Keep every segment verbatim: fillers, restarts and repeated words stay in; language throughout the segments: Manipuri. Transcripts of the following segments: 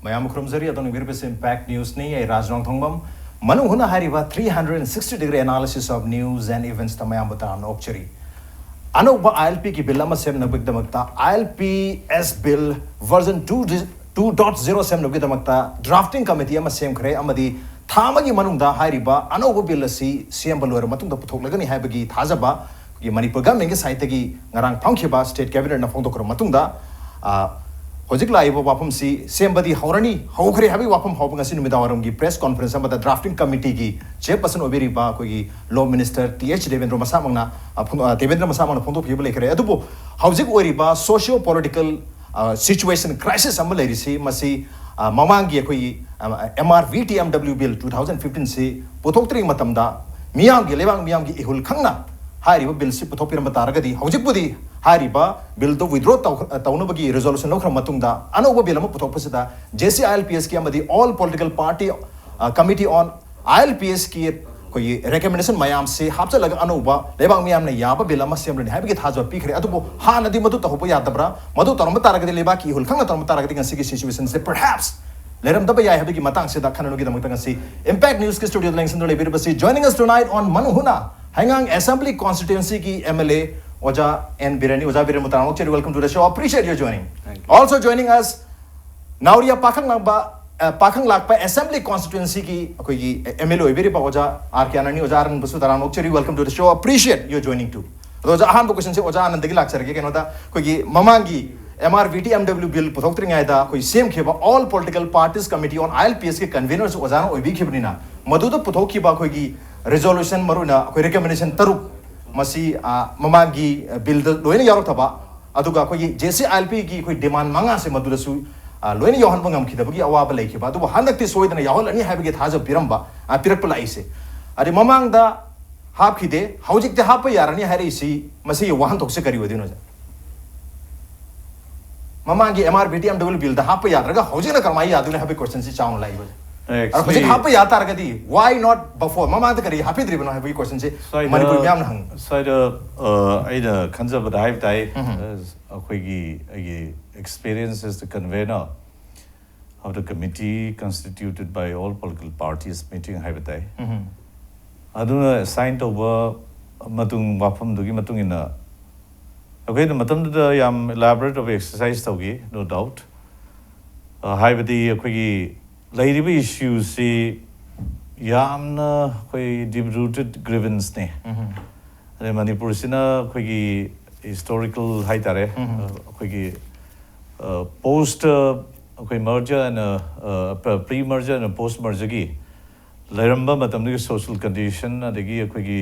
ꯃꯌꯥꯝ ꯈꯨꯔꯨꯝꯖꯔꯤ꯫ ꯑꯗꯣꯝꯅ ꯌꯦꯡꯕꯤꯔꯤꯕꯁꯤ Impact Newsꯅꯤ꯫ ꯑꯩ ꯔꯥꯖ ꯅꯣꯡꯊꯣꯡꯕꯝ꯫ ꯃꯅꯨꯡ ꯍꯨꯠꯅ ꯍꯥꯏꯔꯤꯕ three hundred sixty degree analysis of news and eventsꯇ ꯃꯌꯥꯝꯕꯨ ꯇꯔꯥꯝꯅ ꯑꯣꯛꯆꯔꯤ꯫ ꯑꯅꯧꯕ ILPꯒꯤ bill ꯑꯃ ꯁꯦꯝꯅꯕꯒꯤꯗꯃꯛꯇ, ILPS bill version two two dot zero ꯁꯦꯝꯅꯕꯒꯤꯗꯃꯛꯇ drafting committee ꯑꯃ ꯁꯦꯝꯈ꯭ꯔꯦ, ꯑꯃꯗꯤ ꯊꯥ ꯑꯃꯒꯤ ꯃꯅꯨꯡꯗ ꯍꯥꯏꯔꯤꯕ ꯑꯅꯧꯕ bill ꯑꯁꯤ ꯁꯦꯝꯕ ꯂꯣꯏꯔꯕ ꯃꯇꯨꯡꯗ ꯄꯨꯊꯣꯛꯂꯒꯅꯤ ꯍꯥꯏꯕꯒꯤ ꯊꯥꯖꯕ ꯑꯩꯈꯣꯏꯒꯤ ꯃꯅꯤꯄꯨꯔ governmentꯀꯤ sideꯇꯒꯤ ꯉꯔꯥꯡ ꯐꯪꯈꯤꯕ state cabinetꯅ ꯐꯣꯡꯗꯣꯛꯈ꯭ꯔꯕ ꯃꯇꯨꯡꯗ, ꯑ, ꯍꯧꯖꯤꯛ ꯂꯥꯛꯏꯕ ꯋꯥꯐꯝꯁꯤ ꯁꯦꯝꯕꯗꯤ ꯍꯧꯔꯅꯤ, ꯍꯧꯈ꯭ꯔꯦ ꯍꯥꯏꯕꯒꯤ ꯋꯥꯐꯝ ꯐꯥꯎꯕ ꯉꯁꯤ ꯅꯨꯃꯤꯗꯥꯡꯋꯥꯏꯔꯝꯒꯤ press conference ꯑꯃꯗ drafting committeeꯒꯤ chairperson ꯑꯣꯏꯕꯤꯔꯤꯕ ꯑꯩꯈꯣꯏꯒꯤ Law Minister T H Debendra ꯃꯁꯥꯃꯛꯅ, ꯑ, ꯐꯣꯡ-, ꯑ, ꯗꯦꯕꯦꯟꯗ꯭ꯔ ꯃꯁꯥꯃꯛꯅ ꯐꯣꯡꯗꯣꯛꯈꯤꯕ ꯂꯩꯈ꯭ꯔꯦ꯫ ꯑꯗꯨꯕꯨ ꯍꯧꯖꯤꯛ ꯑꯣꯏꯔꯤꯕ socio political, ꯑ, situation crisis ꯑꯃ ꯂꯩꯔꯤꯁꯤ, ꯃꯁꯤ, ꯑ, ꯃꯃꯥꯡꯒꯤ ꯑꯩꯈꯣꯏꯒꯤ, ꯑ, M R V T M W bill two thousand fifteenꯁꯤ ꯄꯨꯊꯣꯛꯇ꯭ꯔꯤꯉꯩ ꯃꯇꯝꯗ ꯃꯤꯌꯥꯝꯒꯤ, ꯂꯩꯕꯥꯛ ꯃꯤꯌꯥꯝꯒꯤ ꯏꯍꯨꯜ ꯈꯪꯅ ꯍꯥꯏꯔꯤꯕ billꯁꯤ ꯄꯨꯊꯣꯛꯄꯤꯔꯝꯕ ꯇꯥꯔꯒꯗꯤ, ꯍꯧꯖꯤꯛꯄꯨꯗꯤ ꯍꯥꯏꯔꯤꯕ billꯗꯨ withdraw ꯇꯧ-, ꯇꯧꯅꯕꯒꯤ resolution ꯂꯧꯈ꯭ꯔ ꯃꯇꯨꯡꯗ ꯑꯅꯧꯕ bill ꯑꯃ ꯄꯨꯊꯣꯛꯄꯁꯤꯗ J C I L P Sꯀꯤ ꯑꯃꯗꯤ all political party, ꯑ, committee on ILPSꯀꯤ ꯑꯩꯈꯣꯏꯒꯤ recommendation ꯃꯌꯥꯝꯁꯤ ꯍꯥꯞꯆꯤꯜꯂꯒ ꯑꯅꯧꯕ ꯂꯩꯕꯥꯛ ꯃꯤꯌꯥꯝꯅ ꯌꯥꯕ bill ꯑꯃ ꯁꯦꯝꯂꯅꯤ ꯍꯥꯏꯕꯒꯤ ꯊꯥꯖꯕ ꯄꯤꯈ꯭ꯔꯦ꯫ ꯑꯗꯨꯕꯨ ꯍꯥꯟꯅꯗꯤ ꯃꯗꯨ ꯇꯧꯍꯧꯕ ꯌꯥꯗꯕ꯭ꯔꯥ? ꯃꯗꯨ ꯇꯧꯔꯝꯕ ꯇꯥꯔꯒꯗꯤ, ꯂꯩꯕꯥꯛꯀꯤ ꯏꯍꯨꯜ ꯈꯪꯅ ꯇꯧꯔꯝꯕ ꯇꯥꯔꯒꯗꯤ, ꯉꯁꯤꯒꯤ situationꯁꯦ perhaps ꯂꯩꯔꯝꯗꯕ ꯌꯥꯏ ꯍꯥꯏꯕꯒꯤ ꯃꯇꯥꯡꯁꯤꯗ ꯈꯟꯅꯅꯕꯒꯤꯗꯃꯛꯇ ꯉꯁꯤ Impact Newsꯀꯤ studioꯗ ꯂꯦꯡꯁꯤꯟꯗꯨꯅ ꯂꯩꯕꯤꯔꯤꯕꯁꯤ, joining us tonight on ꯃꯅꯨꯡ ꯍꯨꯠꯅ ꯍꯩꯉꯥꯡ Assembly Constituencyꯒꯤ M L A ꯑꯣꯖꯥ ꯑꯦꯟ ꯕꯤꯔꯦꯟꯅꯤ꯫ ꯑꯣꯖꯥ ꯕꯤꯔꯦꯟꯕꯨ ꯇꯔꯥꯝꯅ ꯑꯣꯛꯆꯔꯤ, welcome to the show, appreciate your joining. Thank you. Also joining us, ꯅꯥꯎꯔꯤꯌꯥ ꯄꯥꯈꯪ ꯂꯥꯛꯄ, ꯑ, ꯄꯥꯈꯪ ꯂꯥꯛꯄ Assembly Constituencyꯒꯤ ꯑꯩꯈꯣꯏꯒꯤ M L A ꯑꯣꯏꯕꯤꯔꯤꯕ ꯑꯣꯖꯥ ꯑꯥꯔ ꯀꯦ ꯑꯥꯅꯟꯗꯅꯤ꯫ ꯑꯣꯖꯥ ꯑꯥꯅꯟꯗꯕꯨꯁꯨ ꯇꯔꯥꯝꯅ ꯑꯣꯛꯆꯔꯤ, welcome to the show, appreciate your joining too. ꯑꯗꯣ ꯑꯣꯖꯥ, ꯑꯍꯥꯟꯕ questionꯁꯦ ꯑꯣꯖꯥ ꯑꯥꯅꯟꯗꯒꯤ ꯂꯥꯛꯆꯔꯒꯦ꯫ ꯀꯩꯅꯣꯗ, ꯑꯩꯈꯣꯏꯒꯤ ꯃꯃꯥꯡꯒꯤ M R V T M W bill ꯄꯨꯊꯣꯛꯇ꯭ꯔꯤꯉꯩꯗ ꯑꯩꯈꯣꯏ ꯁꯦꯝꯈꯤꯕ All Political Parties Committee on ILPSꯀꯤ convenerꯁꯨ ꯑꯣꯖꯥꯅ ꯑꯣꯏꯕꯤꯈꯤꯕꯅꯤꯅ, ꯃꯗꯨꯗ ꯄꯨꯊꯣꯛꯈꯤꯕ ꯑꯩꯈꯣꯏꯒꯤ resolution, ꯃꯔꯨꯑꯣꯏꯅ ꯑꯩꯈꯣꯏ recommendation ꯇꯔꯨꯛ, ꯃꯁꯤ, ꯑ, ꯃꯃꯥꯡꯒꯤ, ꯑ, billꯗ ꯂꯣꯏꯅ ꯌꯥꯎꯔꯛꯇꯕ, ꯑꯗꯨꯒ ꯑꯩꯈꯣꯏꯒꯤ J C I L Pꯒꯤ ꯑꯩꯈꯣꯏ demand ꯃꯉꯥꯁꯦ ꯃꯗꯨꯗꯁꯨ, ꯑ, ꯂꯣꯏꯅ ꯌꯥꯎꯍꯟꯕ ꯉꯝꯈꯤꯗꯕꯒꯤ ꯑꯋꯥꯕ ꯂꯩꯈꯤꯕ, ꯑꯗꯨꯕꯨ ꯍꯟꯗꯛꯇꯤ ꯁꯣꯏꯗꯅ ꯌꯥꯎꯍꯜꯂꯅꯤ ꯍꯥꯏꯕꯒꯤ ꯊꯥꯖꯕ ꯄꯤꯔꯝꯕ, ꯑ, ꯄꯤꯔꯛꯄ ꯂꯥꯛꯏꯁꯦ꯫ ꯑꯗꯩ ꯃꯃꯥꯡꯗ ꯍꯥꯞꯈꯤꯗꯦ, ꯍꯧꯖꯤꯛꯇꯤ ꯍꯥꯞꯄ ꯌꯥꯔꯅꯤ ꯍꯥꯏꯔꯛꯏꯁꯤ, ꯃꯁꯤꯒꯤ ꯋꯥꯍꯟꯊꯣꯛꯁꯦ ꯀꯔꯤ ꯑꯣꯏꯗꯣꯏꯅꯣ, ꯑꯣꯖꯥ? ꯃꯃꯥꯡꯒꯤ M R V T M W billꯗ ꯍꯥꯞꯄ ꯌꯥꯗ꯭ꯔꯒ ꯍꯧꯖꯤꯛꯅ ꯀꯔꯝꯍꯥꯏꯅ ꯌꯥꯗꯣꯏꯅꯣ ꯍꯥꯏꯕꯒꯤ questionꯁꯤ ꯆꯥꯎꯅ ꯂꯥꯛꯏꯕ꯫ ꯑꯗꯣ ꯍꯧꯖꯤꯛ actually ꯍꯥꯞꯄ ꯌꯥ ꯇꯥꯔꯒꯗꯤ, why not before? ꯃꯃꯥꯡꯗ ꯀꯔꯤ ꯍꯥꯞꯄꯤꯗ꯭ꯔꯤꯕꯅꯣ ꯍꯥꯏꯕꯒꯤ questionꯁꯤ ꯁ꯭ꯋꯥꯏꯗ, ꯃꯅꯤꯄꯨꯔ ꯃꯤꯌꯥꯝꯅ ꯍꯪꯉꯤ꯫ ꯁ꯭ꯋꯥꯏꯗ, ꯑ, ꯑꯩꯅ ꯈꯟꯖꯕꯗ ꯍꯥꯏꯕ ꯇꯥꯏ, ꯎꯝ꯫ ꯑ, ꯑꯩꯈꯣꯏꯒꯤ, ꯑꯩꯒꯤ experience as the convener, of the committee constituted by all political parties meeting ꯍꯥꯏꯕ ꯇꯥꯏ꯫ ꯑꯗꯨꯅ ꯑꯦꯁꯥꯏꯟ ꯇꯧꯕ ꯃꯇꯨꯡ, ꯋꯥꯐꯝꯗꯨꯒꯤ ꯃꯇꯨꯡ ꯏꯟꯅ ꯑꯩꯈꯣꯏꯅ ꯃꯇꯝꯗꯨꯗ ꯌꯥꯝ ꯏꯂꯥꯕꯣꯔꯦꯠ ꯑꯣꯏꯕ ꯑꯦꯛꯁꯔꯁꯥꯏꯁ ꯇꯧꯈꯤ, ꯅꯣ ꯗꯥꯎꯠ꯫ ꯍꯥꯏꯕꯗꯤ ꯑꯩꯈꯣꯏꯒꯤ ꯂꯩꯔꯤꯕ ꯏꯁꯨꯁꯤ ꯌꯥꯝꯅ ꯑꯩꯈꯣꯏ ꯗꯤꯞ ꯔꯨꯇꯦꯠ ꯒ꯭ꯔꯤꯚꯦꯟꯁꯅꯦ꯫ ꯑꯗꯩ ꯃꯅꯤꯄꯨꯔꯁꯤꯅ ꯑꯩꯈꯣꯏꯒꯤ ꯍꯤꯁꯇꯣꯔꯤꯀꯦꯜ ꯍꯥꯏꯇꯥꯔꯦ, ꯑꯩꯈꯣꯏꯒꯤ ꯄꯣꯁ, ꯑꯩꯈꯣꯏ ꯃꯔꯖꯔ ꯑꯦꯟ ꯄ꯭ꯔꯤ ꯃꯔꯖꯔ ꯑꯦꯟ ꯄꯣꯁ ꯃꯔꯖꯔꯒꯤ ꯂꯩꯔꯝꯕ ꯃꯇꯝꯗꯨꯒꯤ ꯁꯣꯁꯤꯌꯦꯜ ꯀꯟꯗꯤꯁꯟ, ꯑꯗꯒꯤ ꯑꯩꯈꯣꯏꯒꯤ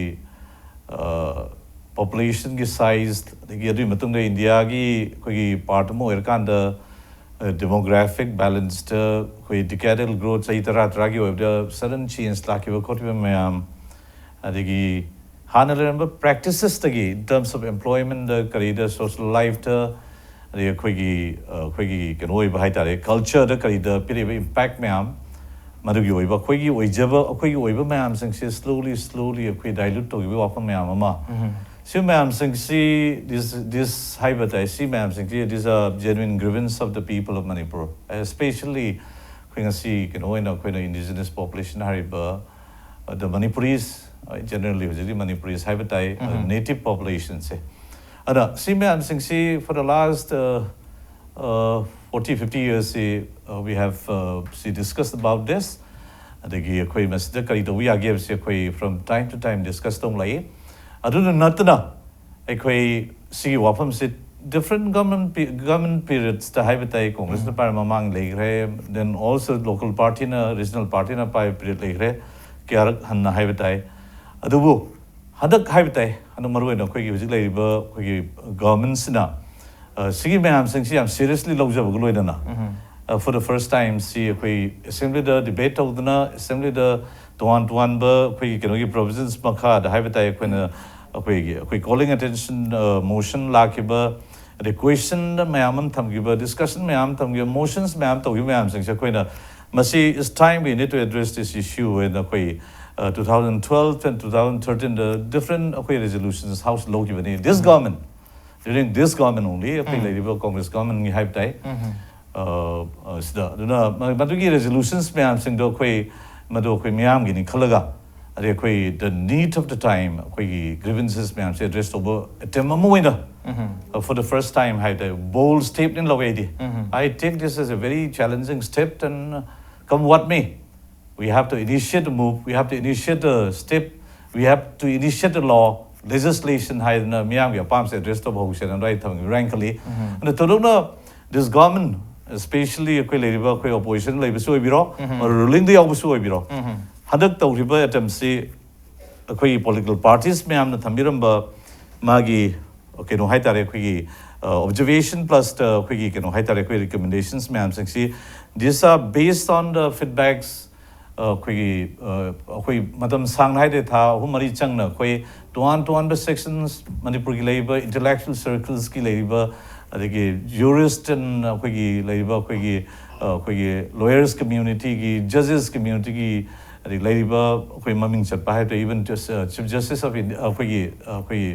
ꯄꯣꯄꯨꯂꯦꯁꯟꯒꯤ ꯁꯥꯏꯖ, ꯑꯗꯒꯤ ꯑꯗꯨꯒꯤ ꯃꯇꯨꯡꯗ ꯏꯟꯗꯤꯌꯥꯒꯤ ꯑꯩꯈꯣꯏꯒꯤ ꯄꯥꯔꯠ ꯑꯃ ꯑꯣꯏꯔꯀꯥꯟꯗ ꯗꯦꯃꯣꯒ꯭ꯔꯥꯐꯤꯛ ꯕꯦꯂꯦꯟꯁꯇ ꯑꯩꯈꯣꯏ ꯗꯤꯀꯦꯗꯦꯜ ꯒ꯭ꯔꯣꯠ ꯆꯍꯤ ꯇꯔꯥ ꯇꯔꯥꯒꯤ ꯑꯣꯏꯕꯗ ꯁꯗꯟ ꯆꯦꯟꯖ ꯂꯥꯛꯈꯤꯕ ꯈꯣꯠꯈꯤꯕ ꯃꯌꯥꯝ, ꯑꯗꯒꯤ ꯍꯥꯟꯅ ꯂꯩꯔꯝꯕ ꯄ꯭ꯔꯦꯛꯇꯤꯁꯦꯁꯇꯒꯤ, in terms of employmentꯗ, ꯀꯔꯤꯗ, ꯁꯣꯁꯤꯌꯦꯜ ꯂꯥꯏꯐꯇ, ꯑꯗꯒꯤ ꯑꯩꯈꯣꯏꯒꯤ ꯑꯩꯈꯣꯏꯒꯤ ꯀꯩꯅꯣ ꯑꯣꯏꯕ ꯍꯥꯏꯇꯥꯔꯦ, ꯀꯜꯆꯔꯗ ꯀꯔꯤꯗ ꯄꯤꯔꯛꯏꯕ ꯏꯝꯄꯦꯛ ꯃꯌꯥꯝ, ꯃꯗꯨꯒꯤ ꯑꯣꯏꯕ ꯑꯩꯈꯣꯏꯒꯤ ꯑꯣꯏꯖꯕ, ꯑꯩꯈꯣꯏꯒꯤ ꯑꯣꯏꯕ ꯃꯌꯥꯝꯁꯤꯡꯁꯦ ꯁ꯭ꯂꯣꯂꯤ ꯁ꯭ꯂꯣꯂꯤ ꯑꯩꯈꯣꯏ ꯗꯥꯏꯂꯨꯠ ꯇꯧꯈꯤꯕꯒꯤ ꯋꯥꯐꯝ ꯃꯌꯥꯝ ꯑꯃ, ꯁꯤ ꯃꯌꯥꯝꯁꯤꯡꯁꯤ, ꯗꯤꯁ ꯗꯤꯁ ꯍꯥꯏꯕ ꯇꯥꯏ, ꯁꯤ ꯃꯌꯥꯝꯁꯤꯡꯁꯤ, these are genuine grievance of the people of Manipur, especially ꯑꯩꯈꯣꯏ ꯉꯁꯤ ꯀꯩꯅꯣ ꯑꯣꯏꯅ ꯑꯩꯈꯣꯏꯅ ꯏꯟꯗꯤꯖꯤꯅꯁ ꯄꯣꯄꯨꯂꯦꯁꯟ ꯍꯥꯏꯔꯤꯕ, the Manipuris, generally ꯍꯧꯖꯤꯛꯇꯤ ꯃꯅꯤꯄꯨꯔꯤꯁ ꯍꯥꯏꯕ ꯇꯥꯏ, ꯅꯦꯇꯤꯞ ꯄꯣꯄꯨꯂꯦꯁꯟꯁꯦ꯫ ꯑꯗ ꯁꯤ ꯃꯌꯥꯝꯁꯤꯡꯁꯤ for the last forty fifty yearsꯁꯤ we have ꯁꯤ discussed about this꯫ ꯑꯗꯒꯤ ꯑꯩꯈꯣꯏ ꯃꯁꯤꯗ ꯀꯔꯤ ꯇꯧꯕ ꯌꯥꯒꯦ ꯍꯥꯏꯕꯁꯤ ꯑꯩꯈꯣꯏ from time to time discuss ꯇꯧꯂꯛꯏ꯫ ꯑꯗꯨꯗ ꯅꯠꯇꯅ ꯑꯩꯈꯣꯏ ꯁꯤꯒꯤ ꯋꯥꯐꯝꯁꯤ different government pe- government periodsꯇ ꯍꯥꯏꯕ ꯇꯥꯏ, ꯀꯣꯡꯒ꯭ꯔꯦꯁꯅ ꯄꯥꯏꯔ ꯃꯃꯥꯡ ꯂꯩꯈ꯭ꯔꯦ, then also local partyꯅ, regional partyꯅ ꯄꯥꯏꯕ period ꯂꯩꯈ꯭ꯔꯦ, ꯀꯌꯥꯔꯛ ꯍꯟꯅ ꯍꯥꯏꯕ ꯇꯥꯏ꯫ ꯑꯗꯨꯕꯨ ꯍꯟꯗꯛ ꯍꯥꯏꯕ ꯇꯥꯏ, ꯍꯟꯗꯛ ꯃꯔꯨꯑꯣꯏꯅ ꯑꯩꯈꯣꯏꯒꯤ ꯍꯧꯖꯤꯛ ꯂꯩꯔꯤꯕ ꯑꯩꯈꯣꯏꯒꯤ ꯒꯚꯔꯟꯃꯦꯟꯁꯤꯅ, ꯑ, ꯁꯤꯒꯤ ꯃꯌꯥꯝꯁꯤꯡꯁꯤ ꯌꯥꯝ ꯁꯤꯔꯤꯌꯁꯂꯤ ꯂꯧꯖꯕꯒ ꯂꯣꯏꯅꯅ, ꯑ, for the first time ꯁꯤ ꯑꯩꯈꯣꯏ ꯑꯦꯁꯦꯝꯕ꯭ꯂꯤꯗ ꯗꯤꯕꯦꯠ ꯇꯧꯗꯅ, ꯑꯦꯁꯦꯝꯕ꯭ꯂꯤꯗ ꯇꯣꯉꯥꯟ ꯇꯣꯉꯥꯟꯕ ꯑꯩꯈꯣꯏꯒꯤ ꯀꯩꯅꯣꯒꯤ ꯄ꯭ꯔꯣꯚꯤꯖꯟꯁ ꯃꯈꯥꯗ ꯍꯥꯏꯕ ꯇꯥꯏ, ꯑꯩꯈꯣꯏꯅ ꯑꯩꯈꯣꯏꯒꯤ ꯑꯩꯈꯣꯏ ꯀꯣꯂꯤꯡ ꯑꯦꯇꯦꯟꯁꯟ ꯃꯣꯁꯟ ꯂꯥꯛꯈꯤꯕ, ꯑꯗꯩ ꯀ꯭ꯋꯦꯁꯟ ꯃꯌꯥꯝ ꯑꯃ ꯊꯝꯈꯤꯕ, ꯗꯤꯁꯀꯁꯟ ꯃꯌꯥꯝ ꯑꯃ ꯊꯝꯈꯤꯕ, ꯃꯣꯁꯟꯁ ꯃꯌꯥꯝ ꯇꯧꯈꯤꯕ ꯃꯌꯥꯝꯁꯤꯡꯁꯦ ꯑꯩꯈꯣꯏꯅ ꯃꯁꯤ it's time we need to address this issue ꯍꯥꯏꯅ ꯑꯩꯈꯣꯏ two thousand twelve and two thousand thirteenꯗ different ꯑꯩꯈꯣꯏ ꯔꯦꯖꯣꯂꯨꯁꯟꯁ house ꯂꯧꯈꯤꯕꯅꯤ꯫ This government, during this government only, ꯑꯩꯈꯣꯏ ꯂꯩꯔꯤꯕ ꯀꯣꯡꯒ꯭ꯔꯦꯁ ꯒꯚꯔꯟꯃꯦꯟꯒꯤ ꯍꯥꯏꯕ ꯇꯥꯏ, ꯑ, ꯑ, ꯁꯤꯗ꯫ ꯑꯗꯨꯅ ꯃ-, ꯃꯗꯨꯒꯤ ꯔꯦꯖꯣꯂꯨꯁꯟꯁ ꯃꯌꯥꯝꯁꯤꯡꯗꯣ ꯑꯩꯈꯣꯏ, ꯃꯗꯨ ꯑꯩꯈꯣꯏ ꯃꯤꯌꯥꯝꯒꯤꯅꯤ ꯈꯜꯂꯒ, ꯑꯗꯩ ꯑꯩꯈꯣꯏ the need of the time, ꯑꯩꯈꯣꯏꯒꯤ ꯒ꯭ꯔꯤꯚꯦꯟꯁꯦꯁ ꯃꯌꯥꯝꯁꯦ ꯑꯦꯗ꯭ꯔꯦꯁ ꯇꯧꯕ ꯑꯦꯇꯦꯝ ꯑꯃ ꯑꯣꯏꯅ, ꯎꯝ꯫ uh, for the first time ꯍꯥꯏ ꯇꯥꯔꯦ, ꯕꯣꯜ ꯁ꯭ꯇꯦꯞꯅꯤ ꯂꯧꯋꯦ ꯑꯩꯗꯤ꯫ ꯎꯝ꯫ I take this as a very challenging step and, uh, come what may, we have to initiate a move, we have to initiate a step, we have to initiate a law, legislation ꯍꯥꯏꯗꯅ ꯃꯤꯌꯥꯝꯒꯤ ꯑꯄꯥꯝꯕꯁꯦ ꯑꯦꯗ꯭ꯔꯦꯁ ꯇꯧꯕ ꯍꯧꯁꯦꯅ ꯑꯗꯨꯃꯥꯏꯅ ꯊꯝꯕꯤꯕ꯭ꯔꯥ ꯍꯥꯏꯅ ꯈꯜꯂꯤ꯫ ꯎꯝ꯫ ꯑꯗꯣ ꯊꯣꯏꯗꯣꯛꯅ this government, especially ꯑꯩꯈꯣꯏ ꯂꯩꯔꯤꯕ ꯑꯩꯈꯣꯏ ꯑꯣꯄꯣꯖꯤꯁꯟ ꯂꯩꯕꯁꯨ ꯑꯣꯏꯕꯤꯔꯣ, ꯎꯝ꯫ ꯔꯨꯂꯤꯡꯗ ꯌꯥꯎꯕꯁꯨ ꯑꯣꯏꯕꯤꯔꯣ, ꯎꯝ꯫ ꯍꯟꯗꯛ ꯇꯧꯔꯤꯕ ꯑꯦꯇꯦꯝꯁꯤ ꯑꯩꯈꯣꯏꯒꯤ ꯄꯣꯂꯤꯇꯤꯀꯦꯜ ꯄꯥꯔꯇꯤꯁ ꯃꯌꯥꯝꯅ ꯊꯝꯕꯤꯔꯝꯕ ꯃꯥꯒꯤ ꯀꯩꯅꯣ ꯍꯥꯏ ꯇꯥꯔꯦ, ꯑꯩꯈꯣꯏꯒꯤ ꯑꯣꯕꯖꯔꯕꯦꯁꯟ ꯄ꯭ꯂꯁꯇ ꯑꯩꯈꯣꯏꯒꯤ ꯀꯩꯅꯣ ꯍꯥꯏ ꯇꯥꯔꯦ, ꯑꯩꯈꯣꯏ ꯔꯤꯀꯃꯦꯟꯗꯦꯁꯟꯁ ꯃꯌꯥꯝꯁꯤꯡꯁꯤ, these are based on the feedbacks, ꯑꯩꯈꯣꯏꯒꯤ ꯑꯩꯈꯣꯏ ꯃꯇꯝ ꯁꯥꯡꯅ ꯍꯥꯏꯇꯥꯔꯦ, ꯊꯥ ꯑꯍꯨꯝ ꯃꯔꯤ ꯆꯪꯅ ꯑꯩꯈꯣꯏ ꯇꯣꯉꯥꯟ ꯇꯣꯉꯥꯟꯕ ꯁꯦꯛꯁꯟꯁ, ꯃꯅꯤꯄꯨꯔꯒꯤ ꯂꯩꯔꯤꯕ ꯏꯟꯇꯦꯂꯦꯛꯆꯨꯋꯦꯜ ꯁꯔꯀꯜꯁꯀꯤ ꯂꯩꯔꯤꯕ, ꯑꯗꯒꯤ ꯖꯨꯔꯤꯁ ꯑꯦꯟ ꯑꯩꯈꯣꯏꯒꯤ ꯂꯩꯔꯤꯕ ꯑꯩꯈꯣꯏꯒꯤ ꯑꯩꯈꯣꯏꯒꯤ ꯂꯣꯌꯔꯁ ꯀꯝꯃ꯭ꯌꯨꯅꯤꯇꯤꯒꯤ, ꯖꯖꯦꯁ ꯀꯝꯃ꯭ꯌꯨꯅꯤꯇꯤꯒꯤ, ꯑꯗꯒꯤ ꯂꯩꯔꯤꯕ ꯑꯩꯈꯣꯏ ꯃꯃꯤꯡ ꯆꯠꯄ ꯍꯥꯏꯕ even Chief Justice of India, ꯑꯩꯈꯣꯏꯒꯤ ꯑꯩꯈꯣꯏꯒꯤ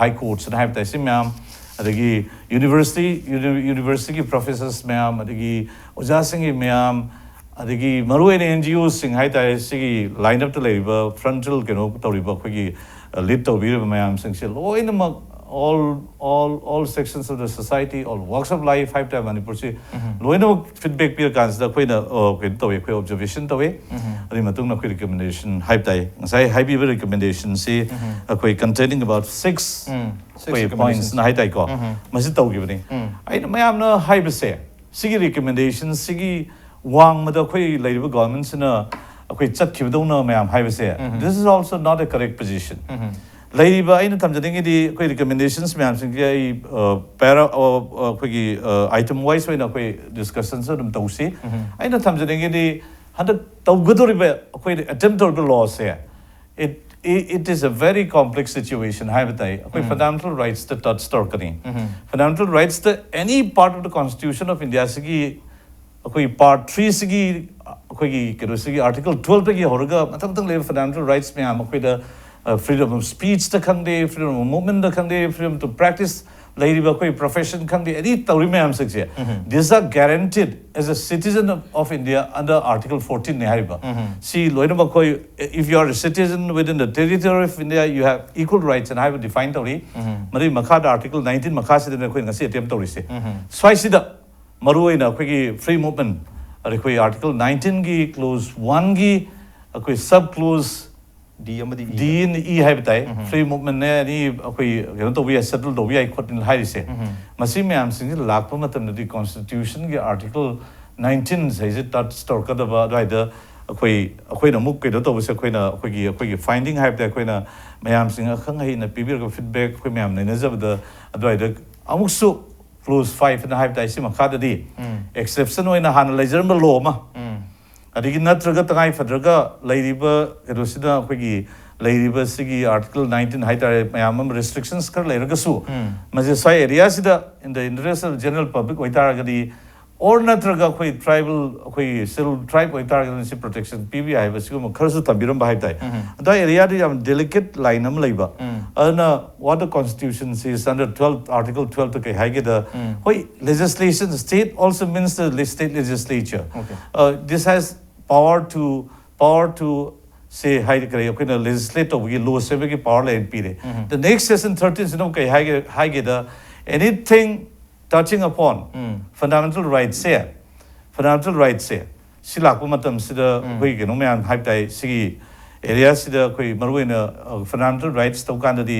ꯍꯥꯏ ꯀꯣꯔꯠꯁꯅ ꯍꯥꯏꯕ ꯇꯥꯏ, ꯁꯤ ꯃꯌꯥꯝ, ꯑꯗꯒꯤ ꯌꯨꯅꯤꯚꯔꯁꯤꯇꯤ, ꯌꯨꯅꯤ-, ꯌꯨꯅꯤꯚꯔꯁꯤꯇꯤꯒꯤ ꯄ꯭ꯔꯣꯐꯦꯁꯔꯁ ꯃꯌꯥꯝ, ꯑꯗꯒꯤ ꯑꯣꯖꯥꯁꯤꯡꯒꯤ ꯃꯌꯥꯝ, ꯑꯗꯒꯤ ꯃꯔꯨꯑꯣꯏꯅ ꯑꯦꯟ ꯖꯤ ꯑꯣꯁꯤꯡ ꯍꯥꯏ ꯇꯥꯔꯦ, ꯁꯤꯒꯤ ꯂꯥꯏꯟ ꯑꯞꯇ ꯂꯩꯔꯤꯕ, ꯐ꯭ꯔꯟꯇꯜ ꯀꯩꯅꯣ ꯇꯧꯔꯤꯕ, ꯑꯩꯈꯣꯏꯒꯤ ꯂꯤꯗ ꯇꯧꯕꯤꯔꯤꯕ ꯃꯌꯥꯝꯁꯤꯡꯁꯦ ꯂꯣꯏꯅꯃꯛ, all all all sections of the society, all walks of life ꯍꯥꯏꯕ ꯇꯥꯔꯦ, ꯃꯅꯤꯄꯨꯔꯁꯤ ꯎꯝ꯫ ꯂꯣꯏꯅꯃꯛ ꯐꯤꯗꯕꯦꯛ ꯄꯤꯔꯀꯥꯟꯁꯤꯗ ꯑꯩꯈꯣꯏꯅ, ꯑ, ꯀꯩꯅꯣ ꯇꯧꯋꯤ, ꯑꯩꯈꯣꯏ ꯑꯣꯕꯖꯔꯕꯦꯁꯟ ꯇꯧꯋꯤ꯫ ꯎꯝ꯫ ꯑꯗꯨꯒꯤ ꯃꯇꯨꯡꯗ ꯑꯩꯈꯣꯏ ꯔꯤꯀꯃꯦꯟꯗꯦꯁꯟ ꯍꯥꯏꯕ ꯇꯥꯏ, ꯉꯁꯥꯏ ꯍꯥꯏꯕꯤꯕ ꯔꯤꯀꯃꯦꯟꯗꯦꯁꯟꯁꯤ ꯎꯝ꯫ ꯑꯩꯈꯣꯏ containing about six, um. Six ꯑꯩꯈꯣꯏ recommendations. ꯄꯣꯏꯟꯠꯁꯅ ꯍꯥꯏ ꯇꯥꯏꯀꯣ, ꯎꯝ꯫ ꯃꯁꯤ ꯇꯧꯈꯤꯕꯅꯤ꯫ ꯎꯝ꯫ ꯑꯩꯅ ꯃꯌꯥꯝꯅ ꯍꯥꯏꯕꯁꯦ, ꯁꯤꯒꯤ ꯔꯤꯀꯃꯦꯟꯗꯦꯁꯟꯁꯤꯒꯤ ꯋꯥꯡꯃꯗ ꯑꯩꯈꯣꯏ ꯂꯩꯔꯤꯕ ꯒꯣꯚꯔꯟꯃꯦꯟꯠꯁꯤꯅ ꯑꯩꯈꯣꯏ ꯆꯠꯈꯤꯕꯗꯧꯅ ꯃꯌꯥꯝ ꯍꯥꯏꯕꯁꯦ, ꯎꯝ꯫ this is also not a correct position. ꯎꯝ꯫ ꯂꯩꯔꯤꯕ, ꯑꯩꯅ ꯊꯝꯖꯅꯤꯡꯉꯤꯗꯤ, ꯑꯩꯈꯣꯏ ꯔꯤꯀꯃꯦꯟꯗꯦꯁꯟꯁ ꯃꯌꯥꯝꯁꯤꯡꯁꯦ ꯑꯩ, ꯑ, ꯄꯦꯔꯥ, ꯑ, ꯑ, ꯑꯩꯈꯣꯏꯒꯤ, ꯑ, ꯑꯥꯏꯇꯦꯝ ꯋꯥꯏꯁ ꯑꯣꯏꯅ ꯑꯩꯈꯣꯏ ꯗꯤꯁꯀꯁꯟꯁꯨ ꯑꯗꯨꯝ ꯇꯧꯁꯤ꯫ ꯎꯝ꯫ ꯑꯩꯅ ꯊꯝꯖꯅꯤꯡꯉꯤꯗꯤ, ꯍꯟꯗꯛ ꯇꯧꯒꯗꯧꯔꯤꯕ, ꯑꯩꯈꯣꯏ ꯑꯦꯇꯦꯝ ꯇꯧꯔꯤꯕ ꯂꯣꯁꯦ, it, it, it is a very complex situation ꯍꯥꯏꯕ ꯇꯥꯏ꯫ ꯑꯩꯈꯣꯏ ꯎꯝ꯫ ꯐꯟꯗꯥꯃꯦꯟꯇꯦꯜ ꯔꯥꯏꯠꯁꯇ ꯇꯆ ꯇꯧꯔꯛꯀꯅꯤ꯫ ꯎꯝ꯫ ꯐꯟꯗꯥꯃꯦꯟꯇꯦꯜ ꯔꯥꯏꯠꯁꯇ any part of the constitution of Indiaꯁꯤꯒꯤ, ꯑꯩꯈꯣꯏꯒꯤ ꯄꯥꯔꯠ ꯊ꯭ꯔꯤꯁꯤꯒꯤ, ꯑꯩꯈꯣꯏꯒꯤ ꯀꯩꯅꯣꯁꯤꯒꯤ ꯑꯥꯔꯇꯤꯀꯜ ꯇꯨꯋꯦꯜꯐꯇꯒꯤ ꯍꯧꯔꯒ ꯃꯊꯪ ꯃꯊꯪ ꯂꯩꯕ ꯐꯟꯗꯥꯃꯦꯟꯇꯦꯜ ꯔꯥꯏꯠꯁ ꯃꯌꯥꯝ ꯑꯩꯈꯣꯏꯗ, ꯑ, freedom of speechꯇ ꯈꯪꯗꯦ, freedom of movementꯇ ꯈꯪꯗꯦ, freedom to practice ꯂꯩꯔꯤꯕ ꯑꯩꯈꯣꯏ profession ꯈꯪꯗꯦ, any ꯇꯧꯔꯤ ꯃꯌꯥꯝꯁꯤꯡꯁꯦ, these are guaranteed as a citizen of, of India under Article fourteen ꯅꯦ ꯍꯥꯏꯔꯤꯕ꯫ ꯁꯤ ꯂꯣꯏꯅꯃꯛ ꯑꯩꯈꯣꯏ, if you are a citizen within the territory of India, you have equal rights and ꯍꯥꯏꯕ define ꯇꯧꯔꯤ꯫ ꯃꯗꯨꯒꯤ ꯃꯈꯥꯗ Article nineteen ꯃꯈꯥꯁꯤꯗꯅ ꯑꯩꯈꯣꯏꯅ ꯉꯁꯤ attempt ꯇꯧꯔꯤꯁꯦ꯫ ꯁ꯭ꯋꯥꯏꯁꯤꯗ ꯃꯔꯨꯑꯣꯏꯅ ꯑꯩꯈꯣꯏꯒꯤ free movement, ꯑꯩꯈꯣꯏ Article nineteenꯒꯤ clause oneꯒꯤ ꯑꯩꯈꯣꯏ sub clause D ꯑꯃꯗꯤ E꯫ D ꯅ E ꯍꯥꯏꯕ ꯇꯥꯏ꯫ Free movement ꯅꯦ, any ꯑꯩꯈꯣꯏ ꯀꯩꯅꯣ ꯇꯧꯕ ꯌꯥꯏ, settle ꯇꯧꯕ ꯌꯥꯏ ꯈꯣꯠꯅ ꯍꯥꯏꯔꯤꯁꯦ꯫ ꯃꯁꯤ ꯃꯌꯥꯝꯁꯤꯡꯁꯤ ꯂꯥꯛꯄ ꯃꯇꯝꯗꯗꯤ constitutionꯒꯤ Article nineteen ꯍꯥꯏꯁꯦ touch ꯇꯧꯔꯛꯀꯗꯕ ꯑꯗꯨꯋꯥꯏꯗ ꯑꯩꯈꯣꯏ, ꯑꯩꯈꯣꯏꯅ ꯑꯃꯨꯛ ꯀꯩꯅꯣ ꯇꯧꯕꯁꯦ, ꯑꯩꯈꯣꯏꯅ ꯑꯩꯈꯣꯏꯒꯤ, ꯑꯩꯈꯣꯏꯒꯤ finding ꯍꯥꯏꯕꯗꯤ ꯑꯩꯈꯣꯏꯅ ꯃꯌꯥꯝꯁꯤꯡ ꯑꯈꯪ ꯑꯍꯩꯅ ꯄꯤꯕꯤꯔꯒ feedback ꯑꯩꯈꯣꯏ ꯃꯌꯥꯝ ꯅꯩꯅꯖꯕꯗ ꯑꯗꯨꯋꯥꯏꯗ ꯑꯃꯨꯛꯁꯨ clause five ꯅ ꯍꯥꯏꯕ ꯇꯥꯏ, ꯁꯤ ꯃꯈꯥꯗꯗꯤ exception ꯑꯣꯏꯅ ꯍꯥꯟꯅ ꯂꯩꯖꯔꯝꯕ law ꯑꯃ, ꯑꯗꯒꯤ ꯅꯠꯇ꯭ꯔꯒ ꯇꯉꯥꯏ ꯐꯗ꯭ꯔꯒ ꯂꯩꯔꯤꯕ ꯀꯩꯅꯣꯁꯤꯗ, ꯑꯩꯈꯣꯏꯒꯤ ꯂꯩꯔꯤꯕ ꯁꯤꯒꯤ Article nineteen ꯍꯥꯏꯇꯥꯔꯦ, ꯃꯌꯥꯝ ꯑꯃ restrictions ꯈꯔ ꯂꯩꯔꯒꯁꯨ, ꯃꯁꯤ ꯁ꯭ꯋꯥꯏ areaꯁꯤꯗ in the interest of general public ꯑꯣꯏꯇꯥꯔꯒꯗꯤ, or ꯅꯠꯇ꯭ꯔꯒ ꯑꯩꯈꯣꯏ tribal, ꯑꯩꯈꯣꯏ scheduled tribe ꯑꯣꯏꯇꯥꯔꯒꯗꯤ ꯁꯤ protection ꯄꯤꯕ ꯌꯥꯏ ꯍꯥꯏꯕ ꯁꯤꯒꯨꯝꯕ ꯈꯔꯁꯨ ꯊꯝꯕꯤꯔꯝꯕ ꯍꯥꯏꯕ ꯇꯥꯏ꯫ ꯑꯗꯨꯋꯥꯏ areaꯗ ꯌꯥꯝ delicate line ꯑꯃ ꯂꯩꯕ꯫ ꯑꯗꯨꯅ what the constitution says under twelve, Article twelve ꯀꯩ ꯍꯥꯏꯒꯦꯗ, ꯍꯣꯏ, legislation, state also means the state legislature. Okay. Uh, this has power to, power to say, ꯍꯥꯏꯗꯤ ꯀꯔꯤ, ꯑꯩꯈꯣꯏꯅ legislate ꯇꯧꯕꯒꯤ, law ꯁꯦꯝꯕꯒꯤ power ꯂꯩ ꯄꯤꯔꯦ꯫ The next section thirteen ꯁꯤꯅ ꯑꯃꯨꯛ ꯀꯩ ꯍꯥꯏꯒꯦ ꯍꯥꯏꯒꯦꯗ, anything touching upon fundamental rights ꯁꯦ, fundamental rights ꯁꯦ, ꯁꯤ ꯂꯥꯛꯄ ꯃꯇꯝꯁꯤꯗ ꯑꯩꯈꯣꯏ ꯀꯩꯅꯣ ꯃꯌꯥꯝ ꯍꯥꯏꯕ ꯇꯥꯏ, ꯁꯤꯒꯤ areaꯁꯤꯗ ꯑꯩꯈꯣꯏ ꯃꯔꯨꯑꯣꯏꯅ fundamental rights ꯇꯧ ꯀꯥꯟꯗꯗꯤ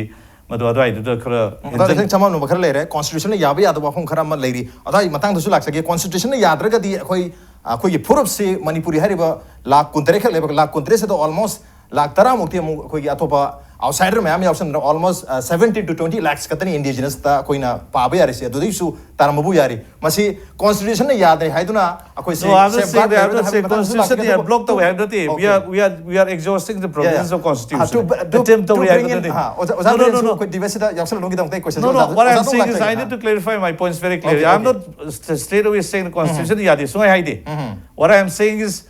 ꯃꯗꯨ ꯑꯗꯨꯋꯥꯏꯗꯨꯗ ꯈꯔ ꯑꯣꯖꯥ, ꯈꯤꯇꯪ ꯆꯃꯝꯅꯕ ꯈꯔ ꯂꯩꯔꯦ꯫ Constitutionꯅ ꯌꯥꯕ ꯌꯥꯗꯕ ꯋꯥꯐꯝ ꯈꯔ ꯑꯃ ꯂꯩꯔꯤ꯫ ꯑꯣꯖꯥ, ꯑꯩ ꯃꯇꯥꯡꯗꯁꯨ ꯂꯥꯛꯆꯒꯦ꯫ Constitutionꯅ ꯌꯥꯗ꯭ꯔꯒꯗꯤ ꯑꯩꯈꯣꯏ, ꯑꯩꯈꯣꯏꯒꯤ ꯐꯨꯔꯨꯞꯁꯤ ꯃꯅꯤꯄꯨꯔꯤ ꯍꯥꯏꯔꯤꯕ ꯂꯥꯈ ꯀꯨꯟꯇꯔꯦꯠ ꯈꯛ ꯂꯩꯕ, ꯂꯥꯈ ꯀꯨꯟꯇꯔꯦꯠꯁꯤꯗ almost ꯂꯥꯈ ꯇꯔꯥꯃꯨꯛꯇꯤ ꯑꯃꯨꯛ ꯑꯩꯈꯣꯏꯒꯤ ꯑꯇꯣꯞꯄ outsider ꯃꯌꯥꯝ ꯌꯥꯎꯁꯟꯅ almost seventeen to twenty lakhs ꯈꯛꯇꯅꯤ indigenousꯅ ꯑꯩꯈꯣꯏꯅ ꯄꯥꯕ ꯌꯥꯔꯤꯁꯦ꯫ ꯑꯗꯨꯗꯩꯁꯨ ꯇꯥꯔꯝꯕꯕꯨ ꯌꯥꯔꯤ꯫ ꯃꯁꯤ Constitutionꯅ ꯌꯥꯗ꯭ꯔꯦ ꯍꯥꯏꯗꯨꯅ ꯑꯩꯈꯣꯏꯁꯦ No, I'm not saying safeguard that. I'm ꯂꯩꯔꯣꯏꯗ not saying ꯍꯥꯏꯕꯒꯤ ꯃꯇꯥꯡꯗꯁꯨ Constitution ꯂꯥꯛꯀꯅꯤ꯫ block ꯇꯧꯋꯦ ꯍꯥꯏꯕ ꯅꯠꯇꯦ. We Okay. are, we are, we are exhausting the provisions of Constitution. To, to, Attempt to ꯇꯧꯔꯤ bring ꯍꯥꯏꯕ in, ꯅꯠꯇꯦ. ꯍꯥ, ꯑꯣꯖꯥ, No, ꯑꯣꯖꯥ no, no, ꯕꯤꯔꯦꯟꯁꯨ no. ꯑꯩꯈꯣꯏ debateꯁꯤꯗ ꯌꯥꯎꯁꯜꯂꯅꯨ ꯈꯤꯇꯪ ꯑꯇꯩ question No, no, ꯑꯣꯖꯥꯗ-, what I'm ꯑꯣꯖꯥꯗ saying is ꯂꯥꯛꯆꯒꯦ꯫ I need to clarify my points very clearly. Okay, I'm okay. not st- straight away saying the Constitution ꯌꯥꯗꯦ ꯁꯨꯡꯍꯥꯏ ꯍꯥꯏꯗꯦ꯫ What I am saying is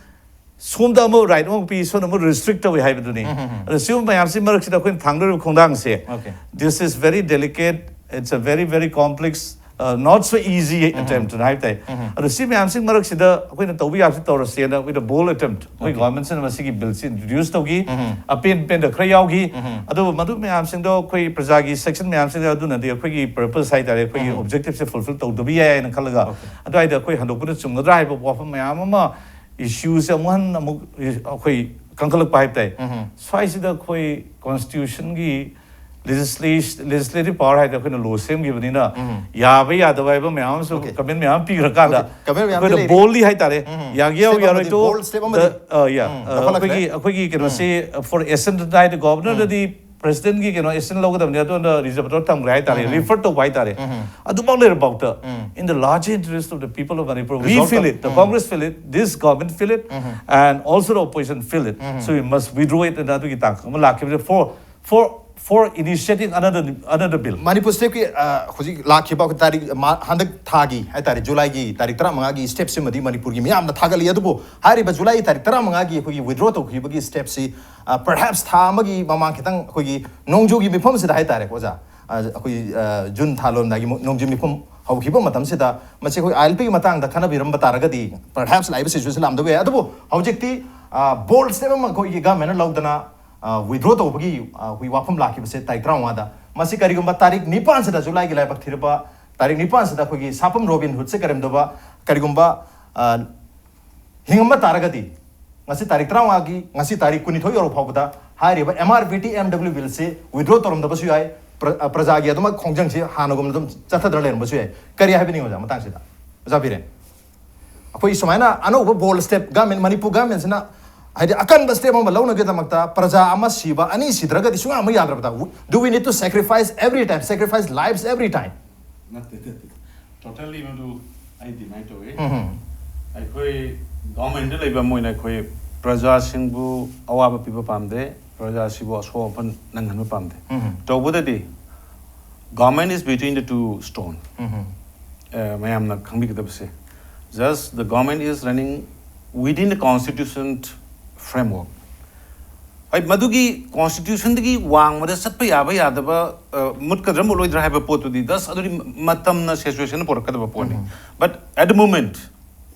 ꯁꯣꯝꯗ ꯑꯃꯨꯛ right ꯑꯃꯨꯛ ꯄꯤ, ꯁꯣꯝꯗ ꯑꯃꯨꯛ restrict ꯇꯧꯏ ꯍꯥꯏꯕꯗꯨꯅꯤ꯫ ꯑꯗꯣ ꯁꯤꯒꯨꯝꯕ ꯃꯌꯥꯝꯁꯤ ꯃꯔꯛꯁꯤꯗ ꯑꯩꯈꯣꯏꯅ ꯊꯥꯡꯗꯣꯔꯤꯕ ꯈꯣꯡꯊꯥꯡꯁꯦ, Okay. this is very delicate It's a very, very complex, uh, not so easy attempt ꯍꯥꯏꯕ ꯇꯥꯏ. ꯑꯗꯣ ꯁꯤ ꯃꯌꯥꯝꯁꯤꯡ ꯃꯔꯛꯁꯤꯗ ꯑꯩꯈꯣꯏꯅ ꯇꯧꯕ ꯌꯥꯕꯁꯤ ꯇꯧꯔꯁꯦꯅ with a bold attempt ꯑꯩꯈꯣꯏ governmentꯁꯤꯅ ꯃꯁꯤꯒꯤ billꯁꯤ introduce ꯇꯧꯈꯤ꯫ ꯑꯄꯦꯟ ꯄꯦꯟꯗ ꯈꯔ ꯌꯥꯎꯈꯤ꯫ ꯑꯗꯨꯕꯨ ꯃꯗꯨ ꯃꯌꯥꯝꯁꯤꯡꯗꯣ ꯑꯩꯈꯣꯏ ꯄ꯭ꯔꯖꯥꯒꯤ section ꯃꯌꯥꯝꯁꯤꯡꯗꯣ ꯑꯗꯨꯅꯗꯤ ꯑꯩꯈꯣꯏꯒꯤ purpose ꯍꯥꯏ ꯇꯥꯔꯦ, ꯑꯩꯈꯣꯏꯒꯤ objectiveꯁꯦ fulfil ꯇꯧꯗꯕ ꯌꯥꯏ ꯍꯥꯏꯅ ꯈꯜꯂꯒ ꯑꯗꯨꯋꯥꯏꯗ ꯑꯩꯈꯣꯏ ꯍꯟꯗꯣꯛꯄꯅ ꯆꯨꯝꯒꯗ꯭ꯔꯥ ꯍꯥꯏꯕ ꯋꯥꯐꯝ ꯃꯌꯥꯝ ꯑꯃ, issueꯁꯦ ꯑꯃꯨꯛ ꯍꯟꯅ ꯑꯃꯨꯛ ꯑꯩꯈꯣꯏ ꯀꯟꯈꯠꯂꯛꯄ ꯍꯥꯏꯕ ꯇꯥꯏ꯫ ꯁ꯭ꯋꯥꯏꯁꯤꯗ ꯑꯩꯈꯣꯏ constitutionꯒꯤ legislation, legislative power ꯍꯥꯏꯗꯤ ꯑꯩꯈꯣꯏꯅ law ꯁꯦꯝꯈꯤꯕꯅꯤꯅ ꯌꯥꯕ ꯌꯥꯗꯕ ꯍꯥꯏꯕ ꯃꯌꯥꯝ ꯑꯃꯁꯨ comment ꯃꯌꯥꯝ ꯄꯤꯈ꯭ꯔꯀꯥꯟꯗ ꯑꯩꯈꯣꯏꯅ boldly ꯍꯥꯏ ꯇꯥꯔꯦ, ꯌꯥꯒꯦ ꯌꯥꯎꯒꯦ ꯌꯥꯔꯣꯏ ꯇꯣ, ꯑ, yeah, ꯑ, ꯑꯩꯈꯣꯏꯒꯤ, ꯑꯩꯈꯣꯏꯒꯤ ꯀꯩꯅꯣꯁꯤ for assent ꯍꯥꯏꯗꯤ governorꯗꯗꯤ presidentꯀꯤ ꯀꯩꯅꯣ assent ꯂꯧꯒꯗꯕꯅꯤ, ꯑꯗꯨꯅ reserve power ꯊꯝꯈ꯭ꯔꯦ ꯍꯥꯏ ꯇꯥꯔꯦ, refer ꯇꯧꯕ ꯍꯥꯏ ꯇꯥꯔꯦ꯫ ꯑꯗꯨꯃꯛ ꯂꯩꯔꯐꯥꯎꯗ in the larger interest of the people of Manipur, we feel it, the Congress feel it, this government feel it, and also the opposition feel it. So we must withdraw it. ꯑꯗꯨꯒꯤ ꯇꯥꯡꯀꯛ ꯑꯃ ꯂꯥꯛꯈꯤꯕꯁꯦ for for for initiating another another bill. Manipur stateꯀꯤ, ꯑ, ꯍꯧꯖꯤꯛ ꯂꯥꯛꯈꯤꯕ ꯑꯩꯈꯣꯏ ꯇꯥꯔꯤꯛ ꯃꯥ-, ꯍꯟꯗꯛ ꯊꯥꯒꯤ ꯍꯥꯏ ꯇꯥꯔꯦ, ꯖꯨꯂꯥꯏꯒꯤ ꯇꯥꯔꯤꯛ ꯇꯔꯥꯃꯉꯥꯒꯤ stepꯁꯤꯃꯗꯤ ꯃꯅꯤꯄꯨꯔꯒꯤ ꯃꯤꯌꯥꯝꯅ ꯊꯥꯒꯠꯂꯤ꯫ ꯑꯗꯨꯕꯨ ꯍꯥꯏꯔꯤꯕ ꯖꯨꯂꯥꯏꯒꯤ ꯇꯥꯔꯤꯛ ꯇꯔꯥꯃꯉꯥꯒꯤ ꯑꯩꯈꯣꯏꯒꯤ withdraw ꯇꯧꯈꯤꯕꯒꯤ stepꯁꯤ, ꯑ, perhaps ꯊꯥ ꯑꯃꯒꯤ ꯃꯃꯥꯡ ꯈꯤꯇꯪ ꯑꯩꯈꯣꯏꯒꯤ ꯅꯣꯡꯖꯨꯒꯤ ꯃꯤꯐꯝꯁꯤꯗ ꯍꯥꯏ ꯇꯥꯔꯦꯀꯣ ꯑꯣꯖꯥ, ꯑ, ꯑꯩꯈꯣꯏ, ꯑ, ꯖꯨꯟ ꯊꯥ ꯂꯣꯏꯔꯝꯗꯥꯏꯒꯤ ꯃꯣ-, ꯅꯣꯡꯖꯨ ꯃꯤꯐꯝ ꯍꯧꯈꯤꯕ ꯃꯇꯝꯁꯤꯗ ꯃꯁꯤ ꯑꯩꯈꯣꯏ ILPꯒꯤ ꯃꯇꯥꯡꯗ ꯈꯟꯅꯕꯤꯔꯝꯕ ꯇꯥꯔꯒꯗꯤ perhaps ꯂꯥꯛꯏꯕ situationꯁꯤ ꯂꯥꯛꯑꯝꯗꯕ ꯌꯥꯏ꯫ ꯑꯗꯨꯕꯨ ꯍꯧꯖꯤꯛꯇꯤ, ꯑ, bold step ꯑꯃ ꯑꯩꯈꯣꯏꯒꯤ governmentꯅ ꯂꯧꯗꯅ ꯑ, withdraw ꯇꯧꯕꯒꯤ, ꯑ, ꯑꯩꯈꯣꯏ ꯋꯥꯐꯝ ꯂꯥꯛꯈꯤꯕꯁꯦ ꯇꯥꯔꯤꯛ ꯇꯔꯥꯃꯉꯥꯗ꯫ ꯃꯁꯤ ꯀꯔꯤꯒꯨꯝꯕ ꯇꯥꯔꯤꯛ ꯅꯤꯄꯥꯟꯁꯤꯗ, ꯖꯨꯂꯥꯏꯒꯤ ꯂꯥꯏꯕꯛ ꯊꯤꯔꯕ ꯇꯥꯔꯤꯛ ꯅꯤꯄꯥꯟꯁꯤꯗ ꯑꯩꯈꯣꯏꯒꯤ ꯁꯥꯄꯝ ꯔꯣꯕꯤꯟ ꯍꯨꯗꯁꯦ ꯀꯔꯤꯒꯨꯝꯕ, ꯑ, ꯍꯤꯡꯉꯝꯕ ꯇꯥꯔꯒꯗꯤ, ꯉꯁꯤ ꯇꯥꯔꯤꯛ ꯇꯔꯥꯃꯉꯥꯒꯤ, ꯉꯁꯤ ꯇꯥꯔꯤꯛ ꯀꯨꯟꯅꯤꯊꯣꯏ ꯌꯧꯔ ꯐꯥꯎꯕꯗ ꯍꯥꯏꯔꯤꯕ MRVT MW billꯁꯤ withdraw ꯇꯧꯔꯝꯗꯕꯁꯨ ꯌꯥꯏ, ꯄ꯭ꯔ-, ꯑ, ꯄ꯭ꯔꯖꯥꯒꯤ ꯑꯗꯨꯃꯛ ꯈꯣꯡꯖꯪꯁꯤ ꯍꯥꯟꯅꯒꯨꯝꯅ ꯑꯗꯨꯝ ꯆꯠꯊꯗꯅ ꯂꯩꯔꯝꯕꯁꯨ ꯌꯥꯏ꯫ ꯀꯔꯤ ꯍꯥꯏꯕꯤꯅꯤꯡꯉꯤ ꯑꯣꯖꯥ ꯃꯇꯥꯡꯁꯤꯗ? ꯑꯣꯖꯥ ꯕꯤꯔꯦꯟ꯫ ꯑꯩꯈꯣꯏ ꯁꯨꯃꯥꯏꯅ ꯑꯅꯧꯕ bold step government, ꯃꯅꯤꯄꯨꯔ governmentꯁꯤꯅ ꯍꯥꯏꯗꯤ ꯑꯀꯟꯕ step ꯑꯃ ꯂꯧꯅꯕꯒꯤꯗꯃꯛꯇ ꯄ꯭ꯔꯖꯥ ꯑꯃ ꯁꯤꯕ, ꯑꯅꯤ ꯁꯤꯗ꯭ꯔꯒꯗꯤ ꯁꯨꯡꯌꯥ ꯑꯃ ꯌꯥꯗ꯭ꯔꯕꯗ, do we need to sacrifice every time, sacrifice lives every time? ꯅꯠꯇꯦ, ꯅꯠꯇꯦ꯫ Totally ꯃꯗꯨ ꯑꯩ deny ꯇꯧꯏ꯫ ꯑꯩꯈꯣꯏ governmentꯇ ꯂꯩꯕ ꯑꯃ ꯑꯣꯏꯅ ꯑꯩꯈꯣꯏ ꯄ꯭ꯔꯖꯥꯁꯤꯡꯕꯨ ꯑꯋꯥꯕ ꯄꯤꯕ ꯄꯥꯝꯗꯦ, ꯄ꯭ꯔꯖꯥꯁꯤꯕꯨ ꯑꯁꯣꯛ ꯑꯄꯟ ꯅꯪꯍꯟꯕ ꯄꯥꯝꯗꯦ꯫ ꯇꯧꯕꯗꯗꯤ government is between the two stone꯫ ꯑ, ꯃꯌꯥꯝꯅ ꯈꯪꯕꯤꯒꯗꯕꯁꯦ, just the government is running within the constitution framework꯫ ꯍꯣꯏ, ꯃꯗꯨꯒꯤ ꯀꯣꯟꯁꯇꯤꯇ꯭ꯌꯨꯁꯟꯗꯒꯤ ꯋꯥꯡꯃꯗ ꯆꯠꯄ ꯌꯥꯕ ꯌꯥꯗꯕ, ꯑ, ꯃꯨꯠꯀꯗ꯭ꯔꯥ ꯃꯨꯠꯂꯣꯏꯗ꯭ꯔꯥ ꯍꯥꯏꯕ ꯄꯣꯠꯇꯨꯗꯤ ꯗꯁ ꯑꯗꯨꯗꯤ ꯃꯇꯝꯅ, ꯁꯤꯆꯨꯋꯦꯁꯟꯅ ꯄꯨꯔꯛꯀꯗꯕ ꯄꯣꯠꯅꯤ꯫ ꯎꯝ꯫ But at the moment,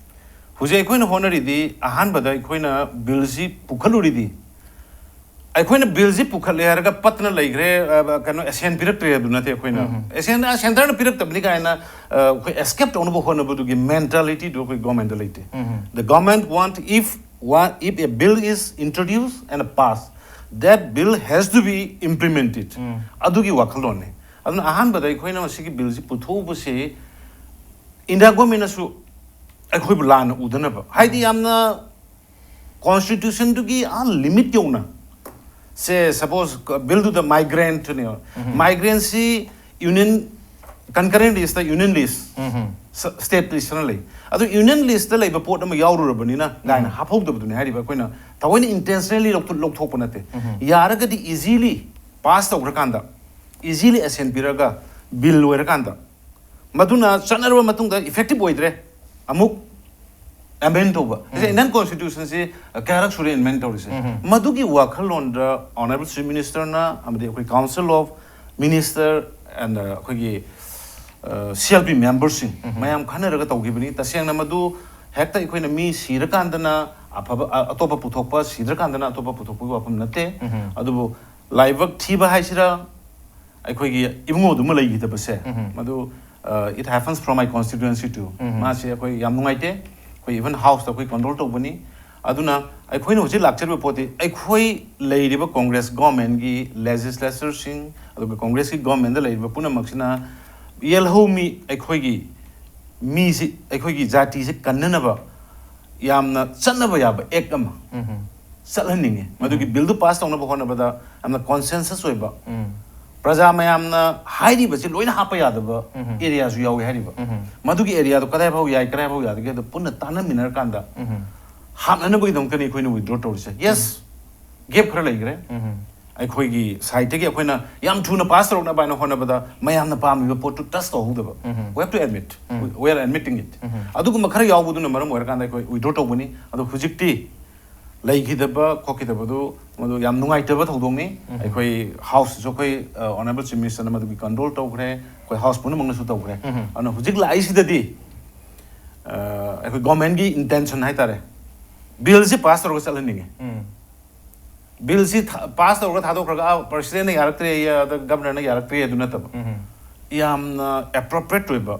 ꯍꯧꯖꯤꯛ ꯑꯩꯈꯣꯏꯅ ꯍꯣꯠꯅꯔꯤꯗꯤ, ꯑꯍꯥꯟꯕꯗ ꯑꯩꯈꯣꯏꯅ ꯕꯤꯜꯁꯤ ꯄꯨꯈꯠꯂꯨꯔꯤꯗꯤ, ꯑꯩꯈꯣꯏꯅ ꯕꯤꯜꯁꯤ ꯄꯨꯈꯠꯂꯦ ꯍꯥꯏꯔꯒ ꯄꯠꯇꯅ ꯂꯩꯈ꯭ꯔꯦ, ꯑ, ꯀꯩꯅꯣ, ꯑꯦꯁꯦꯟ ꯄꯤꯔꯛꯇ꯭ꯔꯦ ꯑꯗꯨ ꯅꯠꯇꯦ ꯑꯩꯈꯣꯏꯅ꯫ ꯎꯝ꯫ ꯑꯦꯁꯦꯟ, ꯑ, ꯁꯦꯟꯇꯔꯅ ꯄꯤꯔꯛꯇꯕꯅꯤ ꯀꯥꯏꯅ, ꯑ, ꯑꯩꯈꯣꯏ ꯑꯦꯁꯀꯦꯞ ꯇꯧꯅꯕ ꯍꯣꯠꯅꯕꯗꯨꯒꯤ ꯃꯦꯟꯇꯥꯂꯤꯇꯤꯗꯨ ꯑꯩꯈꯣꯏ ꯒꯣꯔꯃꯦꯟꯗ ꯂꯩꯇꯦ꯫ ꯎꯝ꯫ The government want, if one, if a bill is introduced and passed, that bill has to be implemented. ꯎꯝ꯫ ꯑꯗꯨꯒꯤ ꯋꯥꯈꯜꯂꯣꯟꯅꯤ꯫ ꯑꯗꯨꯅ ꯑꯍꯥꯟꯕꯗ ꯑꯩꯈꯣꯏꯅ ꯃꯁꯤꯒꯤ ꯕꯤꯜꯁꯤ ꯄꯨꯊꯣꯛꯎꯕꯁꯤ ꯏꯟꯗꯤꯌꯥ ꯒꯣꯔꯃꯦꯟꯅꯁꯨ ꯑꯩꯈꯣꯏꯕꯨ ꯂꯥꯟꯅ ꯎꯗꯅꯕ, ꯍꯥꯏꯗꯤ ꯌꯥꯝꯅ ꯀꯣꯟꯁꯇꯤꯇ꯭ꯌꯨꯁꯟꯗꯨꯒꯤ ꯑꯥ ꯂꯤꯃꯤꯠ ꯌꯧꯅ, ꯁꯦ, ꯁꯄꯣꯁ ꯕꯤꯜꯗꯨꯗ ꯃꯥꯏꯒ꯭ꯔꯦꯟꯠꯅꯦꯕ, ꯎꯝ꯫ ꯃꯥꯏꯒ꯭ꯔꯦꯟꯁꯤ ꯌꯨꯅꯤꯌꯟ, ꯀꯟꯀꯔꯦꯟ ꯂꯤꯁꯇ ꯌꯨꯅꯤꯌꯟ ꯂꯤꯁ, ꯎꯝ꯫ ꯁ-, ꯁ꯭ꯇꯦꯠ ꯂꯤꯁꯇꯅ ꯂꯩ꯫ ꯑꯗꯨ ꯌꯨꯅꯤꯌꯟ ꯂꯤꯁꯇ ꯂꯩꯕ ꯄꯣꯠ ꯑꯃ ꯌꯥꯎꯔꯨꯔꯕꯅꯤꯅ ꯂꯥꯏꯅ ꯎꯝ꯫ ꯍꯥꯞꯍꯧꯗꯕꯗꯨꯅꯤ ꯍꯥꯏꯔꯤꯕ꯫ ꯑꯩꯈꯣꯏꯅ ꯊꯑꯣꯏꯅ ꯏꯟꯇꯦꯟꯁꯅꯦꯜꯂꯤ ꯂꯧꯊꯣꯛ-, ꯂꯧꯊꯣꯛꯄ ꯅꯠꯇꯦ꯫ ꯎꯝ꯫ ꯌꯥꯔꯒꯗꯤ ꯏꯖꯤꯂꯤ ꯄꯥꯁ ꯇꯧꯈ꯭ꯔꯀꯥꯟꯗ, ꯏꯖꯤꯂꯤ ꯑꯦꯁꯦꯟ ꯄꯤꯔꯒ ꯕꯤꯜ ꯑꯣꯏꯔꯀꯥꯟꯗ, ꯃꯗꯨꯅ ꯆꯠꯅꯔꯕ ꯃꯇꯨꯡꯗ ꯏꯐꯦꯛꯇꯤꯚ ꯑꯣꯏꯗ꯭ꯔꯦ, ꯑꯃꯨꯛ ꯑꯦꯃꯦꯟ ꯇꯧꯕ꯫ ꯎꯝ꯫ ꯏꯟꯗꯤꯌꯟ ꯀꯣꯟꯁꯇꯤꯇ꯭ꯌꯨꯁꯟꯁꯤ ꯀꯌꯥꯔꯛ ꯁꯨꯔꯦ ꯑꯦꯃꯦꯟ ꯇꯧꯔꯤꯁꯦ? ꯎꯝ꯫ ꯃꯗꯨꯒꯤ ꯋꯥꯈꯜꯂꯣꯟꯗ ꯑꯣꯅꯔꯦꯕꯜ ꯆꯤꯐ ꯃꯤꯅꯤꯁꯇꯔꯅ ꯑꯃꯗꯤ ꯑꯩꯈꯣꯏ ꯀꯥꯎꯟꯁꯤꯜ ꯑꯣꯐ ꯃꯤꯅꯤꯁꯇꯔ ꯑꯦꯟ ꯑꯩꯈꯣꯏꯒꯤ, ꯑ, ꯁꯤ ꯑꯦꯜ ꯄꯤ ꯃꯦꯝꯕꯔꯁꯤꯡ ꯎꯝ꯫ ꯃꯌꯥꯝ ꯈꯟꯅꯔꯒ ꯇꯧꯈꯤꯕꯅꯤ꯫ ꯇꯁꯦꯡꯅ ꯃꯗꯨ ꯍꯦꯛꯇ ꯑꯩꯈꯣꯏꯅ ꯃꯤ ꯁꯤꯔꯀꯥꯟꯗꯅ ꯑꯐꯕ, ꯑ-, ꯑꯇꯣꯞꯄ ꯄꯨꯊꯣꯛꯄ, ꯁꯤꯗ꯭ꯔꯀꯥꯟꯗꯅ ꯑꯇꯣꯞꯄ ꯄꯨꯊꯣꯛꯄꯒꯤ ꯋꯥꯐꯝ ꯅꯠꯇꯦ꯫ ꯎꯝ꯫ ꯑꯗꯨꯕꯨ ꯂꯥꯏꯕꯛ ꯊꯤꯕ ꯍꯥꯏꯁꯤꯔꯥ, ꯑꯩꯈꯣꯏꯒꯤ ꯏꯕꯨꯡꯉꯣꯗꯨꯃ ꯂꯩꯈꯤꯗꯕꯁꯦ, ꯎꯝ꯫ ꯃꯗꯨ, ꯑ, it happens from my constituency too꯫ ꯎꯝ꯫ ꯃꯥꯁꯦ ꯑꯩꯈꯣꯏ ꯌꯥꯝ ꯅꯨꯡꯉꯥꯏꯇꯦ꯫ ꯑꯩꯈꯣꯏ ꯏꯚꯟ ꯍꯥꯎꯁꯇ ꯑꯩꯈꯣꯏ ꯀꯣꯟꯗꯣꯜ ꯇꯧꯕꯅꯤ꯫ ꯑꯗꯨꯅ ꯑꯩꯈꯣꯏꯅ ꯍꯧꯖꯤꯛ ꯂꯥꯛꯆꯔꯤꯕ ꯄꯣꯠꯇꯤ, ꯑꯩꯈꯣꯏ ꯂꯩꯔꯤꯕ ꯀꯣꯡꯒ꯭ꯔꯦꯁ ꯒꯣꯔꯃꯦꯟꯒꯤ ꯂꯦꯖꯤꯁꯂꯦꯆꯔꯁꯤꯡ, ꯑꯗꯨꯒ ꯀꯣꯡꯒ꯭ꯔꯦꯁꯀꯤ ꯒꯣꯔꯃꯦꯟꯗ ꯂꯩꯔꯤꯕ ꯄꯨꯝꯅꯃꯛꯁꯤꯅ ꯌꯦꯜꯍꯧꯃꯤ ꯑꯩꯈꯣꯏꯒꯤ ꯃꯤꯁꯤ, ꯑꯩꯈꯣꯏꯒꯤ ꯖꯥꯇꯤꯁꯤ ꯀꯟꯅꯅꯕ ꯌꯥꯝꯅ ꯆꯠꯅꯕ ꯌꯥꯕ ꯑꯦꯛ ꯑꯃ ꯎꯝ꯫ ꯆꯠꯍꯟꯅꯤꯡꯉꯤ꯫ ꯃꯗꯨꯒꯤ ꯎꯝ꯫ ꯕꯤꯜꯗꯨ ꯄꯥꯁ ꯇꯧꯅꯕ ꯍꯣꯠꯅꯕꯗ ꯌꯥꯝꯅ ꯀꯣꯟꯁꯦꯟꯁꯁ ꯑꯣꯏꯕ, ꯎꯝ꯫ ꯄ꯭ꯔꯖꯥ ꯃꯌꯥꯝꯅ ꯍꯥꯏꯔꯤꯕꯁꯤ ꯂꯣꯏꯅ ꯍꯥꯞꯄ ꯌꯥꯗꯕ ꯎꯝ꯫ ꯑꯦꯔꯤꯌꯥꯁꯨ ꯌꯥꯎꯏ ꯍꯥꯏꯔꯤꯕ꯫ ꯎꯝ꯫ ꯃꯗꯨꯒꯤ ꯑꯦꯔꯤꯌꯥꯗꯣ ꯀꯗꯥꯏ ꯐꯥꯎ ꯌꯥꯏ, ꯀꯗꯥꯏ ꯐꯥꯎ ꯌꯥꯗꯒꯦ ꯑꯗꯨ ꯄꯨꯟꯅ ꯇꯥꯟꯅꯃꯤꯟꯅꯔꯀꯥꯟꯗ ꯎꯝ꯫ ꯍꯥꯞꯅꯅꯕꯒꯤꯗꯃꯛꯇꯅꯤ ꯑꯩꯈꯣꯏꯅ ꯋꯤꯗ꯭ꯔꯣ ꯇꯧꯔꯤꯁꯦ꯫ ꯌꯦꯁ, ꯒꯦꯞ ꯈꯔ ꯂꯩꯈ꯭ꯔꯦ꯫ ꯎꯝ꯫ ꯑꯩꯈꯣꯏꯒꯤ ꯁꯥꯏꯠꯇꯒꯤ ꯑꯩꯈꯣꯏꯅ ꯌꯥꯝ ꯊꯨꯅ ꯄꯥꯁ ꯇꯧꯔꯛꯅꯕ ꯍꯥꯏꯅ ꯍꯣꯠꯅꯕꯗ ꯃꯌꯥꯝꯅ ꯄꯥꯝꯃꯤꯕ ꯄꯣꯠꯇꯨ ꯇꯆ ꯇꯧꯍꯧꯗꯕ꯫ Um. We have to admit, um. We are admitting it꯫ Um. ꯑꯗꯨꯒꯨꯝꯕ ꯈꯔ ꯌꯥꯎꯕꯗꯨꯅ ꯃꯔꯝ ꯑꯣꯏꯔꯀꯥꯟꯗ ꯑꯩꯈꯣꯏ ꯋꯤꯗ꯭ꯔꯣ ꯇꯧꯕꯅꯤ꯫ ꯑꯗꯣ ꯍꯧꯖꯤꯛꯇꯤ ꯂꯩꯈꯤꯗꯕ ꯈꯣꯠꯈꯤꯗꯕꯗꯨ ꯃꯗꯨ ꯌꯥꯝ ꯅꯨꯡꯉꯥꯏꯇꯕ ꯊꯧꯗꯣꯛꯅꯤ꯫ ꯑꯩꯈꯣꯏ ꯍꯥꯎꯁꯇꯁꯨ ꯑꯩꯈꯣꯏ ꯑꯣꯅꯔꯦꯕꯜ ꯆꯤꯐ ꯃꯤꯅꯤꯁꯇꯔꯅ ꯃꯗꯨꯒꯤ ꯀꯟꯗꯣꯜ ꯇꯧꯈ꯭ꯔꯦ, ꯑꯩꯈꯣꯏ ꯍꯥꯎꯁ ꯄꯨꯝꯅꯃꯛꯅꯁꯨ ꯇꯧꯈ꯭ꯔꯦ꯫ ꯑꯗꯨꯅ ꯍꯧꯖꯤꯛ ꯂꯥꯛꯏꯁꯤꯗꯗꯤ ꯑ, ꯑꯩꯈꯣꯏ ꯒꯣꯔꯃꯦꯟꯒꯤ ꯏꯟꯇꯦꯟꯁꯟ ꯍꯥꯏꯇꯥꯔꯦ, ꯕꯤꯜꯁꯤ ꯄꯥꯁ ꯇꯧꯔꯒ ꯆꯠꯍꯟꯅꯤꯡꯉꯤ꯫ ꯕꯤꯜꯁꯤ ꯊꯥ- ꯄꯥꯁ ꯇꯧꯔꯒ ꯊꯥꯗꯣꯛꯈ꯭ꯔꯒ, "ꯑꯥ, ꯄ꯭ꯔꯁꯤꯗꯦꯟꯅ ꯌꯥꯔꯛꯇ꯭ꯔꯦ, ꯑꯗ ꯒꯕꯔꯅꯔꯅ ꯌꯥꯔꯛꯇ꯭ꯔꯦ" ꯑꯗꯨ ꯅꯠꯇꯕ, ꯌꯥꯝꯅ ꯑꯦꯄ꯭ꯔꯣꯄ꯭ꯔꯤꯌꯦꯠ ꯑꯣꯏꯕ,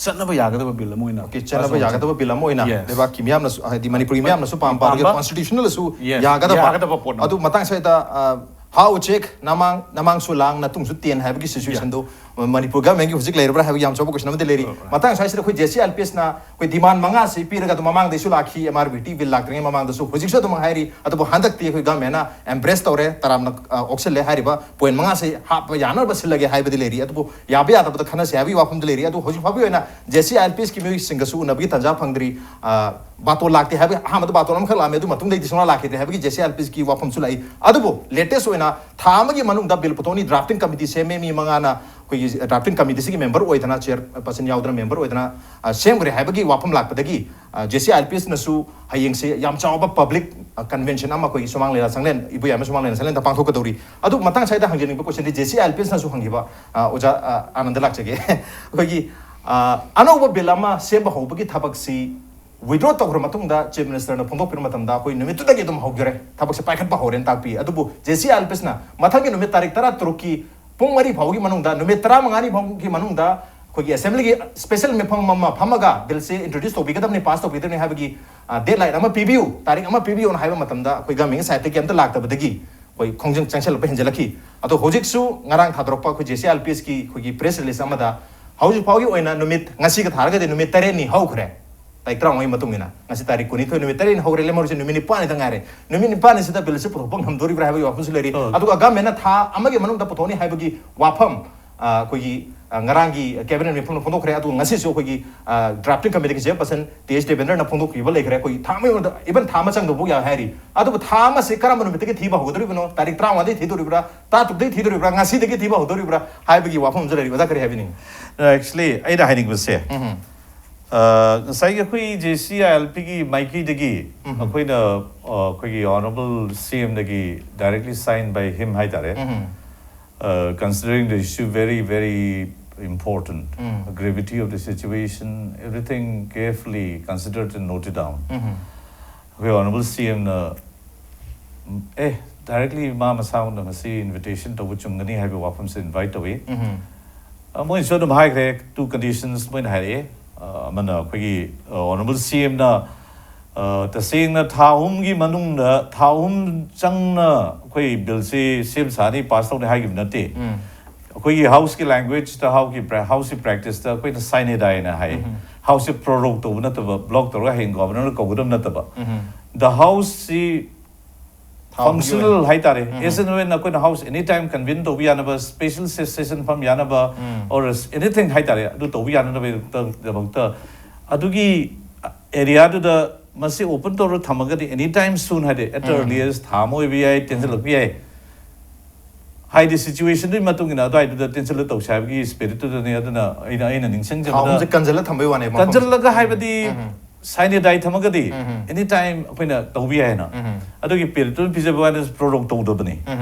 ꯆꯠꯅꯕ ꯌꯥꯒꯗꯕ ꯕꯤꯜ ꯑꯃ ꯑꯣꯏꯅ ꯆꯠꯅꯕ ꯌꯥꯒꯗꯕ ꯕꯤꯜ ꯑꯃ ꯑꯣꯏꯅ ꯂꯩꯕꯥꯛꯀꯤ ꯃꯤꯌꯥꯝꯅꯁꯨ, ꯍꯥꯏꯗꯤ ꯃꯅꯤꯄꯨꯔꯒꯤ ꯃꯤꯌꯥꯝꯅꯁꯨ ꯄꯥꯝꯕ, ꯑꯗꯨꯒ ꯄꯥꯝꯕ꯫ ꯀꯣꯟꯁꯇꯤꯇ꯭ꯌꯨꯁꯅꯦꯜꯁꯨ ꯌꯥꯒꯗꯕ, ꯌꯥꯒꯗꯕ ꯄꯣꯠ ꯑꯃ꯫ ꯑꯗꯨ ꯃꯇꯥꯡ ꯁ꯭ꯋꯥꯏꯗ, ꯑ, ꯍꯥꯎ ꯎꯆꯦꯛ, ꯅꯃꯥꯡ, ꯅꯃꯥꯡꯁꯨ ꯂꯥꯡ, ꯅꯇꯨꯡꯁꯨ ꯇꯦꯟ ꯍꯥꯏꯕꯒꯤ ꯁꯤꯆꯨꯋꯦꯁꯟꯗꯨ ꯃꯅꯤꯄꯨꯔ ꯒꯚꯔꯟꯃꯦꯟꯒꯤ ꯍꯧꯖꯤꯛ ꯂꯩꯔꯕ꯭ꯔꯥ ꯍꯥꯏꯕꯒꯤ ꯌꯥꯝ ꯆꯥꯎꯕ ꯀꯣꯏꯁꯟ ꯑꯃꯗꯤ ꯂꯩꯔꯤ꯫ ꯃꯇꯥꯡ ꯁ꯭ꯋꯥꯏꯁꯤꯗ ꯑꯩꯈꯣꯏ J C I L P ꯑꯦꯁꯅ ꯑꯩꯈꯣꯏ ꯗꯤꯃꯥꯟ ꯃꯉꯥꯁꯤ ꯄꯤꯔꯒ ꯑꯗꯨꯝ ꯃꯃꯥꯡꯗꯩꯁꯨ ꯂꯥꯛꯈꯤ, M R B T bill ꯂꯥꯛꯇ꯭ꯔꯤꯉꯩ ꯃꯃꯥꯡꯗꯁꯨ, ꯍꯧꯖꯤꯛꯁꯨ ꯑꯗꯨꯝ ꯍꯥꯏꯔꯤ꯫ ꯑꯗꯨꯕꯨ ꯍꯟꯗꯛꯇꯤ ꯑꯩꯈꯣꯏ ꯒꯚꯔꯟꯃꯦꯟꯅ ꯑꯦꯝꯕ꯭ꯔꯦꯁ ꯇꯧꯔꯦ, ꯇꯔꯥꯝꯅ, ꯑ, ꯑꯣꯛꯁꯤꯜꯂꯦ꯫ ꯍꯥꯏꯔꯤꯕ ꯄꯣꯏꯟ ꯃꯉꯥꯁꯤ ꯍꯥꯞꯄ ꯌꯥꯅꯕ ꯁꯤꯜꯂꯒꯦ ꯍꯥꯏꯕꯗꯤ ꯂꯩꯔꯤ꯫ ꯑꯗꯨꯕꯨ ꯌꯥꯕ ꯌꯥꯗꯕꯗ ꯈꯟꯅꯁꯦ ꯍꯥꯏꯕꯒꯤ ꯋꯥꯐꯝꯗꯤ ꯂꯩꯔꯤ꯫ ꯑꯗꯨ ꯍꯧꯖꯤꯛ ꯐꯥꯎꯒꯤ ꯑꯣꯏꯅ J C I L P ꯑꯦꯁꯀꯤ ꯃꯤꯑꯣꯏꯁꯤꯡꯒꯁꯨ ꯎꯅꯕꯒꯤ ꯇꯥꯟꯖꯥ ꯐꯪꯗ꯭ꯔꯤ꯫ ꯑ, ꯕꯥꯇꯣꯟ ꯂꯥꯛꯇꯦ ꯍꯥꯏꯕ ꯑꯍꯥꯟꯕꯗ ꯕꯥꯇꯣꯟ ꯑꯃꯈꯛ ꯂꯥꯛꯑꯝꯃꯦ, ꯑꯗꯨ ꯃꯇꯨꯡꯗꯩꯗꯤ ꯁꯨꯡꯂꯥꯛ ꯂꯥꯛꯈꯤꯗ꯭ꯔꯦ ꯍꯥꯏꯕꯒꯤ J C I L P ꯑꯦꯁꯀꯤ ꯋꯥꯐꯝꯁꯨ ꯂꯥꯛꯏ꯫ ꯑꯗꯨꯕꯨ ꯂꯦꯇꯦꯁ ꯑꯣꯏꯅ ꯊꯥ ꯑꯃꯒꯤ ꯃꯅꯨꯡꯗ ꯕꯤꯜ ꯄꯨꯊꯣꯛꯅꯤ, ꯗ꯭ꯔꯥꯐꯇꯤꯡ ꯀꯃꯤꯇꯤ ꯁꯦꯝꯃꯦ, ꯃꯤ ꯃꯉꯥꯅ ꯑꯩꯈꯣꯏꯒꯤ ꯗ꯭ꯔꯥꯐꯇꯤꯡ ꯀꯃꯤꯇꯤꯁꯤꯒꯤ ꯃꯦꯝꯕꯔ ꯑꯣꯏꯗꯅ, ꯆꯤꯌꯔ ꯄꯔꯁꯟ ꯌꯥꯎꯗꯅ ꯃꯦꯝꯕꯔ ꯑꯣꯏꯗꯅ, ꯑ, ꯁꯦꯝꯈ꯭ꯔꯦ ꯍꯥꯏꯕꯒꯤ ꯋꯥꯐꯝ ꯂꯥꯛꯄꯗꯒꯤ, ꯑ, J C I L P ꯑꯦꯁꯅꯁꯨ ꯍꯌꯦꯡꯁꯦ ꯌꯥꯝ ꯆꯥꯎꯕ ꯄꯕ꯭ꯂꯤꯛ, ꯑ, ꯀꯟꯚꯦꯟꯁꯟ ꯑꯃ ꯑꯩꯈꯣꯏꯒꯤ ꯁꯨꯃꯥꯡ ꯂꯤꯂꯥ ꯁꯪꯂꯦꯟ, ꯏꯕꯣꯌꯥꯏꯃ ꯁꯨꯃꯥꯡ ꯂꯤꯂꯥ ꯁꯪꯂꯦꯟꯗ ꯄꯥꯡꯊꯣꯛꯀꯗꯧꯔꯤ꯫ ꯑꯗꯨ ꯃꯇꯥꯡ ꯁ꯭ꯋꯥꯏꯗ ꯍꯪꯖꯅꯤꯡꯕ ꯀꯣꯏꯁꯟꯗꯤ J C I L P ꯑꯦꯁꯅꯁꯨ ꯍꯪꯈꯤꯕ, ꯑ, ꯑꯣꯖꯥ, ꯑ, ꯑꯥꯅꯟꯗ ꯂꯥꯛꯆꯒꯦ꯫ ꯑꯩꯈꯣꯏꯒꯤ, ꯑ, ꯑꯅꯧꯕ ꯕꯤꯜ ꯑꯃ ꯁꯦꯝꯕ ꯍꯧꯕꯒꯤ ꯊꯕꯛꯁꯤ ꯋꯤꯗ꯭ꯔꯣ ꯇꯧꯈ꯭ꯔ ꯃꯇꯨꯡꯗ ꯆꯤꯐ ꯃꯤꯅꯤꯁꯇꯔꯅ ꯐꯣꯡꯗꯣꯛꯄꯤꯕ ꯃꯇꯝꯗ ꯑꯩꯈꯣꯏ ꯅꯨꯃꯤꯠꯇꯨꯗꯒꯤ ꯑꯗꯨꯝ ꯍꯧꯈ꯭ꯔꯦ, ꯊꯕꯛꯁꯦ ꯄꯥꯏꯈꯠꯄ ꯍꯧꯔꯦꯅ ꯇꯥꯛꯄꯤ꯫ ꯑꯗꯨꯕꯨ J C I L P ꯑꯦꯁꯅ ꯃꯊꯪꯒꯤ ꯅꯨꯃꯤꯠ ꯇꯥꯔꯤꯛ ꯇꯔꯥ ꯇꯔꯨꯛꯀꯤ ꯄꯨꯡ ꯃꯔꯤ ꯐꯥꯎꯒꯤ ꯃꯅꯨꯡꯗ, ꯅꯨꯃꯤꯠ ꯇꯔꯥꯃꯉꯥꯅꯤ ꯐꯥꯎꯒꯤ ꯃꯅꯨꯡꯗ ꯑꯩꯈꯣꯏꯒꯤ ꯑꯦꯁꯦꯝꯕ꯭ꯂꯤꯒꯤ ꯁ꯭ꯄꯦꯁꯦꯜ ꯃꯤꯐꯝ ꯑꯃ ꯐꯝꯃꯒ ꯕꯤꯜꯁꯦ ꯏꯟꯇ꯭ꯔꯣꯗ꯭ꯌꯨꯁ ꯇꯧꯕꯤꯒꯗꯕꯅꯤ, ꯄꯥꯁ ꯇꯧꯕꯤꯒꯗꯕꯅꯤ ꯍꯥꯏꯕꯒꯤ, ꯑ, ꯗꯦꯗꯂꯥꯏꯟ ꯑꯃ ꯄꯤꯕꯤꯌꯨ, ꯇꯥꯔꯤꯛ ꯑꯃ ꯄꯤꯕꯤꯌꯨꯅ ꯍꯥꯏꯕ ꯃꯇꯝꯗ ꯑꯩꯈꯣꯏ ꯒꯚꯔꯟꯃꯦꯟꯒꯤ ꯁꯥꯏꯠꯇꯒꯤ ꯑꯝꯇ ꯂꯥꯛꯇꯕꯗꯒꯤ ꯑꯩꯈꯣꯏ ꯈꯣꯡꯖꯪ ꯆꯪꯁꯤꯜꯂꯛꯄ ꯍꯦꯟꯖꯜꯂꯛꯈꯤ꯫ ꯑꯗꯣ ꯍꯧꯖꯤꯛꯁꯨ ꯉꯔꯥꯡ ꯊꯥꯗꯣꯔꯛꯄ ꯑꯩꯈꯣꯏ J C I L P ꯑꯦꯁꯀꯤ ꯑꯩꯈꯣꯏꯒꯤ ꯄ꯭ꯔꯦꯁ ꯔꯤꯂꯤꯁ ꯑꯃꯗ ꯍꯧꯖꯤꯛ ꯐꯥꯎꯒꯤ ꯑꯣꯏꯅ ꯅꯨꯃꯤꯠ, ꯉꯁꯤꯒ ꯊꯥꯔꯒꯗꯤ ꯅꯨꯃꯤꯠ ꯇꯔꯦꯠꯅꯤ ꯍꯧꯈ꯭ꯔꯦ꯫ ꯇꯥꯔꯤꯛ ꯇꯔꯥꯃꯉꯥꯒꯤ ꯃꯇꯨꯡ ꯏꯟꯅ ꯉꯁꯤ ꯇꯥꯔꯤꯛ ꯀꯨꯟꯅꯤꯊꯣꯏ, ꯅꯨꯃꯤꯠ ꯇꯔꯦꯠꯅꯤ ꯍꯧꯈ꯭ꯔꯦ, ꯂꯦꯝꯍꯧꯔꯤꯁꯦ ꯅꯨꯃꯤꯠ ꯅꯤꯄꯥꯟꯅꯤꯗ ꯉꯥꯏꯔꯦ꯫ ꯅꯨꯃꯤꯠ ꯅꯤꯄꯥꯟꯅꯤꯁꯤꯗ ꯕꯤꯜꯁꯦ ꯄꯨꯊꯣꯛꯄ ꯉꯝꯗꯣꯔꯤꯕ꯭ꯔꯥ ꯍꯥꯏꯕꯒꯤ ꯋꯥꯐꯝꯁꯨ ꯂꯩꯔꯤ꯫ ꯑ꯫ ꯑꯗꯨꯒ ꯒꯚꯔꯟꯃꯦꯟꯅ ꯊꯥ ꯑꯃꯒꯤ ꯃꯅꯨꯡꯗ ꯄꯨꯊꯣꯛꯅꯤ ꯍꯥꯏꯕꯒꯤ ꯋꯥꯐꯝ, ꯑ, ꯑꯩꯈꯣꯏꯒꯤ, ꯑ, ꯉꯔꯥꯡꯒꯤ ꯀꯦꯕꯤꯅꯦꯠ ꯃꯤꯐꯝꯅ ꯐꯣꯡꯗꯣꯛꯈ꯭ꯔꯦ꯫ ꯑꯗꯨꯒ ꯉꯁꯤꯁꯨ ꯑꯩꯈꯣꯏꯒꯤ, ꯑ, ꯗ꯭ꯔꯥꯐꯇꯤꯡ ꯀꯃꯤꯇꯤꯒꯤ ꯆꯤꯌꯔꯄꯔꯁꯟ ꯇꯤ ꯑꯩꯆ ꯗꯦꯕꯦꯟꯗ꯭ꯔꯅ ꯐꯣꯡꯗꯣꯛꯈꯤꯕ ꯂꯩꯈ꯭ꯔꯦ꯫ ꯑꯩꯈꯣꯏꯒꯤ ꯊꯥ ꯑꯃꯒꯤ ꯃꯅꯨꯡꯗ, ꯏꯚꯟ ꯊꯥ ꯑꯃ ꯆꯪꯗꯧꯕ ꯌꯥꯏ ꯍꯥꯏꯔꯤ꯫ ꯑꯗꯨꯕꯨ ꯊꯥ ꯑꯃꯁꯤ ꯀꯔꯝꯕ ꯅꯨꯃꯤꯠꯇꯒꯤ ꯊꯤꯕ ꯍꯧꯒꯗꯧꯔꯤꯕꯅꯣ? ꯇꯥꯔꯤꯛ ꯇꯔꯥꯃꯉꯥꯗꯒꯤ ꯊꯤꯗꯣꯔꯤꯕ꯭ꯔꯥ, ꯇꯔꯥ ꯇꯔꯨꯛꯇꯒꯤ ꯊꯤꯗꯣꯔꯤꯕ꯭ꯔꯥ, ꯉꯁꯤꯗꯒꯤ ꯊꯤꯕ ꯍꯧꯗꯣꯔꯤꯕ꯭ꯔꯥ ꯍꯥꯏꯕꯒꯤ ꯋꯥꯐꯝ ꯑꯃꯁꯨ ꯂꯩꯔꯤ꯫ ꯑꯣꯖꯥ, ꯀꯔꯤ ꯍꯥꯏꯕꯤꯅꯤꯡꯉꯤ? ꯑꯦꯛꯆꯨꯂꯤ ꯑꯩꯅ ꯍꯥꯏꯅꯤꯡꯕꯁꯦ, ꯎꯝ꯫ ꯑ, ꯉꯁꯥꯏꯒꯤ ꯑꯩꯈꯣꯏ ꯖꯦ ꯁꯤ ꯑꯥꯏ ꯑꯦꯜ ꯄꯤꯒꯤ ꯃꯥꯏꯀꯩꯗꯒꯤ ꯑꯩꯈꯣꯏꯅ, ꯑ, ꯑꯩꯈꯣꯏꯒꯤ ꯑꯣꯅꯔꯦꯕꯜ ꯁꯤ ꯑꯦꯝꯗꯒꯤ directly signed by him ꯍꯥꯏꯇꯥꯔꯦ, uh, considering the issue very, very important, gravity of the situation, everything carefully considered and noted down. ꯑꯩꯈꯣꯏ ꯑꯣꯅꯔꯦꯕꯜ ꯁꯤ ꯑꯦꯝꯅ, ꯑꯦ, directly ꯃꯥ ꯃꯁꯥꯃꯛꯅ ꯃꯁꯤ invitation ꯇꯧꯕ ꯆꯨꯝꯒꯅꯤ ꯍꯥꯏꯕ ꯋꯥꯐꯝꯁꯦ invite ꯇꯧꯏ꯫ ꯑ, ꯃꯣꯏꯅꯁꯨ ꯑꯗꯨꯝ ꯍꯥꯏꯈ꯭ꯔꯦ, two conditions ꯃꯣꯏꯅ ꯍꯥꯏꯔꯛꯑꯦ꯫ ꯑ, ꯑꯃꯅ ꯑꯩꯈꯣꯏꯒꯤ, ꯑ, ꯑꯣꯅꯔꯦꯕꯜ ꯁꯤ ꯑꯦꯝꯅ, ꯑ, ꯇꯁꯦꯡꯅ ꯊꯥ ꯑꯍꯨꯝꯒꯤ ꯃꯅꯨꯡꯗ, ꯊꯥ ꯑꯍꯨꯝ ꯆꯪꯅ ꯑꯩꯈꯣꯏ ꯕꯤꯜꯁꯤ ꯁꯦꯝ ꯁꯥꯅꯤ, ꯄꯥꯁ ꯇꯧꯅꯤ ꯍꯥꯏꯈꯤꯕ ꯅꯠꯇꯦ꯫ ꯑꯩꯈꯣꯏꯒꯤ ꯍꯥꯎꯁꯀꯤ ꯂꯦꯡꯒ꯭ꯋꯦꯖꯇ, ꯍꯥꯎꯁꯀꯤ ꯄ꯭ꯔꯦ-, ꯍꯥꯎꯁꯀꯤ ꯄ꯭ꯔꯦꯛꯇꯤꯁꯇ ꯑꯩꯈꯣꯏꯅ sine die ꯍꯥꯏ꯫ ꯍꯥꯎꯁꯁꯤ prorogue ꯇꯧꯕ ꯅꯠꯇꯕ, ꯕ꯭ꯂꯣꯛ ꯇꯧꯔꯒ ꯍꯌꯦꯡ ꯒꯣꯕꯔꯅꯔꯅ ꯀꯧꯒꯗꯕ ꯅꯠꯇꯕ꯫ The ꯍꯥꯎꯁꯁꯤ ꯊꯥ ꯑꯍꯨꯝꯒꯤ ꯐꯪꯁꯅꯦꯜ ꯑꯣꯏꯅ ꯍꯥꯏꯇꯥꯔꯦ, as and when ꯑꯩꯈꯣꯏꯅ ꯍꯥꯎꯁ any time convene ꯇꯧꯕ ꯌꯥꯅꯕ, special session ꯐꯝ ꯌꯥꯅꯕ, or anything ꯍꯥꯏꯇꯥꯔꯦ, ꯑꯗꯨ ꯇꯧꯕ ꯌꯥꯅꯕꯒꯤꯗꯃꯛꯇ ꯑꯗꯨꯒꯤ ꯑꯦꯔꯤꯌꯥꯗꯨꯗ ꯃꯁꯤ open ꯇꯧꯔ ꯊꯝꯃꯒꯗꯤ any time soon ꯍꯥꯏꯗꯤ at earliest ꯊꯥ ꯑꯃ ꯑꯣꯏꯕ ꯌꯥꯏ, ꯇꯦꯟꯁꯤꯜꯂꯛꯄ ꯌꯥꯏ꯫ ꯍꯥꯏꯗꯤ ꯁꯤꯆꯨꯋꯦꯁꯟꯗꯨꯒꯤ ꯃꯇꯨꯡ ꯏꯟꯅ ꯑꯗꯨꯋꯥꯏꯗꯨꯗ ꯇꯦꯟꯁꯤꯜꯂ ꯇꯧꯁꯦ ꯍꯥꯏꯕꯒꯤ ꯁ꯭ꯄꯤꯔꯤꯠꯇꯨꯗꯅꯤ꯫ ꯑꯗꯨꯅ ꯑꯩꯅ, ꯑꯩꯅ ꯊꯥ ꯅꯤꯡꯁꯤꯡꯖꯕꯗ ꯑꯍꯨꯝꯁꯦ ꯀꯟꯖꯜꯂ ꯊꯝꯕꯩ ꯋꯥꯅꯦ ꯃꯐꯝꯁꯦ꯫ ꯀꯟꯖꯜꯂꯒ ꯍꯥꯏꯕꯗꯤ sine die ꯊꯝꯃꯒꯗꯤ any time ꯑꯩꯈꯣꯏꯅ ꯇꯧꯕ ꯌꯥꯏ ꯍꯥꯏꯅ꯫ ꯑꯗꯨꯒꯤ ꯄꯤꯔꯤꯠꯇꯨ ꯄꯤꯖꯕ ꯋꯥꯅꯤ, prorogue ꯇꯧꯗꯕꯅꯤ꯫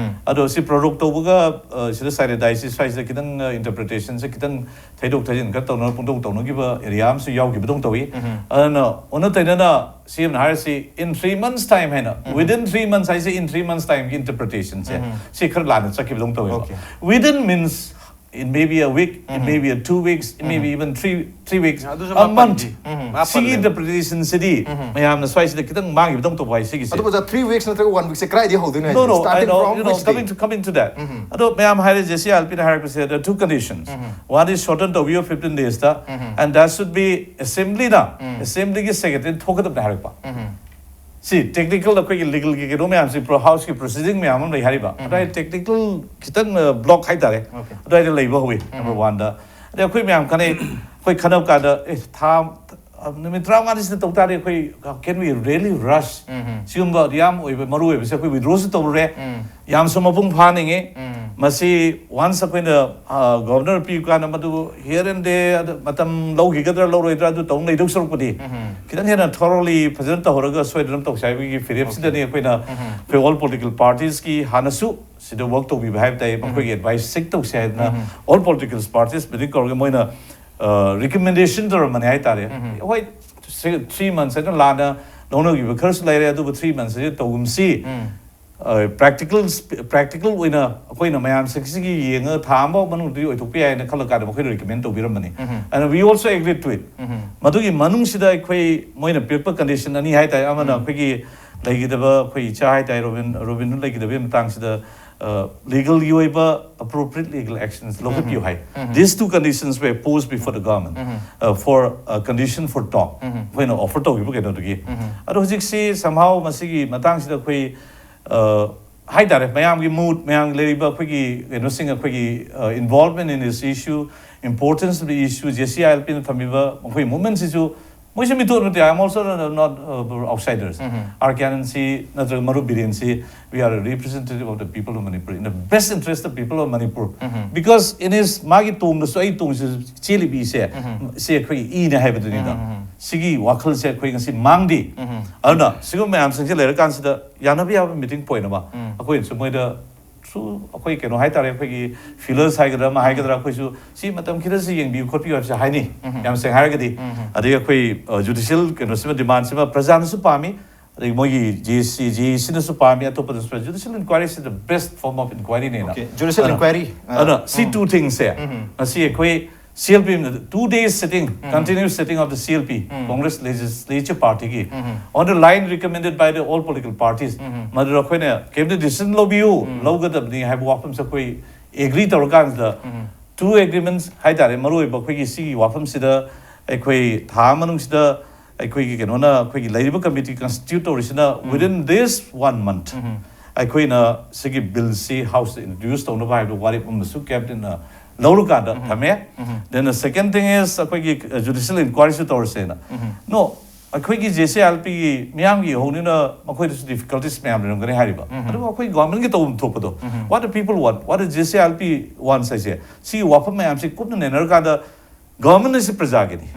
ꯑꯗꯣ ꯁꯤ prorogue ꯇꯧꯕꯒ, ꯑ, ꯁꯤꯗ sine die ꯁꯤ ꯁ꯭ꯋꯥꯏꯁꯤꯗ ꯈꯤꯇꯪ, ꯑ, interpretation ꯁꯦ ꯈꯤꯇꯪ ꯊꯩꯗꯣꯛ ꯊꯩꯖꯤꯟ ꯈꯔ ꯇꯧꯅ ꯄꯨꯡꯇꯧ ꯇꯧꯅꯈꯤꯕ ꯑꯦꯔꯤꯌꯥ ꯑꯃꯁꯨ ꯌꯥꯎꯈꯤꯕꯗꯧ ꯇꯧꯏ꯫ ꯑꯗꯨꯅ ꯑꯣꯟꯅ ꯇꯩꯅꯅ ꯁꯤ ꯑꯦꯝꯅ ꯍꯥꯏꯔꯤꯁꯤ in three months time ꯍꯥꯏꯅ, within three months ꯍꯥꯏꯁꯦ in three months time ꯒꯤ interpretation ꯁꯦ ꯁꯤ ꯈꯔ ꯂꯥꯟꯅ ꯆꯠꯈꯤꯕꯗꯧ ꯇꯧꯋꯦꯕ꯫ Okay. Within means it may be a week, it may be a two weeks, it may be even three, three weeks, ꯑꯗꯨꯁꯨ a ꯃꯥ month꯫ ꯄꯟꯈꯤ꯫ ꯎꯝ, ꯃꯥ ꯁꯤꯒꯤ ꯄꯜꯂꯦꯕ꯫ Interpretation ꯁꯤꯗꯤ ꯃꯌꯥꯝꯅ ꯁ꯭ꯋꯥꯏꯁꯤꯗ ꯈꯤꯇꯪ ꯃꯥꯡꯈꯤꯕꯗꯧ ꯇꯧꯕ ꯍꯥꯏ ꯁꯤꯒꯤꯁꯦ꯫ ꯑꯗꯨ ꯑꯣꯖꯥ, three weeks ꯅꯠꯇ꯭ꯔꯒ one week ꯁꯦ ꯀꯗꯥꯏꯗꯒꯤ ꯍꯧꯗꯣꯏꯅꯣ No, ꯍꯥꯏꯁꯦ? No, I Starting know, from you know, which day? Coming to, coming to that. ꯑꯗꯣ ꯃꯌꯥꯝ ꯍꯥꯏꯔꯦ, ꯖꯦ ꯁꯤ ꯑꯥꯏ ꯑꯦꯜ ꯄꯤꯅ ꯍꯥꯏꯔꯛꯄꯁꯦ, there are two conditions. One is shorten ꯇꯧꯕꯤꯌꯣ fifteen days ꯇ, and that should be assembly ꯅ, assembly ꯒꯤ secretary ꯊꯣꯛꯀꯗꯕꯅꯦ ꯍꯥꯏꯔꯛꯄ꯫ ꯁꯤ technical ꯑꯩꯈꯣꯏꯒꯤ legal ꯒꯤ ꯀꯩꯅꯣ ꯃꯌꯥꯝꯁꯤ, pro-, house ꯀꯤ proceeding ꯃꯌꯥꯝ ꯑꯃ ꯂꯩ ꯍꯥꯏꯔꯤꯕ꯫ ꯑꯗꯨ ꯍꯥꯏ technical ꯈꯤꯇꯪ, ꯑ, block ꯍꯥꯏꯇꯥꯔꯦ꯫ Okay. ꯑꯗꯨꯋꯥꯏꯗ ꯂꯩꯕ ꯍꯧꯋꯤ, number one ꯗ꯫ ꯑꯗꯩ ꯑꯩꯈꯣꯏ ꯃꯌꯥꯝ ꯈꯟꯅꯩ, ꯑꯩꯈꯣꯏ ꯈꯟꯅꯕ ꯀꯥꯟꯗ, ꯑꯦ, ꯊꯥ, ꯅꯨꯃꯤꯠ ꯇꯔꯥꯃꯉꯥꯅꯤꯁꯤꯗ ꯇꯧ ꯇꯥꯔꯗꯤ ꯑꯩꯈꯣꯏ can we really rush? ꯁꯤꯒꯨꯝꯕ ꯌꯥꯝ ꯑꯣꯏꯕ ꯃꯔꯨ ꯑꯣꯏꯕꯁꯦ ꯑꯩꯈꯣꯏ withdrawꯁꯨ ꯇꯧꯔꯨꯔꯦ꯫ ꯌꯥꯝꯁꯨ ꯃꯄꯨꯡ ꯐꯥꯅꯤꯡꯉꯤ꯫ ꯃꯁꯤ once ꯑꯩꯈꯣꯏꯅ ꯒꯣꯚꯔꯅꯔ ꯄꯤꯕ ꯀꯥꯟꯗ ꯃꯗꯨ here and there ꯃꯇꯝ ꯂꯧꯈꯤꯒꯗ꯭ꯔꯥ ꯂꯧꯔꯣꯏꯗ꯭ꯔꯥ ꯑꯗꯨ ꯇꯧ ꯂꯩꯗꯧ ꯁꯔꯨꯛꯄꯨꯗꯤ ꯈꯤꯇꯪ ꯍꯦꯟꯅ thoroughly ꯐꯖꯅ ꯇꯧꯍꯧꯔꯒ ꯁꯣꯏꯗꯅ ꯇꯧꯁꯦ ꯍꯥꯏꯕꯒꯤ ꯐꯤꯔꯦꯞꯁꯤꯗꯅꯤ ꯑꯩꯈꯣꯏꯅ ꯑꯩꯈꯣꯏ all political parties ꯀꯤ ꯍꯥꯟꯅꯁꯨ ꯁꯤꯗ work ꯇꯧꯕꯤꯕ ꯍꯥꯏꯕ ꯇꯥꯏ, ꯃꯈꯣꯏꯒꯤ advice seek ꯇꯧꯁꯦ ꯍꯥꯏꯗꯅ all political parties meeting ꯀꯧꯔꯒ ꯃꯣꯏꯅ recommendation ꯇꯧꯔꯝꯕꯅꯤ ꯍꯥꯏꯇꯥꯔꯦ꯫ ꯍꯣꯏ, three months ꯍꯥꯏꯅ ꯂꯥꯟꯅ ꯂꯧꯅꯈꯤꯕ ꯈꯔꯁꯨ ꯂꯩꯔꯦ, ꯑꯗꯨꯕꯨ three months ꯁꯤꯗ ꯇꯧꯒꯨꯝꯁꯤ꯫ ꯄ꯭ꯔꯦꯛꯇꯤꯀꯦꯜ ꯄ꯭ꯔꯦꯛꯇꯤꯀꯦꯜ ꯑꯣꯏꯅ ꯑꯩꯈꯣꯏꯅ ꯃꯌꯥꯝꯁꯤꯡꯁꯤꯒꯤ ꯌꯦꯡꯉꯒ ꯊꯥ ꯑꯃꯐꯥꯎ ꯃꯅꯨꯡꯗꯗꯤ ꯑꯣꯏꯊꯣꯛꯄ ꯌꯥꯏꯅ ꯈꯜꯂ ꯀꯥꯟꯗ ꯃꯈꯣꯏꯅ recommend ꯇꯧꯕꯤꯔꯝꯕꯅꯤ꯫ And we also agreed to it. ꯃꯗꯨꯒꯤ ꯃꯅꯨꯡꯁꯤꯗ ꯑꯩꯈꯣꯏ ꯃꯣꯏꯅ ꯄꯤꯔꯛꯄ condition ꯑꯅꯤ ꯍꯥꯏꯇꯥꯔꯦ, ꯑꯃꯅ ꯑꯩꯈꯣꯏꯒꯤ ꯂꯩꯒꯗꯕ ꯑꯩꯈꯣꯏ ꯏꯆꯥ ꯍꯥꯏꯇꯥꯔꯦ, ꯔꯣꯕꯤꯟ ꯔꯣꯕꯤꯟ ꯍꯨꯗ ꯂꯩꯒꯗꯕꯒꯤ ꯃꯇꯥꯡꯁꯤꯗ ꯂꯤꯒꯜꯒꯤ ꯑꯣꯏꯕ appropriate legal actions ꯂꯧꯈꯠꯄꯤꯌꯨ high. These two conditions were posed before the government uh, for a condition for talk. ꯑꯩꯈꯣꯏꯅ offer ꯇꯧꯈꯤꯕ ꯀꯩꯅꯣꯗꯨꯒꯤ꯫ ꯑꯗꯣ ꯍꯧꯖꯤꯛꯁꯤ somehow ꯃꯁꯤꯒꯤ ꯃꯇꯥꯡꯁꯤꯗ ꯑꯩꯈꯣꯏ ꯍꯥꯏꯇꯥꯔꯦ, ꯃꯌꯥꯝꯒꯤ mood, ꯃꯌꯥꯝꯒꯤ ꯂꯩꯔꯤꯕ ꯑꯩꯈꯣꯏꯒꯤ ꯀꯩꯅꯣꯁꯤꯡ, ꯑꯩꯈꯣꯏꯒꯤ involvement in this issue, importance of the issue, JCILP ꯅ ꯊꯝꯃꯤꯕ ꯃꯈꯣꯏ movementꯁꯤꯁꯨ ꯃꯣꯏꯁꯨ ꯃꯤꯇꯣꯞ ꯅꯠꯇꯦ꯫ I am also not uh, outsiders. R K ꯑꯥꯅꯟꯗꯁꯤ ꯅꯠꯇ꯭ꯔꯒ ꯃꯔꯨꯞ ꯕꯤꯔꯦꯟꯁꯤ, we are a representative of the people of Manipur in the best interest of people of Manipur. Because in his ꯃꯥꯒꯤ ꯇꯣꯡꯗꯁꯨ ꯑꯩ ꯇꯣꯡꯁꯤꯁꯨ ꯆꯦꯜꯂꯤꯕꯤꯁꯦ ꯁꯤ ꯑꯩꯈꯣꯏꯒꯤ ꯏꯅꯦ ꯍꯥꯏꯕꯗꯨꯅꯤꯗ꯫ ꯁꯤꯒꯤ ꯋꯥꯈꯜꯁꯦ ꯑꯩꯈꯣꯏ ꯉꯁꯤ ꯃꯥꯡꯗꯦ꯫ ꯑꯗꯨꯅ ꯁꯤꯒꯨꯝꯕ ꯃꯌꯥꯝꯁꯤꯡꯁꯦ ꯂꯩꯔꯀꯥꯟꯁꯤꯗ ꯌꯥꯅꯕ ꯌꯥꯕ meeting point ꯑꯃ ꯑꯩꯈꯣꯏꯅꯁꯨ ꯃꯣꯏꯗ through ꯑꯩꯈꯣꯏ ꯀꯩꯅꯣ ꯍꯥꯏꯇꯥꯔꯦ, ꯑꯩꯈꯣꯏꯒꯤ feelers ꯍꯥꯏꯒꯗ꯭ꯔꯥ ꯑꯃ ꯍꯥꯏꯒꯗ꯭ꯔꯥ, ꯑꯩꯈꯣꯏꯁꯨ ꯁꯤ ꯃꯇꯝ ꯈꯤꯇꯁꯤ ꯌꯦꯡꯕꯤꯌꯨ ꯈꯣꯠꯄꯤꯌꯨ ꯍꯥꯏꯕꯁꯦ ꯍꯥꯏꯅꯤ꯫ ꯌꯥꯝ ꯁꯦꯡꯅ ꯍꯥꯏꯔꯒꯗꯤ ꯑꯗꯒꯤ ꯑꯩꯈꯣꯏ judicial ꯀꯩꯅꯣꯁꯤꯃ demandꯁꯤꯃ ꯄ꯭ꯔꯖꯥꯅꯁꯨ ꯄꯥꯝꯃꯤ, ꯑꯗꯒꯤ ꯃꯣꯏꯒꯤ ꯖꯦ ꯁꯤ ꯖꯦ ꯁꯤꯅꯁꯨ ꯄꯥꯝꯃꯤ, ꯑꯇꯣꯞꯄꯗꯁꯨ judicial inquiry is the best form of inquiry ꯅꯦꯅ꯫ Judicial inquiry. ꯑꯗꯨꯅ ꯁꯤ two things ꯁꯦ ꯉꯁꯤ ꯑꯩꯈꯣꯏ CLP two days sitting, continuous sitting of the CLP, Congress Legislature Party ꯒꯤ on the line recommended by the all political parties, ꯃꯗꯨꯗ ꯑꯩꯈꯣꯏꯅ ꯀꯩꯝꯇ decision ꯂꯧꯕꯤꯌꯨ, ꯂꯧꯒꯗꯕꯅꯤ ꯍꯥꯏꯕ ꯋꯥꯐꯝꯁꯦ ꯑꯩꯈꯣꯏ agree ꯇꯧꯔꯀꯥꯟꯁꯤꯗ two agreements ꯍꯥꯏꯇꯥꯔꯦ, ꯃꯔꯨꯑꯣꯏꯕ ꯑꯩꯈꯣꯏꯒꯤ ꯁꯤꯒꯤ ꯋꯥꯐꯝꯁꯤꯗ ꯑꯩꯈꯣꯏ ꯊꯥ ꯃꯅꯨꯡꯁꯤꯗ ꯑꯩꯈꯣꯏꯒꯤ ꯀꯩꯅꯣꯅ, ꯑꯩꯈꯣꯏꯒꯤ ꯂꯩꯔꯤꯕ committee constitute ꯇꯧꯔꯤꯁꯤꯅ within this one month ꯑꯩꯈꯣꯏꯅ ꯁꯤꯒꯤ billꯁꯤ Houseꯇ introduce ꯇꯧꯅꯕ ꯍꯥꯏꯕ ꯋꯥꯔꯦꯞ ꯑꯃꯁꯨ cabinetꯅ ꯂꯧꯔꯀꯥꯟꯗ ꯊꯝꯃꯦ꯫ Then the second thing is ꯑꯩꯈꯣꯏꯒꯤ ꯖꯨꯗꯤꯁꯤꯌꯦꯜ ꯏꯟꯀ꯭ꯋꯥꯏꯔꯤꯁꯨ ꯇꯧꯔꯁꯦꯅ꯫ No, ꯑꯩꯈꯣꯏꯒꯤ ꯖꯦ ꯁꯤ ꯑꯥꯏ ꯑꯦꯜ ꯄꯤꯒꯤ ꯃꯤꯌꯥꯝꯒꯤ ꯍꯧꯅꯤꯅ ꯃꯈꯣꯏꯗꯁꯨ ꯗꯤꯐꯤꯀꯜꯇꯤꯁ ꯃꯌꯥꯝ ꯂꯩꯔꯝꯒꯅꯤ ꯍꯥꯏꯔꯤꯕ꯫ ꯑꯗꯨꯕꯨ ꯑꯩꯈꯣꯏ ꯒꯣꯔꯃꯦꯟꯒꯤ ꯇꯧꯐꯝ ꯊꯣꯛꯄꯗꯣ, what the people want, what the J C I L P wants ꯍꯥꯏꯁꯦ, ꯁꯤ ꯋꯥꯐꯝ ꯃꯌꯥꯝꯁꯤ ꯀꯨꯞꯅ ꯅꯩꯅꯔꯀꯥꯟꯗ ꯒꯣꯔꯃꯦꯟ ꯑꯁꯤ ꯄ꯭ꯔꯖꯥꯒꯤꯅꯤ꯫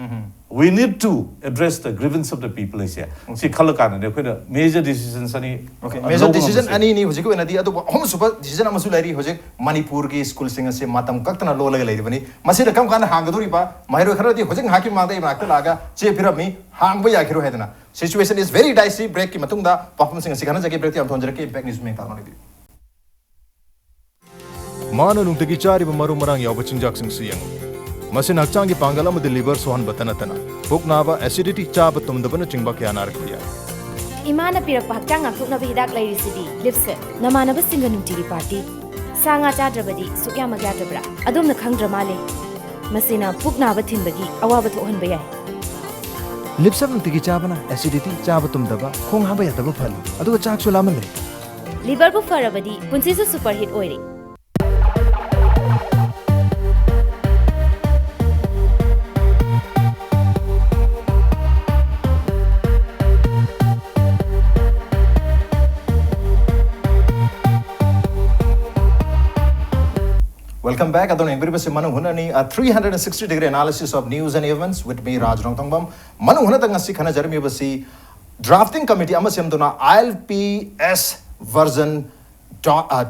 We need to address the grievance of the people ꯍꯥꯏꯁꯦ, ꯁꯤ ꯈꯜꯂꯀꯥꯟꯗꯅꯦ ꯑꯩꯈꯣꯏꯅ ꯃꯦꯖꯔ ꯗꯤꯁꯤꯖꯟꯁ ꯑꯅꯤ Okay, major decision ꯑꯅꯤꯅꯤ ꯍꯧꯖꯤꯛꯀꯤ ꯑꯣꯏꯅꯗꯤ꯫ ꯑꯗꯨꯕꯨ ꯑꯍꯨꯝꯁꯨꯕ decision ꯑꯃꯁꯨ ꯂꯩꯔꯤ꯫ ꯍꯧꯖꯤꯛ ꯃꯅꯤꯄꯨꯔꯒꯤ ꯁ꯭ꯀꯨꯜꯁꯤꯡ ꯑꯁꯦ ꯃꯇꯝ ꯀꯛꯇꯅ ꯂꯣꯜꯂꯒ ꯂꯩꯔꯤꯕꯅꯤ꯫ ꯃꯁꯤꯗ ꯀꯔꯝ ꯀꯥꯟꯗ ꯍꯥꯡꯒꯗꯧꯔꯤꯕ? ꯃꯍꯩꯔꯣꯏ ꯈꯔꯗꯤ ꯍꯧꯖꯤꯛ ꯉꯥꯏꯍꯥꯛꯀꯤ ꯃꯃꯥꯡꯗ ꯑꯩ ꯃꯅꯥꯛꯇ ꯂꯥꯛꯑꯒ ꯆꯦ ꯄꯤꯔꯝꯃꯤ, ꯍꯥꯡꯕ ꯌꯥꯈꯤꯔꯣꯏ ꯍꯥꯏꯗꯅ꯫ Situation is very dicey꯫ Breakꯀꯤ ꯃꯇꯨꯡꯗ ꯋꯥꯐꯝꯁꯤꯡ ꯑꯁꯤ ꯈꯟꯅꯖꯒꯦ꯫ Breakꯇ ꯌꯥꯝ ꯊꯣꯟꯖꯔꯛꯀꯦ꯫ Impact News ꯃꯤꯡ ꯇꯥꯛꯅꯕꯤꯌꯨ꯫ ꯃꯥꯅ ꯅꯨꯡꯇꯤꯒꯤ ꯆꯥꯔꯤꯕ ꯃꯔꯨ ꯃꯔꯥꯡ ꯌꯥꯎꯕ ꯆꯤꯟꯖꯥꯛꯁꯤꯡꯁꯨ ꯌꯦꯡꯉꯨ꯫ ꯃꯁꯤꯅ ꯍꯛꯆꯥꯡꯒꯤ ꯄꯥꯡꯒꯜ ꯑꯃꯗꯤ ꯂꯤꯚꯔ ꯁꯣꯛꯍꯟꯕꯇ ꯅꯠꯇꯅ ꯄꯨꯛ ꯅꯥꯕ, ꯑꯦꯁꯤꯗꯤꯇꯤ, ꯆꯥꯕ ꯇꯨꯝꯗꯕꯅꯆꯤꯡꯕ ꯀꯌꯥ ꯅꯥꯔꯛꯄ ꯌꯥꯏ꯫ ꯏꯃꯥꯅ ꯄꯤꯔꯛꯄ ꯍꯛꯆꯥꯡ ꯉꯥꯛꯊꯣꯛꯅꯕ ꯍꯤꯗꯥꯛ ꯂꯩꯔꯤꯁꯤꯗꯤ꯫ ꯂꯤꯞꯁꯦ꯫ ꯅꯃꯥꯟꯅꯕꯁꯤꯡꯒ ꯅꯨꯡꯇꯤꯒꯤ ꯄꯥꯔꯇꯤ꯫ ꯁꯥ ꯉꯥ ꯆꯥꯗ꯭ꯔꯕꯗꯤ ꯁꯨꯛꯌꯥꯃꯛ ꯌꯥꯗ꯭ꯔꯕ꯭ꯔꯥ? ꯑꯗꯣꯝꯅ ꯈꯪꯗ꯭ꯔ ꯃꯥꯜꯂꯦ꯫ ꯃꯁꯤꯅ ꯄꯨꯛ ꯅꯥꯕ ꯊꯤꯟꯕꯒꯤ ꯑꯋꯥꯕ ꯊꯣꯛꯍꯟꯕ ꯌꯥꯏ꯫ ꯂꯤꯞꯁꯞ ꯅꯨꯡꯇꯤꯒꯤ ꯆꯥꯕꯅ ꯑꯦꯁꯤꯗꯤꯇꯤ, ꯆꯥꯕ ꯇꯨꯝꯗꯕ, ꯈꯣꯡ ꯍꯥꯝꯕ ꯌꯥꯗꯕ ꯐꯍꯜꯂꯤ, ꯑꯗꯨꯒ ꯆꯥꯛꯁꯨ ꯂꯥꯝꯍꯜꯂꯦ꯫ ꯂꯤꯚꯔꯕꯨ ꯐꯔꯕꯗꯤ ꯄꯨꯟꯁꯤꯁꯨ ꯁꯨꯄꯔ ꯍꯤꯠ ꯑꯣꯏꯔꯦ꯫ Welcome back. ꯑꯗꯣꯝꯅ ꯌꯦꯡꯕꯤꯔꯤꯕꯁꯤ ꯃꯅꯨꯡ ꯍꯨꯠꯅꯅꯤ, a three hundred sixty degree analysis of news and events with me, ꯔꯥꯖ ꯔꯣꯡꯊꯣꯡꯕꯝ꯫ ꯃꯅꯨꯡ ꯍꯨꯠꯅꯗ ꯉꯁꯤ ꯈꯟꯅꯖꯔꯝꯃꯤꯕꯁꯤ drafting committee ꯑꯃ ꯁꯦꯝꯗꯨꯅ I L P S version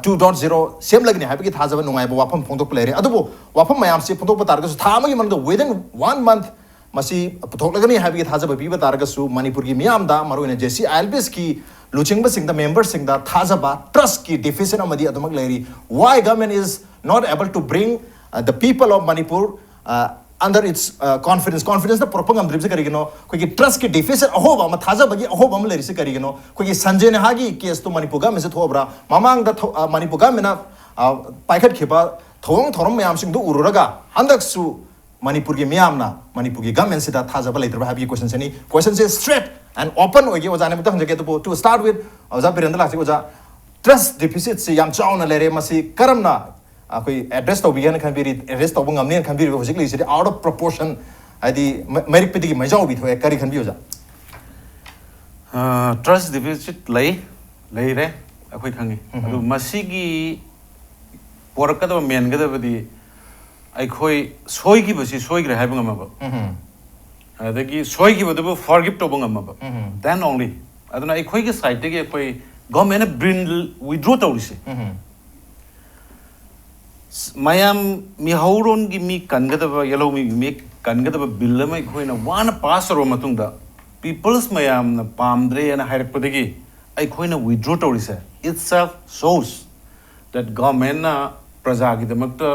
two dot zero ꯁꯦꯝꯂꯒꯅꯤ ꯍꯥꯏꯕꯒꯤ ꯊꯥꯖꯕ, ꯅꯨꯡꯉꯥꯏꯕ ꯋꯥꯐꯝ ꯐꯣꯡꯗꯣꯛꯄ ꯂꯩꯔꯦ꯫ ꯑꯗꯨꯕꯨ ꯋꯥꯐꯝ ꯃꯌꯥꯝꯁꯤ ꯐꯣꯡꯗꯣꯛꯄ ꯇꯥꯔꯒꯁꯨ ꯊꯥ ꯑꯃꯒꯤ ꯃꯅꯨꯡꯗ, within one month, ꯃꯁꯤ ꯄꯨꯊꯣꯛꯂꯒꯅꯤ ꯍꯥꯏꯕꯒꯤ ꯊꯥꯖꯕ ꯄꯤꯕ ꯇꯥꯔꯒꯁꯨ ꯃꯅꯤꯄꯨꯔꯒꯤ ꯃꯤꯌꯥꯝꯗ, ꯃꯔꯨꯑꯣꯏꯅ J C I L Ps ꯀꯤ ꯂꯨꯆꯤꯡꯕꯁꯤꯡꯗ, member ꯁꯤꯡꯗ ꯊꯥꯖꯕ, trust ꯀꯤ deficit ꯑꯃꯗꯤ ꯑꯗꯨꯃꯛ ꯂꯩꯔꯤ꯫ Why government is not able to bring, uh, the people of Manipur, uh, under its, uh, confidence? Confidence ꯇ ꯄꯨꯔꯛꯄ ꯉꯝꯗ꯭ꯔꯤꯕꯁꯤ ꯀꯔꯤꯒꯤꯅꯣ? ꯑꯩꯈꯣꯏꯒꯤ trust ꯀꯤ deficit ꯑꯍꯣꯕ ꯑꯃ, ꯊꯥꯖꯕꯒꯤ ꯑꯍꯣꯕ ꯑꯃ ꯂꯩꯔꯤꯁꯤ ꯀꯔꯤꯒꯤꯅꯣ? ꯑꯩꯈꯣꯏꯒꯤ ꯁꯟꯖꯦ ꯅꯦꯍꯥꯒꯤ case ꯇꯨ ꯃꯅꯤꯄꯨꯔ government ꯁꯦ ꯊꯣꯛꯑꯕ꯭ꯔꯥ? ꯃꯃꯥꯡꯗ ꯊꯣ-, ꯑ, ꯃꯅꯤꯄꯨꯔ government ꯅ, ꯑ, ꯄꯥꯏꯈꯠꯈꯤꯕ ꯊꯧꯑꯣꯡ ꯊꯧꯔꯝ ꯃꯌꯥꯝꯁꯤꯡꯗꯨ ꯎꯔꯨꯔꯒ ꯍꯟꯗꯛꯁꯨ ꯃꯅꯤꯄꯨꯔꯒꯤ ꯃꯤꯌꯥꯝꯅ ꯃꯅꯤꯄꯨꯔꯒꯤ government ꯁꯤꯗ ꯊꯥꯖꯕ ꯂꯩꯇ꯭ꯔꯕ ꯍꯥꯏꯕꯒꯤ question ꯁꯤꯅꯤ꯫ Question say straight and open ꯑꯣꯏꯒꯦ ꯑꯣꯖꯥꯅ ꯑꯃꯨꯛꯇ ꯍꯪꯖꯒꯦ꯫ ꯑꯗꯨꯕꯨ to start with, ꯑꯣꯖꯥ ꯕꯤꯔꯦꯟꯗ ꯂꯥꯛꯆꯒꯦ꯫ ꯑꯣꯖꯥ, trust deficit ꯁꯤ ꯌꯥꯝ ꯆꯥꯎꯅ ꯂꯩꯔꯦ꯫ ꯃꯁꯤ ꯀꯔꯝꯅ ꯑꯩꯈꯣꯏ ꯑꯦꯗ꯭ꯔꯦꯁ ꯇꯧꯕꯤꯒꯦꯅ ꯈꯟꯕꯤꯔꯤ, ꯑꯦꯗ꯭ꯔꯦꯁ ꯇꯧꯕ ꯉꯝꯅꯦꯅ ꯈꯟꯕꯤꯔꯤꯕ ꯍꯧꯖꯤꯛ ꯂꯩꯔꯤꯁꯤꯗꯤ out of proportion, ꯍꯥꯏꯗꯤ ꯃ- ꯃꯔꯤꯛꯄꯗꯒꯤ ꯃꯩꯖꯥꯎꯕꯤ ꯊꯣꯛꯑꯦ꯫ ꯀꯔꯤ ꯈꯟꯕꯤ, ꯑꯣꯖꯥ? ꯇ꯭ꯔꯁ ꯗꯤꯐꯤꯁꯤꯠ ꯂꯩ, ꯂꯩꯔꯦ, ꯑꯩꯈꯣꯏ ꯈꯪꯉꯤ꯫ ꯎꯝ꯫ ꯑꯗꯨ ꯃꯁꯤꯒꯤ ꯄꯣꯔꯛꯀꯗꯕ, ꯃꯦꯟꯒꯗꯕꯗꯤ ꯑꯩꯈꯣꯏ ꯁꯣꯏꯈꯤꯕꯁꯤ ꯁꯣꯏꯈ꯭ꯔꯦ ꯍꯥꯏꯕ ꯉꯝꯃꯕ, ꯎꯝ꯫ ꯑꯗꯒꯤ ꯁꯣꯏꯈꯤꯕꯗꯨꯕꯨ ꯐꯣꯔꯒꯤꯞ ꯇꯧꯕ ꯉꯝꯃꯕ, ꯎꯝ꯫ Then only. ꯑꯗꯨꯅ ꯑꯩꯈꯣꯏꯒꯤ ꯁꯥꯏꯠꯇꯒꯤ ꯑꯩꯈꯣꯏ ꯒꯣꯔꯃꯦꯟꯅ ꯕꯤꯜ ꯋꯤꯗ꯭ꯔꯣ ꯇꯧꯔꯤꯁꯦ, ꯎꯝ꯫ ꯃꯌꯥꯝ, ꯃꯤꯍꯧꯔꯣꯟꯒꯤ ꯃꯤ ꯀꯟꯒꯗꯕ, ꯌꯦꯜꯍꯧꯃꯤꯒꯤ ꯃꯤ ꯀꯟꯒꯗꯕ ꯕꯤꯜ ꯑꯃ ꯑꯩꯈꯣꯏꯅ ꯋꯥꯅ ꯄꯥꯁ ꯇꯧꯔꯕ ꯃꯇꯨꯡꯗ, ꯄꯤꯄꯜꯁ ꯃꯌꯥꯝꯅ ꯄꯥꯝꯗ꯭ꯔꯦꯅ ꯍꯥꯏꯔꯛꯄꯗꯒꯤ ꯑꯩꯈꯣꯏꯅ ꯋꯤꯗ꯭ꯔꯣ ꯇꯧꯔꯤꯁꯦ, it self shows that ꯒꯣꯔꯃꯦꯟꯅ ꯄ꯭ꯔꯖꯥꯒꯤꯗꯃꯛꯇ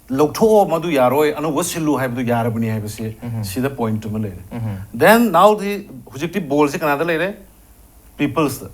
ꯂꯧꯊꯣꯛꯑꯣ, ꯃꯗꯨ ꯌꯥꯔꯣꯏ, ꯑꯅꯧꯕ ꯁꯤꯜꯂꯨ ꯍꯥꯏꯕꯗꯨ ꯌꯥꯔꯕꯅꯤ ꯍꯥꯏꯕꯁꯤ, ꯎꯝ꯫ ꯁꯤꯗ ꯄꯣꯏꯟꯠ ꯑꯃ ꯂꯩꯔꯦ꯫ ꯎꯝ꯫ Then nowꯗꯤ ꯍꯧꯖꯤꯛꯇꯤ ꯕꯣꯜꯁꯤ ꯀꯅꯥꯗ ꯂꯩꯔꯦ? ꯄꯤꯄꯜꯁꯇ꯫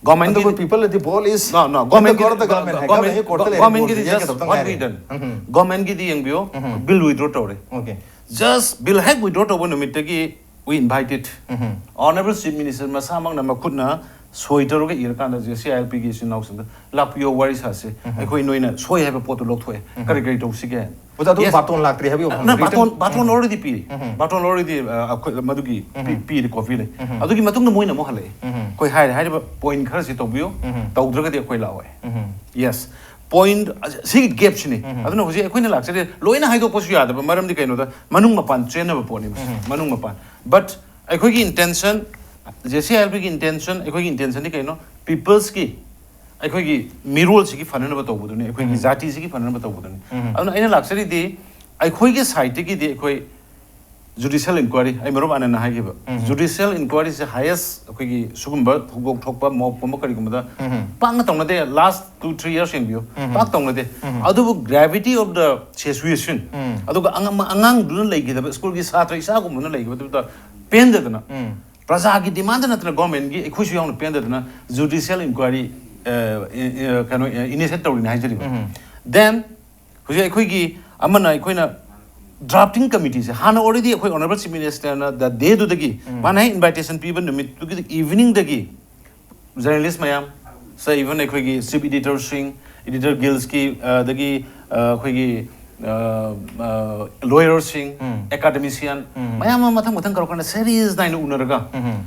ꯒꯣꯔꯃꯦꯟꯒꯤ ꯑꯗꯨꯕꯨ people, the ball is No, no, in the ꯒꯣꯔꯃꯦꯟꯒꯤ court of the government. High government, ꯀꯥꯟꯗ ꯀꯣꯔꯠꯇ ꯂꯩꯔꯦ, ꯒꯣꯔꯃꯦꯟꯒꯤꯗꯤ ꯕꯣꯜꯁꯦ just ꯌꯦꯡꯒꯗꯕꯇ what we ꯉꯥꯏꯔꯦ꯫ Done. ꯎꯝ꯫ ꯒꯣꯔꯃꯦꯟꯒꯤꯗꯤ ꯌꯦꯡꯕꯤꯌꯣ, ꯎꯝ꯫ ꯕꯤꯜ ꯋꯤꯗ꯭ꯔꯣ ꯇꯧꯔꯦ꯫ Okay. Just ꯕꯤꯜ ꯍꯦꯛ ꯋꯤꯗ꯭ꯔꯣ ꯇꯧꯕ ꯅꯨꯃꯤꯠꯇꯒꯤ we invited. Um. Honourable Chief Minister ꯃꯁꯥꯃꯛꯅ ꯃꯈꯨꯠꯅ ꯁꯣꯏ ꯇꯧꯔꯒ ꯏꯔꯀꯥꯟꯗ ꯖꯦ ꯁꯤ ꯑꯥꯏ ꯑꯦꯜ ꯄꯤꯒꯤ ꯏꯆꯤꯟ ꯏꯅꯥꯎꯁꯤꯡꯗ, "ꯂꯥꯛꯄꯤꯌꯣ, ꯋꯥꯔꯤ ꯁꯥꯁꯤ꯫ ꯎꯝ꯫ ꯑꯩꯈꯣꯏ ꯅꯣꯏꯅ ꯁꯣꯏ ꯍꯥꯏꯕ ꯄꯣꯠꯇꯨ ꯂꯧꯊꯣꯛꯑꯦ꯫ ꯎꯝ꯫ ꯀꯔꯤ ꯀꯔꯤ ꯇꯧꯁꯤꯒꯦ?" ꯑꯣꯖꯥ, ꯑꯗꯨ Yes. ꯕꯥꯇꯣꯟ ꯂꯥꯛꯇ꯭ꯔꯤ ꯍꯥꯏꯕ ꯌꯦꯡꯉꯣ꯫ ꯅ, ꯕꯥꯇꯣꯟ, written. ꯕꯥꯇꯣꯟ ꯎꯝ꯫ Already ꯄꯤꯔꯤ꯫ ꯎꯝ꯫ ꯕꯥꯇꯣꯟ already, ꯑ, ꯑꯩꯈꯣꯏ ꯃꯗꯨꯒꯤ ꯄꯤ-, ꯎꯝ꯫ ꯄꯤꯔꯤ, ꯀꯣꯄꯤ ꯂꯩ꯫ ꯎꯝ꯫ ꯑꯗꯨꯒꯤ ꯃꯇꯨꯡꯗ ꯃꯣꯏꯅ ꯑꯃꯨꯛ ꯍꯜꯂꯛꯑꯦ꯫ ꯎꯝ꯫ ꯑꯩꯈꯣꯏ ꯍꯥꯏꯔꯦ, ꯍꯥꯏꯔꯤꯕ ꯄꯣꯏꯟꯠ ꯈꯔꯁꯤ ꯇꯧꯕꯤꯌꯨ, ꯎꯝ꯫ ꯇꯧꯗ꯭ꯔꯒꯗꯤ ꯑꯩꯈꯣꯏ ꯂꯥꯛꯑꯣꯏ꯫ ꯎꯝ꯫ Yes. ꯄꯣꯏꯟꯠ ꯁꯤꯒꯤ ꯒꯦꯞꯁꯤꯅꯤ꯫ ꯎꯝ꯫ ꯑꯗꯨꯅ ꯍꯧꯖꯤꯛ ꯑꯩꯈꯣꯏꯅ ꯂꯥꯛꯆꯔꯤ, ꯂꯣꯏꯅ ꯍꯥꯏꯗꯣꯛꯄꯁꯨ ꯌꯥꯗꯕ, ꯃꯔꯝꯗꯤ ꯀꯩꯅꯣꯗ ꯃꯅꯨꯡ ꯃꯄꯥꯟ ꯆꯦꯟꯅꯕ ꯄꯣꯠꯅꯤ ꯃꯁꯤ꯫ ꯎꯝ꯫ ꯃꯅꯨꯡ ꯃꯄꯥꯟ꯫ But ꯑꯩꯈꯣꯏꯒꯤ intention, J C I L ꯄꯤꯒꯤ intention, ꯑꯩꯈꯣꯏꯒꯤ intentionꯗꯤ ꯀꯩꯅꯣ? ꯄꯤꯄꯜꯁꯀꯤ, ꯑꯩꯈꯣꯏꯒꯤ ꯃꯤꯔꯣꯜꯁꯤꯒꯤ ꯐꯅꯅꯕ ꯇꯧꯕꯗꯨꯅꯤ, ꯑꯩꯈꯣꯏꯒꯤ ꯎꯝ꯫ ꯖꯥꯇꯤꯁꯤꯒꯤ ꯐꯅꯅꯕ ꯇꯧꯕꯗꯨꯅꯤ꯫ ꯎꯝ꯫ ꯑꯗꯨꯅ ꯑꯩꯅ ꯂꯥꯛꯆꯔꯤꯗꯤ ꯑꯩꯈꯣꯏꯒꯤ ꯁꯥꯏꯠꯇꯒꯤꯗꯤ ꯑꯩꯈꯣꯏ ꯖꯨꯗꯤꯁꯤꯌꯦꯜ ꯏꯟꯀ꯭ꯋꯥꯏꯔꯤ, ꯑꯩ ꯃꯔꯨꯞ ꯑꯅꯟꯅ ꯍꯥꯏꯈꯤꯕ, ꯎꯝ꯫ ꯖꯨꯗꯤꯁꯤꯌꯦꯜ ꯏꯟꯀ꯭ꯋꯥꯏꯔꯤꯁꯦ highest ꯑꯩꯈꯣꯏꯒꯤ ꯁꯤꯒꯨꯝꯕ ꯊꯧꯗꯣꯛ ꯊꯣꯛꯄ ꯃꯣꯞꯀꯨꯝꯕ ꯀꯔꯤꯒꯨꯝꯕꯗ ꯎꯝ꯫ ꯄꯥꯛꯅ ꯇꯧꯅꯗꯦ꯫ Last two three years ꯌꯦꯡꯕꯤꯌꯨ, ꯎꯝ꯫ ꯄꯥꯛ ꯇꯧꯅꯗꯦ꯫ ꯎꯝ꯫ ꯑꯗꯨꯕꯨ gravity of the situation, ꯎꯝ꯫ ꯑꯗꯨꯒ ꯑꯉꯥꯡ-, ꯑꯉꯥꯡꯗꯨꯅ ꯂꯩꯈꯤꯗꯕ, ꯁ꯭ꯀꯨꯜꯒꯤ ꯁꯥꯇ꯭ꯔ ꯏꯆꯥꯒꯨꯝꯕꯅ ꯂꯩꯈꯤꯕꯗꯨꯗ ꯄꯦꯟꯗꯗꯅ, ꯎꯝ꯫ ꯄ꯭ꯔꯖꯥꯒꯤ ꯗꯤꯃꯥꯟꯗ ꯅꯠꯇꯅ ꯒꯣꯔꯃꯦꯟꯒꯤ, ꯑꯩꯈꯣꯏꯁꯨ ꯌꯥꯎꯅ ꯄꯦꯟꯗꯗꯅ ꯖꯨꯗꯤꯁꯤꯌꯦꯜ ꯏꯟꯀ꯭ꯋꯥꯏꯔꯤ, ꯑ, ꯏ-, ꯏ-, ꯀꯩꯅꯣ, ꯏꯅꯤꯁꯤꯌꯦꯠ ꯇꯧꯔꯤꯅꯤ ꯍꯥꯏꯖꯔꯤꯕ꯫ ꯎꯝ꯫ Then ꯍꯧꯖꯤꯛ ꯑꯩꯈꯣꯏꯒꯤ ꯑꯃꯅ ꯑꯩꯈꯣꯏꯅ ꯗ꯭ꯔꯥꯐꯇꯤꯡ ꯀꯃꯤꯇꯤꯁꯦ ꯍꯥꯟꯅ already ꯑꯩꯈꯣꯏ Honourable Chief Ministerꯅ the dayꯗꯨꯗꯒꯤ, ꯎꯝ꯫ ꯃꯥꯅ ꯍꯦꯛ invitation ꯄꯤꯕ ꯅꯨꯃꯤꯠꯇꯨꯒꯤ eveningꯗꯒꯤ ꯖꯔꯅꯦꯂꯤꯁ ꯃꯌꯥꯝ, so even ꯑꯩꯈꯣꯏꯒꯤ ꯆꯤꯐ ꯏꯗꯤꯇꯔꯁꯤꯡ, ꯏꯗꯤꯇꯔ ꯒꯤꯜꯁꯀꯤ ꯑꯗꯒꯤ ꯑ, ꯑꯩꯈꯣꯏꯒꯤ ꯂꯣꯌꯔꯁꯤꯡ, ꯑꯦꯀꯥꯗꯃꯤꯁꯤꯌꯥꯟ, ꯃꯌꯥꯝ ꯑꯃ ꯃꯊꯪ ꯃꯊꯪ ꯀꯧꯔꯀꯥꯟꯗ ꯁꯦꯔꯤꯁ ꯅꯥꯏꯅ ꯎꯅꯔꯒ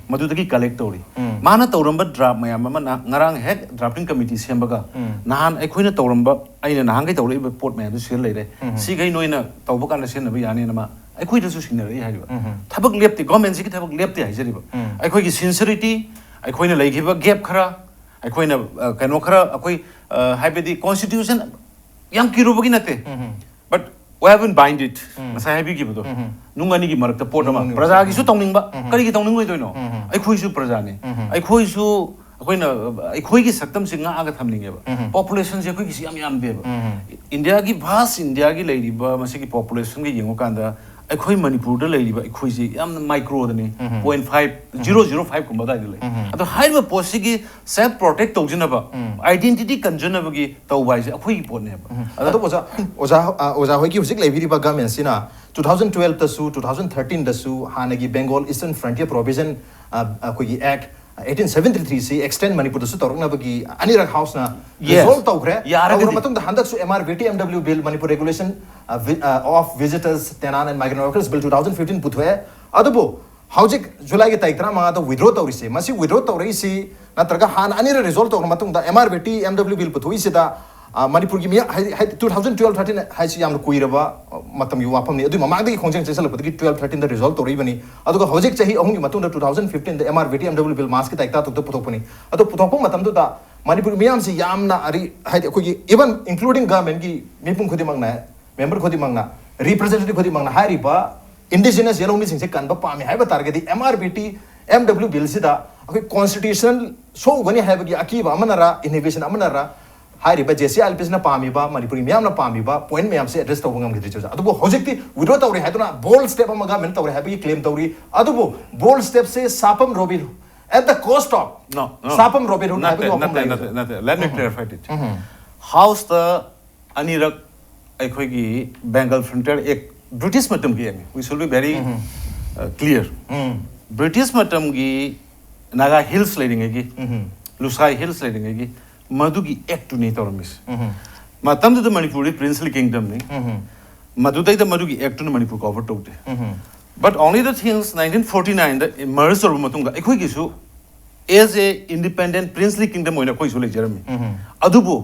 ꯃꯗꯨꯗꯒꯤ ꯀꯂꯦꯛ ꯇꯧꯔꯤ꯫ ꯃꯥꯅ ꯇꯧꯔꯝꯕ ꯗ꯭ꯔꯥꯐ ꯃꯌꯥꯝ ꯑꯃ ꯅ- ꯉꯔꯥꯡ ꯍꯦꯛ ꯗ꯭ꯔꯥꯐꯇꯤꯡ ꯀꯃꯤꯇꯤ ꯁꯦꯝꯕꯒ ꯅꯍꯥꯟ ꯑꯩꯈꯣꯏꯅ ꯇꯧꯔꯝꯕ, ꯑꯩꯅ ꯅꯍꯥꯟꯈꯩ ꯇꯧꯔꯛꯏꯕ ꯄꯣꯠ ꯃꯌꯥꯝꯗꯨ ꯁꯤꯗ ꯂꯩꯔꯦ, ꯁꯤꯈꯩ ꯅꯣꯏꯅ ꯇꯧꯕ ꯀꯥꯟꯗ ꯁꯤꯖꯤꯟꯅꯕ ꯌꯥꯅꯤꯅ ꯃꯥ ꯑꯩꯈꯣꯏꯗꯁꯨ ꯁꯤꯟꯅꯔꯛꯏ ꯍꯥꯏꯔꯤꯕ꯫ ꯊꯕꯛ ꯂꯦꯞꯇꯦ, ꯒꯣꯔꯃꯦꯟꯁꯤꯒꯤ ꯊꯕꯛ ꯂꯦꯞꯇꯦ ꯍꯥꯏꯖꯔꯤꯕ꯫ ꯑꯩꯈꯣꯏꯒꯤ ꯁꯤꯟꯁꯔꯤꯇꯤ, ꯑꯩꯈꯣꯏꯅ ꯂꯩꯈꯤꯕ ꯒꯦꯞ ꯈꯔ, ꯑꯩꯈꯣꯏꯅ ꯑ, ꯀꯩꯅꯣ ꯈꯔ ꯑꯩꯈꯣꯏ ꯑ, ꯍꯥꯏꯕꯗꯤ ꯀꯣꯟꯁꯇꯤꯇ꯭ꯌꯨꯁꯟ ꯌꯥꯝ ꯀꯤꯔꯨꯕꯒꯤ ꯅꯠꯇꯦ, but we have been bind it, ꯉꯁꯥꯏ ꯍꯥꯏꯕꯤꯈꯤꯕꯗꯣ, ꯅꯨꯡ ꯑꯅꯤꯒꯤ ꯃꯔꯛꯇ ꯄꯣꯠ ꯑꯃ, ꯅꯨꯡ ꯑꯅꯤ ꯄ꯭ꯔꯖꯥꯒꯤꯁꯨ ꯇꯧꯅꯤꯡꯕ, ꯀꯔꯤꯒꯤ ꯇꯧꯅꯤꯡꯉꯣꯏꯗꯣꯏꯅꯣ? ꯑꯩꯈꯣꯏꯁꯨ ꯄ꯭ꯔꯖꯥꯅꯦ꯫ ꯑꯩꯈꯣꯏꯁꯨ ꯑꯩꯈꯣꯏꯅ ꯑ, ꯑꯩꯈꯣꯏꯒꯤ ꯁꯛꯇꯝꯁꯤ ꯉꯥꯛꯑꯒ ꯊꯝꯅꯤꯡꯉꯦꯕ꯫ ꯄꯣꯄꯨꯂꯦꯁꯟꯁꯤ ꯑꯩꯈꯣꯏꯒꯤꯁꯤ ꯌꯥꯝ ꯌꯥꯝꯗꯦꯕ꯫ ꯏꯟꯗꯤꯌꯥꯒꯤ, ꯚꯥꯁ ꯏꯟꯗꯤꯌꯥꯒꯤ ꯂꯩꯔꯤꯕ ꯃꯁꯤꯒꯤ ꯄꯣꯄꯨꯂꯦꯁꯟꯒ ꯌꯦꯡꯉꯨꯀꯥꯟꯗ ꯑꯩꯈꯣꯏ ꯃꯅꯤꯄꯨꯔꯗ ꯂꯩꯔꯤꯕ ꯑꯩꯈꯣꯏꯁꯤ ꯌꯥꯝꯅ ꯃꯥꯏꯀ꯭ꯔꯣꯗꯅꯤ, point five, zero zero five ꯀꯨꯝꯕ ꯑꯗꯨꯋꯥꯏꯗ ꯂꯩ꯫ ꯑꯗꯣ ꯍꯥꯏꯔꯤꯕ ꯄꯣꯠꯁꯤꯒꯤ ꯁꯦꯜꯐ ꯄ꯭ꯔꯣꯇꯦꯛ ꯇꯧꯖꯅꯕ, ꯑꯥꯏꯗꯦꯟꯇꯤꯇꯤ ꯀꯟꯖꯅꯕꯒꯤ ꯇꯧꯕ ꯍꯥꯏꯁꯦ ꯑꯩꯈꯣꯏꯒꯤ ꯄꯣꯠꯅꯦꯕ꯫ ꯑꯗꯣ ꯑꯣꯖꯥ, ꯑꯣꯖꯥ, ꯑ, ꯑꯣꯖꯥ ꯍꯣꯏꯒꯤ ꯍꯧꯖꯤꯛ ꯂꯩꯕꯤꯔꯤꯕ ꯒꯃꯦꯟꯁꯤꯅ ꯇꯨ ꯊꯥꯎꯖꯟ ꯇꯨꯋꯦꯜꯐꯇꯁꯨ, ꯇꯨ ꯊꯥꯎꯖꯟ ꯊꯥꯔꯇꯤꯟꯗꯁꯨ ꯍꯥꯟꯅꯒꯤ ꯕꯦꯡꯒꯣꯜ ꯏꯁꯇꯔꯟ ꯐ꯭ꯔꯟꯇꯤꯌꯔ ꯄ꯭ꯔꯣꯚꯤꯖꯟ, ꯑ, ꯑꯩꯈꯣꯏꯒꯤ ꯑꯦꯛ ꯑꯩꯠꯇꯤꯟ ꯁꯚꯦꯟꯇꯤ ꯊ꯭ꯔꯤꯁꯤ ꯑꯦꯛꯁꯇꯦꯟ ꯃꯅꯤꯄꯨꯔꯗꯁꯨ ꯇꯧꯔꯛꯅꯕꯒꯤ ꯑꯅꯤꯔꯛ ꯍꯥꯎꯁꯅ ꯔꯤꯖꯣꯜꯚ ꯇꯧꯈ꯭ꯔꯦ꯫ ꯌꯥꯔꯒꯗꯤ꯫ ꯇꯧꯔꯕ ꯃꯇꯨꯡꯗ ꯍꯟꯗꯛꯁꯨ M R B T M W Bill, Manipur Regulation, ꯑ, ꯚꯤ-, ꯑ, of Visitors, Tenant and Migrant Workers Bill two thousand fifteen ꯄꯨꯊꯣꯛꯑꯦ꯫ ꯑꯗꯨꯕꯨ ꯍꯧꯖꯤꯛ ꯖꯨꯂꯥꯏꯒꯤ ꯇꯥꯔꯤꯛ ꯇꯔꯥꯃꯉꯥꯗ ꯋꯤꯗ꯭ꯔꯣ ꯇꯧꯔꯤꯁꯦ, ꯃꯁꯤ ꯋꯤꯗ꯭ꯔꯣ ꯇꯧꯔꯛꯏꯁꯤ ꯅꯠꯇ꯭ꯔꯒ ꯍꯥꯟꯅ ꯑꯅꯤꯔꯛ ꯔꯤꯖꯣꯜꯚ ꯇꯧꯔꯕ ꯃꯇꯨꯡꯗ M R B T M W Bill ꯄꯨꯊꯣꯛꯏꯁꯤꯗ, ꯑ, ꯃꯅꯤꯄꯨꯔꯒꯤ ꯃꯤꯌꯥꯝ ꯍꯥꯏꯗꯤ, ꯍꯥꯏꯗꯤ two thousand twelve thirteen ꯍꯥꯏꯁꯤ ꯌꯥꯝꯅ ꯀꯨꯏꯔꯕ, ꯑ, ꯃꯇꯝꯒꯤ ꯋꯥꯐꯝꯅꯤ꯫ ꯑꯗꯨꯒꯤ ꯃꯃꯥꯡꯗꯒꯤ ꯈꯣꯡꯖꯦꯜ ꯆꯦꯟꯁꯤꯜꯂꯛꯄꯗꯒꯤ twelve thirteenꯗ ꯔꯤꯖꯣꯜꯚ ꯇꯧꯔꯛꯏꯕꯅꯤ꯫ ꯑꯗꯨꯒ ꯍꯧꯖꯤꯛ ꯆꯍꯤ ꯑꯍꯨꯝꯒꯤ ꯃꯇꯨꯡꯗ two thousand fifteenꯗ M R B T M W Bill Marchꯀꯤ ꯇꯥꯔꯤꯛ ꯇꯔꯥꯇꯔꯨꯛꯇ ꯄꯨꯊꯣꯛꯄꯅꯤ꯫ ꯑꯗꯣ ꯄꯨꯊꯣꯛꯄ ꯃꯇꯝꯗꯨꯗ ꯃꯅꯤꯄꯨꯔꯒꯤ ꯃꯤꯌꯥꯝꯁꯤ ꯌꯥꯝꯅ ꯑꯔꯤ-, ꯍꯥꯏꯗꯤ ꯑꯩꯈꯣꯏꯒꯤ even including governmentꯀꯤ ꯃꯤꯄꯨꯝ ꯈꯨꯗꯤꯡꯃꯛꯅ, ꯃꯦꯝꯕꯔ ꯈꯨꯗꯤꯡꯃꯛꯅ, ꯔꯤꯄ꯭ꯔꯖꯦꯟꯇꯦꯇꯤꯚ ꯈꯨꯗꯤꯡꯃꯛꯅ ꯍꯥꯏꯔꯤꯕ ꯏꯟꯗꯤꯖꯤꯅꯁ ꯌꯦꯜꯍꯧꯃꯤꯁꯤꯡꯁꯦ ꯀꯟꯕ ꯄꯥꯝꯃꯤ ꯍꯥꯏꯕ ꯇꯥꯔꯒꯗꯤ M R B T M W Billꯁꯤꯗ ꯑꯩꯈꯣꯏ ꯀꯣꯟꯁꯇꯤꯇ꯭ꯌꯨꯁꯟ ꯁꯣꯛꯎꯒꯅꯤ ꯍꯥꯏꯕꯒꯤ ꯑꯀꯤꯕ ꯑꯃꯅꯔ, ꯏꯟꯍꯤꯕꯤꯁꯟ ꯑꯃꯅꯔ, ꯍꯥꯏꯔꯤꯕ J C I L Psꯅ ꯄꯥꯝꯃꯤꯕ, ꯃꯅꯤꯄꯨꯔꯤ ꯃꯤꯌꯥꯝꯅ ꯄꯥꯝꯃꯤꯕ ꯄꯣꯏꯟ ꯃꯌꯥꯝꯁꯦ ꯑꯦꯗ꯭ꯔꯦꯁ ꯇꯧꯕ ꯉꯝꯈꯤꯗ꯭ꯔꯤ ꯍꯧꯖꯤꯛ꯫ ꯑꯗꯨꯕꯨ ꯍꯧꯖꯤꯛꯇꯤ ꯋꯤꯗ꯭ꯔꯣ ꯇꯧꯔꯦ ꯍꯥꯏꯗꯨꯅ ꯕꯣꯜꯗ ꯁ꯭ꯇꯦꯞ ꯑꯃ ꯒꯃꯦꯟ ꯇꯧꯔꯦ ꯍꯥꯏꯕꯒꯤ ꯀ꯭ꯂꯦꯝ ꯇꯧꯔꯤ꯫ ꯑꯗꯨꯕꯨ ꯕꯣꯜꯗ ꯁ꯭ꯇꯦꯞꯁꯦ Sapam Robin, at the cost of, No, no. Sapam Robin Hood ꯅꯠꯇꯦ, ꯍꯥꯏꯕꯒꯤ ꯋꯥꯐꯝ ꯅꯠꯇꯦ, ꯂꯩꯔꯤꯕ꯫ ꯅꯠꯇꯦ, ꯅꯠꯇꯦ. Let me clarify it. ꯍꯥꯎꯁꯇ ꯑꯅꯤꯔꯛ ꯑꯩꯈꯣꯏꯒꯤ ꯕꯦꯡꯒꯜ ꯐ꯭ꯔꯟꯇꯤꯌꯔ ꯑꯦꯛ, ꯕ꯭ꯔꯤꯇꯤꯁ ꯃꯇꯝꯒꯤ acne, we should be very, uh, clear. British ꯃꯇꯝꯒꯤ ꯅꯥꯒꯥ ꯍꯤꯜꯁ ꯂꯩꯔꯤꯉꯩꯒꯤ, ꯂꯨꯁꯥꯏ ꯍꯤꯜꯁ ꯂꯩꯔꯤꯉꯩꯒꯤ ꯃꯗꯨꯒꯤ ꯑꯦꯛꯇꯨꯅꯤ ꯇꯧꯔꯝꯃꯤꯁꯦ꯫ ꯃꯇꯝꯗꯨꯗ ꯃꯅꯤꯄꯨꯔꯗꯤ princely kingdomꯅꯤ꯫ ꯃꯗꯨꯗꯩꯗ ꯃꯗꯨꯒꯤ ꯑꯦꯛꯇꯨꯅ ꯃꯅꯤꯄꯨꯔ cover ꯇꯧꯗꯦ꯫ But only the things nineteen forty-nineꯗ merge ꯇꯧꯔꯕ ꯃꯇꯨꯡꯗ ꯑꯩꯈꯣꯏꯒꯤꯁꯨ as a independent princely kingdom ꯑꯣꯏꯅ ꯑꯩꯈꯣꯏꯁꯨ ꯂꯩꯖꯔꯝꯃꯤ꯫ ꯑꯗꯨꯕꯨ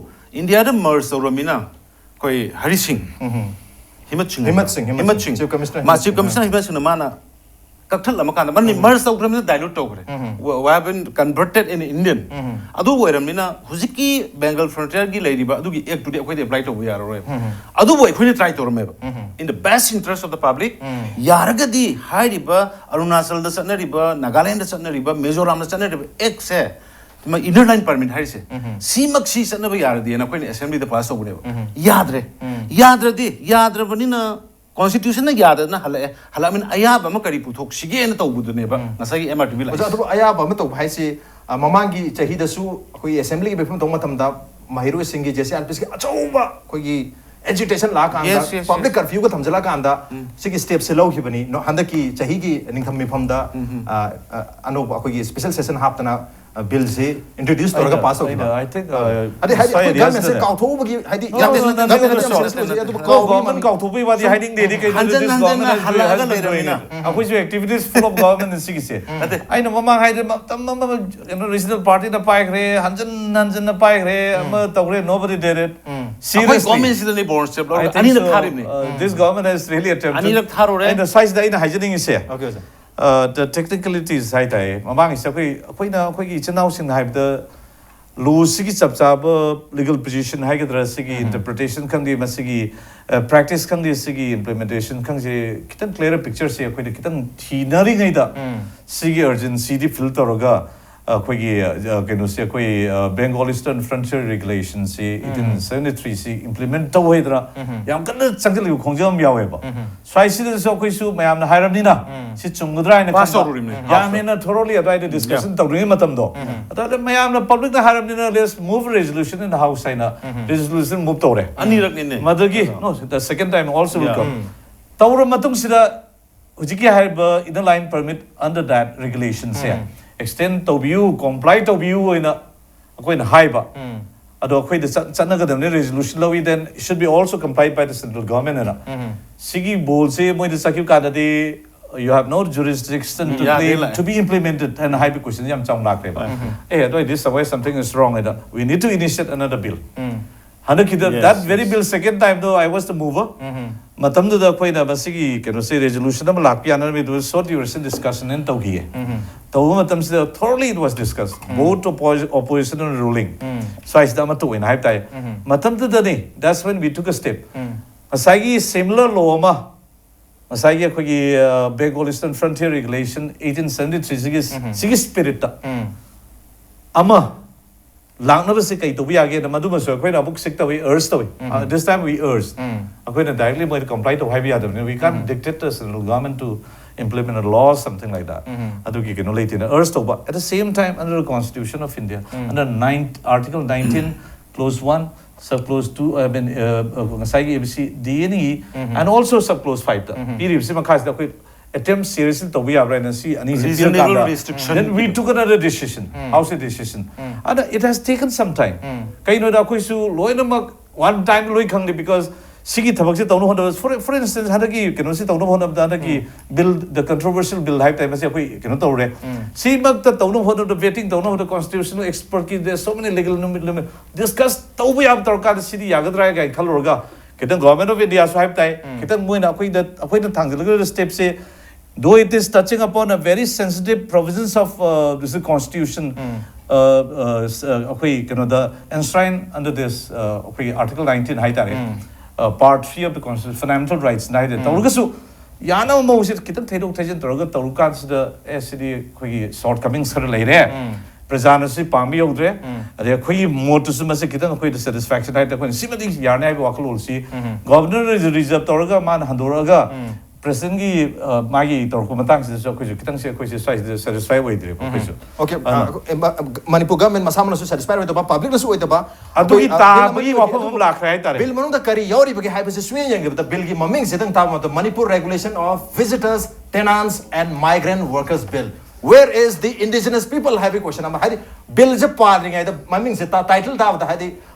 ꯏꯟꯗꯤꯌꯥꯗ merge ꯇꯧꯔꯕꯅꯤꯅ ꯑꯩꯈꯣꯏ ꯍꯔꯤ ꯁꯤꯡ ꯍꯤꯃꯠ ꯁꯤꯡ ꯍꯤꯃꯠ ꯁꯤꯡ, ꯍꯤꯃꯠ ꯁꯤꯡ, ꯍꯤꯃꯠ ꯁꯤꯡ꯫ Chief Commissioner ꯃꯥ ꯍꯤꯃꯠ ꯁꯤꯡ, ꯆꯤꯐ ꯀꯃꯤꯁꯅꯔ ꯍꯤꯃꯠ ꯁꯤꯡꯅ ꯃꯥꯅ ꯀꯛꯊꯠꯂꯝꯃ ꯀꯥꯟꯗ ꯃꯥꯅ merge ꯇꯧꯈ꯭ꯔꯕꯅꯤꯅ dilute ꯇꯧꯈ꯭ꯔꯦ꯫ We have been converted in Indian꯫ ꯑꯗꯨ ꯑꯣꯏꯔꯕꯅꯤꯅ ꯍꯧꯖꯤꯛꯀꯤ ꯕꯦꯡꯒꯜ frontierꯒꯤ ꯂꯩꯔꯤꯕ ꯑꯗꯨꯒꯤ ꯑꯦꯛꯇꯨꯗꯤ ꯑꯩꯈꯣꯏꯗ apply ꯇꯧꯕ ꯌꯥꯔꯔꯣꯏ꯫ ꯑꯗꯨꯕꯨ ꯑꯩꯈꯣꯏꯅ try ꯇꯧꯔꯝꯃꯦꯕ꯫ In the best interest of the public, ꯌꯥꯔꯒꯗꯤ ꯍꯥꯏꯔꯤꯕ ꯑꯔꯨꯅꯥꯆꯜꯗ ꯆꯠꯅꯔꯤꯕ, ꯅꯥꯒꯥꯂꯦꯟꯗ ꯆꯠꯅꯔꯤꯕ, ꯃꯤꯖꯣꯔꯥꯝꯗ ꯆꯠꯅꯔꯤꯕ ꯑꯦꯛꯁꯦ, inner line permit ꯍꯥꯏꯔꯤꯁꯦ, ꯁꯤꯃꯛꯁꯤ ꯆꯠꯅꯕ ꯌꯥꯔꯗꯤꯅ ꯑꯩꯈꯣꯏꯅ assemblyꯗ pass ꯇꯧꯕꯅꯦꯕ꯫ ꯌꯥꯗ꯭ꯔꯦ꯫ ꯌꯥꯗ꯭ꯔꯗꯤ, ꯌꯥꯗ꯭ꯔꯕꯅꯤꯅ constitutionꯅ ꯌꯥꯗꯗꯅ ꯍꯜꯂꯛꯑꯦ꯫ ꯍꯜꯂꯛꯑꯕꯅꯤꯅ ꯑꯌꯥꯕ ꯑꯃ ꯀꯔꯤ ꯄꯨꯊꯣꯛꯁꯤꯒꯦꯅ ꯇꯧꯕꯗꯨꯅꯦꯕ ꯉꯁꯥꯏꯒꯤ M R T B ꯑꯣꯖꯥ, ꯂꯥꯛꯏꯁꯦ꯫ ꯑꯗꯨꯕꯨ ꯑꯌꯥꯕ ꯑꯃ ꯇꯧꯕ ꯍꯥꯏꯁꯤ, ꯑ, ꯃꯃꯥꯡꯒꯤ ꯆꯍꯤꯗꯁꯨ ꯑꯩꯈꯣꯏꯒꯤ assemblyꯒꯤ ꯃꯤꯐꯝ ꯇꯧꯕ ꯃꯇꯝꯗ ꯃꯍꯩꯔꯣꯏꯁꯤꯡꯒꯤ, J C R P Sꯒꯤ ꯑꯆꯧꯕ ꯑꯩꯈꯣꯏꯒꯤ agitation ꯂꯥꯛꯑꯀꯥꯟꯗ, yes, yes, public yes. Curfewꯒ ꯊꯝꯖꯤꯜꯂꯛꯑꯀꯥꯟꯗ ꯁꯤꯒꯤ stepꯁꯦ ꯂꯧꯈꯤꯕꯅꯤ꯫ ꯅꯣ-, ꯍꯟꯗꯛꯀꯤ ꯆꯍꯤꯒꯤ ꯅꯤꯡꯊꯝ ꯃꯤꯐꯝꯗ, ꯑ, ꯑ, ꯑꯅꯧꯕ ꯑꯩꯈꯣꯏꯒꯤ special session ꯍꯥꯞꯇꯅ, ꯑ, billꯁꯤ introduce ꯇꯧꯔꯒ ꯑꯩꯅ, pass ꯇꯧꯈꯤꯕ꯫ ꯑꯩꯅ, I think, ꯑ, ꯑꯗꯩ ꯍꯥꯏꯗꯤ ꯉꯁꯥꯏ ꯑꯩꯈꯣꯏ ꯒꯃꯦꯟꯁꯦ ꯀꯥꯎꯊꯣꯛꯎꯕꯒꯤ ꯍꯥꯏꯗꯤ ꯌꯥꯗꯦ, ꯌꯥꯗꯦ, ꯌꯥꯗꯦ, ꯌꯥꯗꯦ, ꯌꯥꯗꯦ, ꯌꯥꯗꯦ, ꯌꯥꯗꯦ꯫ ꯑꯗꯨꯕꯨ ꯀꯥꯎꯕꯒꯤ ꯀꯥꯎꯊꯣꯛꯄꯒꯤ ꯋꯥꯗꯤ ꯁꯨꯝ ꯍꯥꯏꯅꯤꯡꯗꯦ꯫ ꯍꯟꯖꯟ ꯍꯟꯖꯟꯅ ꯍꯜꯂꯛꯑꯒ ꯂꯩꯔꯕꯅꯤꯅ꯫ ꯑꯩꯈꯣꯏꯁꯨ activity is full of government ꯁꯤꯒꯤꯁꯦ꯫ ꯅꯠꯇꯦ꯫ ꯑꯩꯅ ꯃꯃꯥꯡ ꯍꯥꯏꯗꯤ ꯃꯇꯝ ꯑꯃ, ꯀꯩꯅꯣ, regional partyꯅ ꯄꯥꯏꯈ꯭ꯔꯦ, ꯍꯟꯖꯟ ꯍꯟꯖꯟꯅ ꯄꯥꯏꯈ꯭ꯔꯦ, ꯑꯃ ꯇꯧꯈ꯭ꯔꯦ, nobody did it꯫ ꯑꯩꯈꯣꯏ seriously, governmentꯁꯤꯗꯅꯤ born step ꯂꯧꯔꯒ ꯑꯅꯤꯔꯛ ꯊꯥꯔꯤꯕꯅꯤ꯫ Uh, this government has really attempted. ꯑꯅꯤꯔꯛ ꯊꯥꯔꯨꯔꯦ꯫ ꯑꯩꯅ ꯁ꯭ꯋꯥꯏꯁꯤꯗ ꯑꯩꯅ ꯍꯥꯏꯖꯅꯤꯡꯉꯤꯁꯦ, okay, sir. Uh, the technicalities ꯍꯥꯏ ꯇꯥꯏ꯫ ꯃꯃꯥꯡꯒꯤꯁꯦ ꯑꯩꯈꯣꯏ, ꯑꯩꯈꯣꯏꯅ ꯑꯩꯈꯣꯏꯒꯤ ꯏꯆꯤꯟ ꯏꯅꯥꯎꯁꯤꯡꯅ ꯍꯥꯏꯕꯗ, ꯂꯣꯁꯤꯒꯤ ꯆꯞ ꯆꯥꯕ legal position ꯍꯥꯏꯒꯗ꯭ꯔꯥ, ꯁꯤꯒꯤ interpretation ꯈꯪꯗꯦ, ꯃꯁꯤꯒꯤ, ꯑ, practice ꯈꯪꯗꯦ, ꯁꯤꯒꯤ implementation ꯈꯪꯗꯦ, ꯈꯤꯇꯪ clearer pictureꯁꯦ ꯑꯩꯈꯣꯏꯅ ꯈꯤꯇꯪ ꯊꯤꯅꯔꯤꯉꯩꯗ ꯁꯤꯒꯤ urgencyꯗꯤ feel ꯇꯧꯔꯒ, ꯑ, ꯑꯩꯈꯣꯏꯒꯤ, ꯑ, ꯀꯩꯅꯣꯁꯦ, ꯑꯩꯈꯣꯏ, ꯑ, Bengal Eastern Frontier Regulationꯁꯤ eighteen seventy-threeꯁꯤ implement ꯇꯧ ꯍꯥꯏꯗꯅ ꯌꯥꯝ ꯀꯟꯅ ꯆꯪꯁꯤꯜꯂꯤꯕ ꯈꯣꯡꯖꯦꯜ ꯑꯃ ꯌꯥꯎꯋꯦꯕ꯫ ꯁ꯭ꯋꯥꯏꯁꯤꯗꯁꯨ ꯑꯩꯈꯣꯏꯁꯨ ꯃꯌꯥꯝꯅ ꯍꯥꯏꯔꯕꯅꯤꯅ ꯁꯤ ꯆꯨꯝꯒꯗ꯭ꯔꯥ ꯍꯥꯏꯅ pass ꯈꯟꯕ꯫ ꯇꯧꯔꯨꯔꯤꯕꯅꯤ꯫ ꯌꯥꯝ pass ꯇꯧ- ꯍꯦꯟꯅ thoroughly ꯑꯗꯨꯋꯥꯏꯗ discussion ꯇꯧꯗ꯭ꯔꯤꯉꯩ ꯃꯇꯝꯗꯣ꯫ ꯑꯗꯨꯗ ꯃꯌꯥꯝꯅ publicꯅ ꯍꯥꯏꯔꯕꯅꯤꯅ, let's move resolution in the house ꯍꯥꯏꯅ resolution move ꯇꯧꯔꯦ꯫ ꯑꯅꯤꯔꯛꯅꯤꯅꯦ꯫ ꯃꯗꯨꯒꯤ, no, the second time also will come꯫ ꯇꯧꯔ ꯃꯇꯨꯡꯁꯤꯗ ꯍꯧꯖꯤꯛꯀꯤ ꯍꯥꯏꯔꯤꯕ inner line permit under that regulationꯁꯦ extend ꯇꯧꯕꯤꯌꯨ, comply ꯇꯧꯕꯤꯌꯨ ꯑꯣꯏꯅ ꯑꯩꯈꯣꯏꯅ ꯍꯥꯏꯕ, ꯑꯗꯣ ꯑꯩꯈꯣꯏꯗ ꯆꯠ- ꯆꯠꯅꯒꯗꯕꯅꯤ, ꯔꯤꯖꯣꯂꯨꯁꯟ ꯂꯧꯏ, then it should be also complied by the central government ꯍꯥꯏꯅ꯫ ꯁꯤꯒꯤ ꯕꯣꯜꯁꯦ ꯃꯣꯏꯗ ꯆꯠꯈꯤꯕ ꯀꯥꯟꯗꯗꯤ you have no jurisdiction to ꯌꯥꯗꯦ claim ꯂꯥꯛꯑꯦ꯫ To be implemented ꯍꯥꯏꯅ ꯍꯥꯏꯕ ꯀꯣꯏꯁꯟꯁꯦ ꯌꯥꯝ ꯆꯥꯎꯅ ꯂꯥꯛꯈ꯭ꯔꯦꯕ꯫ ꯑꯦ ꯑꯗꯨ ꯑꯣꯏꯗꯤ somewhere something is wrong ꯍꯥꯏꯅ we need to initiate another bill. ꯍꯟꯗꯛꯀꯤꯗ Yes, that very yes. Bill second time though I was the mover. ꯃꯇꯝꯗꯨꯗ ꯑꯩꯈꯣꯏꯅ ꯃꯁꯤꯒꯤ ꯀꯩꯅꯣꯁꯦ ꯔꯤꯖꯣꯂꯨꯁꯟ ꯑꯃ ꯂꯥꯛꯄ ꯌꯥꯅꯕ it was so duration discussion ꯍꯥꯏꯅ ꯇꯧꯈꯤꯌꯦ꯫ ꯇꯧꯕ ꯃꯇꯝꯁꯤꯗ thoroughly it was discussed both oppo- opposition and ruling. ꯁ꯭ꯋꯥꯏꯁꯤꯗ ꯑꯃꯠꯇ ꯑꯣꯏꯅ ꯍꯥꯏꯕ ꯇꯥꯏ꯫ ꯃꯇꯝꯗꯨꯗꯅꯤ that's when we took a step. ꯉꯁꯥꯏꯒꯤ similar law ꯑꯃ ꯉꯁꯥꯏꯒꯤ ꯑꯩꯈꯣꯏꯒꯤ Bengal Eastern Frontier Regulation eighteen seventy three ꯁꯤꯒꯤ ꯁꯤꯒꯤ spirit ꯇ ꯑꯃ ꯂꯥꯛꯅꯕꯁꯦ ꯀꯩ ꯇꯧꯕ ꯌꯥꯒꯦꯅ ꯃꯗꯨꯃꯁꯨ ꯑꯩꯈꯣꯏꯅ ꯑꯃꯨꯛ seek ꯇꯧꯏ, urge ꯇꯧꯏ꯫ This time we urge. ꯑꯩꯈꯣꯏꯅ directly ꯃꯣꯏꯗ comply ꯇꯧ ꯍꯥꯏꯕ ꯌꯥꯗꯕꯅꯤ, we can't dictate the central government to implement a law something like that. ꯑꯗꯨꯒꯤ ꯀꯩꯅꯣ ꯂꯩꯇꯦꯅ urge ꯇꯧꯕ꯫ At the same time under the Constitution of India under nine Article nineteen clause one sub clause two I mean ꯉꯁꯥꯏꯒꯤ A B C D ꯑꯅꯤ and also sub clause five ꯇ ꯄꯤꯔꯤꯕꯁꯤ ꯃꯈꯥꯁꯤꯗ ꯑꯩꯈꯣꯏ attempt seriously ꯇꯧꯕ ꯌꯥꯕ꯭ꯔꯥ ꯍꯥꯏꯅ ꯁꯤ ꯑꯅꯤꯁꯤ Reasonable ꯄꯤꯔꯀꯥꯟꯗ restriction then we took another decision. House decision. ꯑꯗ it has taken some time. ꯀꯩꯅꯣꯗ ꯑꯩꯈꯣꯏꯁꯨ ꯂꯣꯏꯅꯃꯛ one time ꯂꯣꯏ ꯈꯪꯗꯦ because ꯁꯤꯒꯤ ꯊꯕꯛꯁꯦ ꯇꯧꯅꯕ ꯍꯣꯠꯅꯕ for for instance ꯍꯟꯗꯛꯀꯤ ꯀꯩꯅꯣꯁꯤ ꯇꯧꯅꯕ ꯍꯣꯠꯅꯕꯗ ꯍꯟꯗꯛꯀꯤ bill the controversial bill ꯍꯥꯏꯕ ꯇꯥꯏ ꯃꯁꯤ ꯑꯩꯈꯣꯏ ꯀꯩꯅꯣ ꯇꯧꯔꯦ꯫ ꯁꯤꯃꯛꯇ ꯇꯧꯅꯕ ꯍꯣꯠꯅꯕꯗ vetting ꯇꯧꯅꯕ ꯍꯣꯠꯅꯕꯗ constitutional expert ꯀꯤ there so many legal limit discuss ꯇꯧꯕ ꯌꯥꯕ ꯇꯧꯔꯀꯥꯟꯗ ꯁꯤꯗꯤ ꯌꯥꯒꯗ꯭ꯔꯥ ꯀꯥꯏꯅ ꯈꯜꯂꯨꯔꯒ ꯈꯤꯇꯪ Government of India ꯁꯨ ꯍꯥꯏꯕ ꯇꯥꯏ꯫ ꯈꯤꯇꯪ ꯃꯣꯏꯅ ꯑꯩꯈꯣꯏꯗ ꯑꯩꯈꯣꯏꯅ ꯊꯥꯡꯖꯤꯜꯂꯒ step say though it is touching upon a very sensitive provisions of uh, this constitution. Uh, uh, s- uh, ꯑꯩꯈꯣꯏ ꯀꯩꯅꯣꯗ enshrined under this uh, ꯑꯩꯈꯣꯏꯒꯤ Article nineteen ꯍꯥꯏꯇꯥꯔꯦ, part three of the constitution fundamental rights ꯍꯥꯏꯇꯥꯔꯦ꯫ ꯇꯧꯔꯒꯁꯨ ꯌꯥꯅꯕ ꯃꯑꯣꯡꯁꯦ ꯈꯤꯇꯪ ꯊꯩꯗꯣꯛ ꯊꯩꯖꯤꯟ ꯇꯧꯔꯒ ꯇꯧꯔ ꯀꯥꯟꯁꯤꯗ ꯑꯦ ꯁꯤꯗꯤ ꯑꯩꯈꯣꯏꯒꯤ shortcomings ꯈꯔ ꯂꯩꯔꯦ, ꯄ꯭ꯔꯖꯥꯅ ꯁꯤ ꯄꯥꯝꯕ ꯌꯧꯗ꯭ꯔꯦ꯫ ꯑꯗꯩ ꯑꯩꯈꯣꯏꯒꯤ ꯃꯣꯠꯇꯨꯁꯨ ꯃꯁꯤ ꯈꯤꯇꯪ ꯑꯩꯈꯣꯏꯗ satisfaction ꯍꯥꯏꯇꯥꯔꯦ, ꯑꯩꯈꯣꯏꯅ ꯁꯤꯃꯗꯤ ꯌꯥꯔꯅꯤ ꯍꯥꯏꯕ ꯋꯥꯈꯜꯂꯣꯟꯁꯤ Governor ꯅ reserve ꯇꯧꯔꯒ ꯃꯥꯅ ꯍꯟꯗꯣꯔꯛꯑꯒ President ꯀꯤ ꯃꯥꯒꯤ ꯇꯧꯔꯛꯄ ꯃꯇꯥꯡꯁꯤꯗꯁꯨ ꯑꯩꯈꯣꯏꯁꯨ ꯈꯤꯇꯪꯁꯦ ꯑꯩꯈꯣꯏꯁꯦ ꯁ꯭ꯋꯥꯏꯁꯤꯗ satisfy ꯑꯣꯏꯗ꯭ꯔꯦꯕ ꯑꯩꯈꯣꯏꯁꯨ꯫ Okay, ꯃꯅꯤꯄꯨꯔ government ꯃꯁꯥ ꯃꯅꯁꯨ satisfy ꯑꯣꯏꯗꯕ, public ꯅꯁꯨ ꯑꯣꯏꯗꯕ, ꯑꯗꯨꯒꯤ ꯑꯩꯈꯣꯏ, ꯇꯥꯕꯒꯤ ꯋꯥꯐꯝ ꯑꯃ ꯂꯥꯛꯈ꯭ꯔꯦ ꯍꯥꯏꯇꯥꯔꯦ꯫ Bill ꯃꯅꯨꯡꯗ ꯀꯔꯤ ꯌꯥꯎꯔꯤꯕꯒꯦ ꯍꯥꯏꯕꯁꯤ ꯁꯨꯡꯌꯦꯡ ꯌꯦꯡꯗꯕꯗ Bill ꯒꯤ ꯃꯃꯤꯡꯁꯤꯗꯪ ꯇꯥꯕ ꯃꯇꯝꯗ Manipur Regulation of Visitors, Tenants and Migrant Workers Bill Where is the indigenous people ꯍꯥꯏꯕꯒꯤ question ꯑꯃ, ꯍꯥꯏꯗꯤ ꯕꯤꯜꯁꯦ ꯄꯥꯗ꯭ꯔꯤꯉꯩꯗ ꯃꯃꯤꯡꯁꯦ title ꯇꯥꯕꯗ ꯍꯥꯏꯗꯤ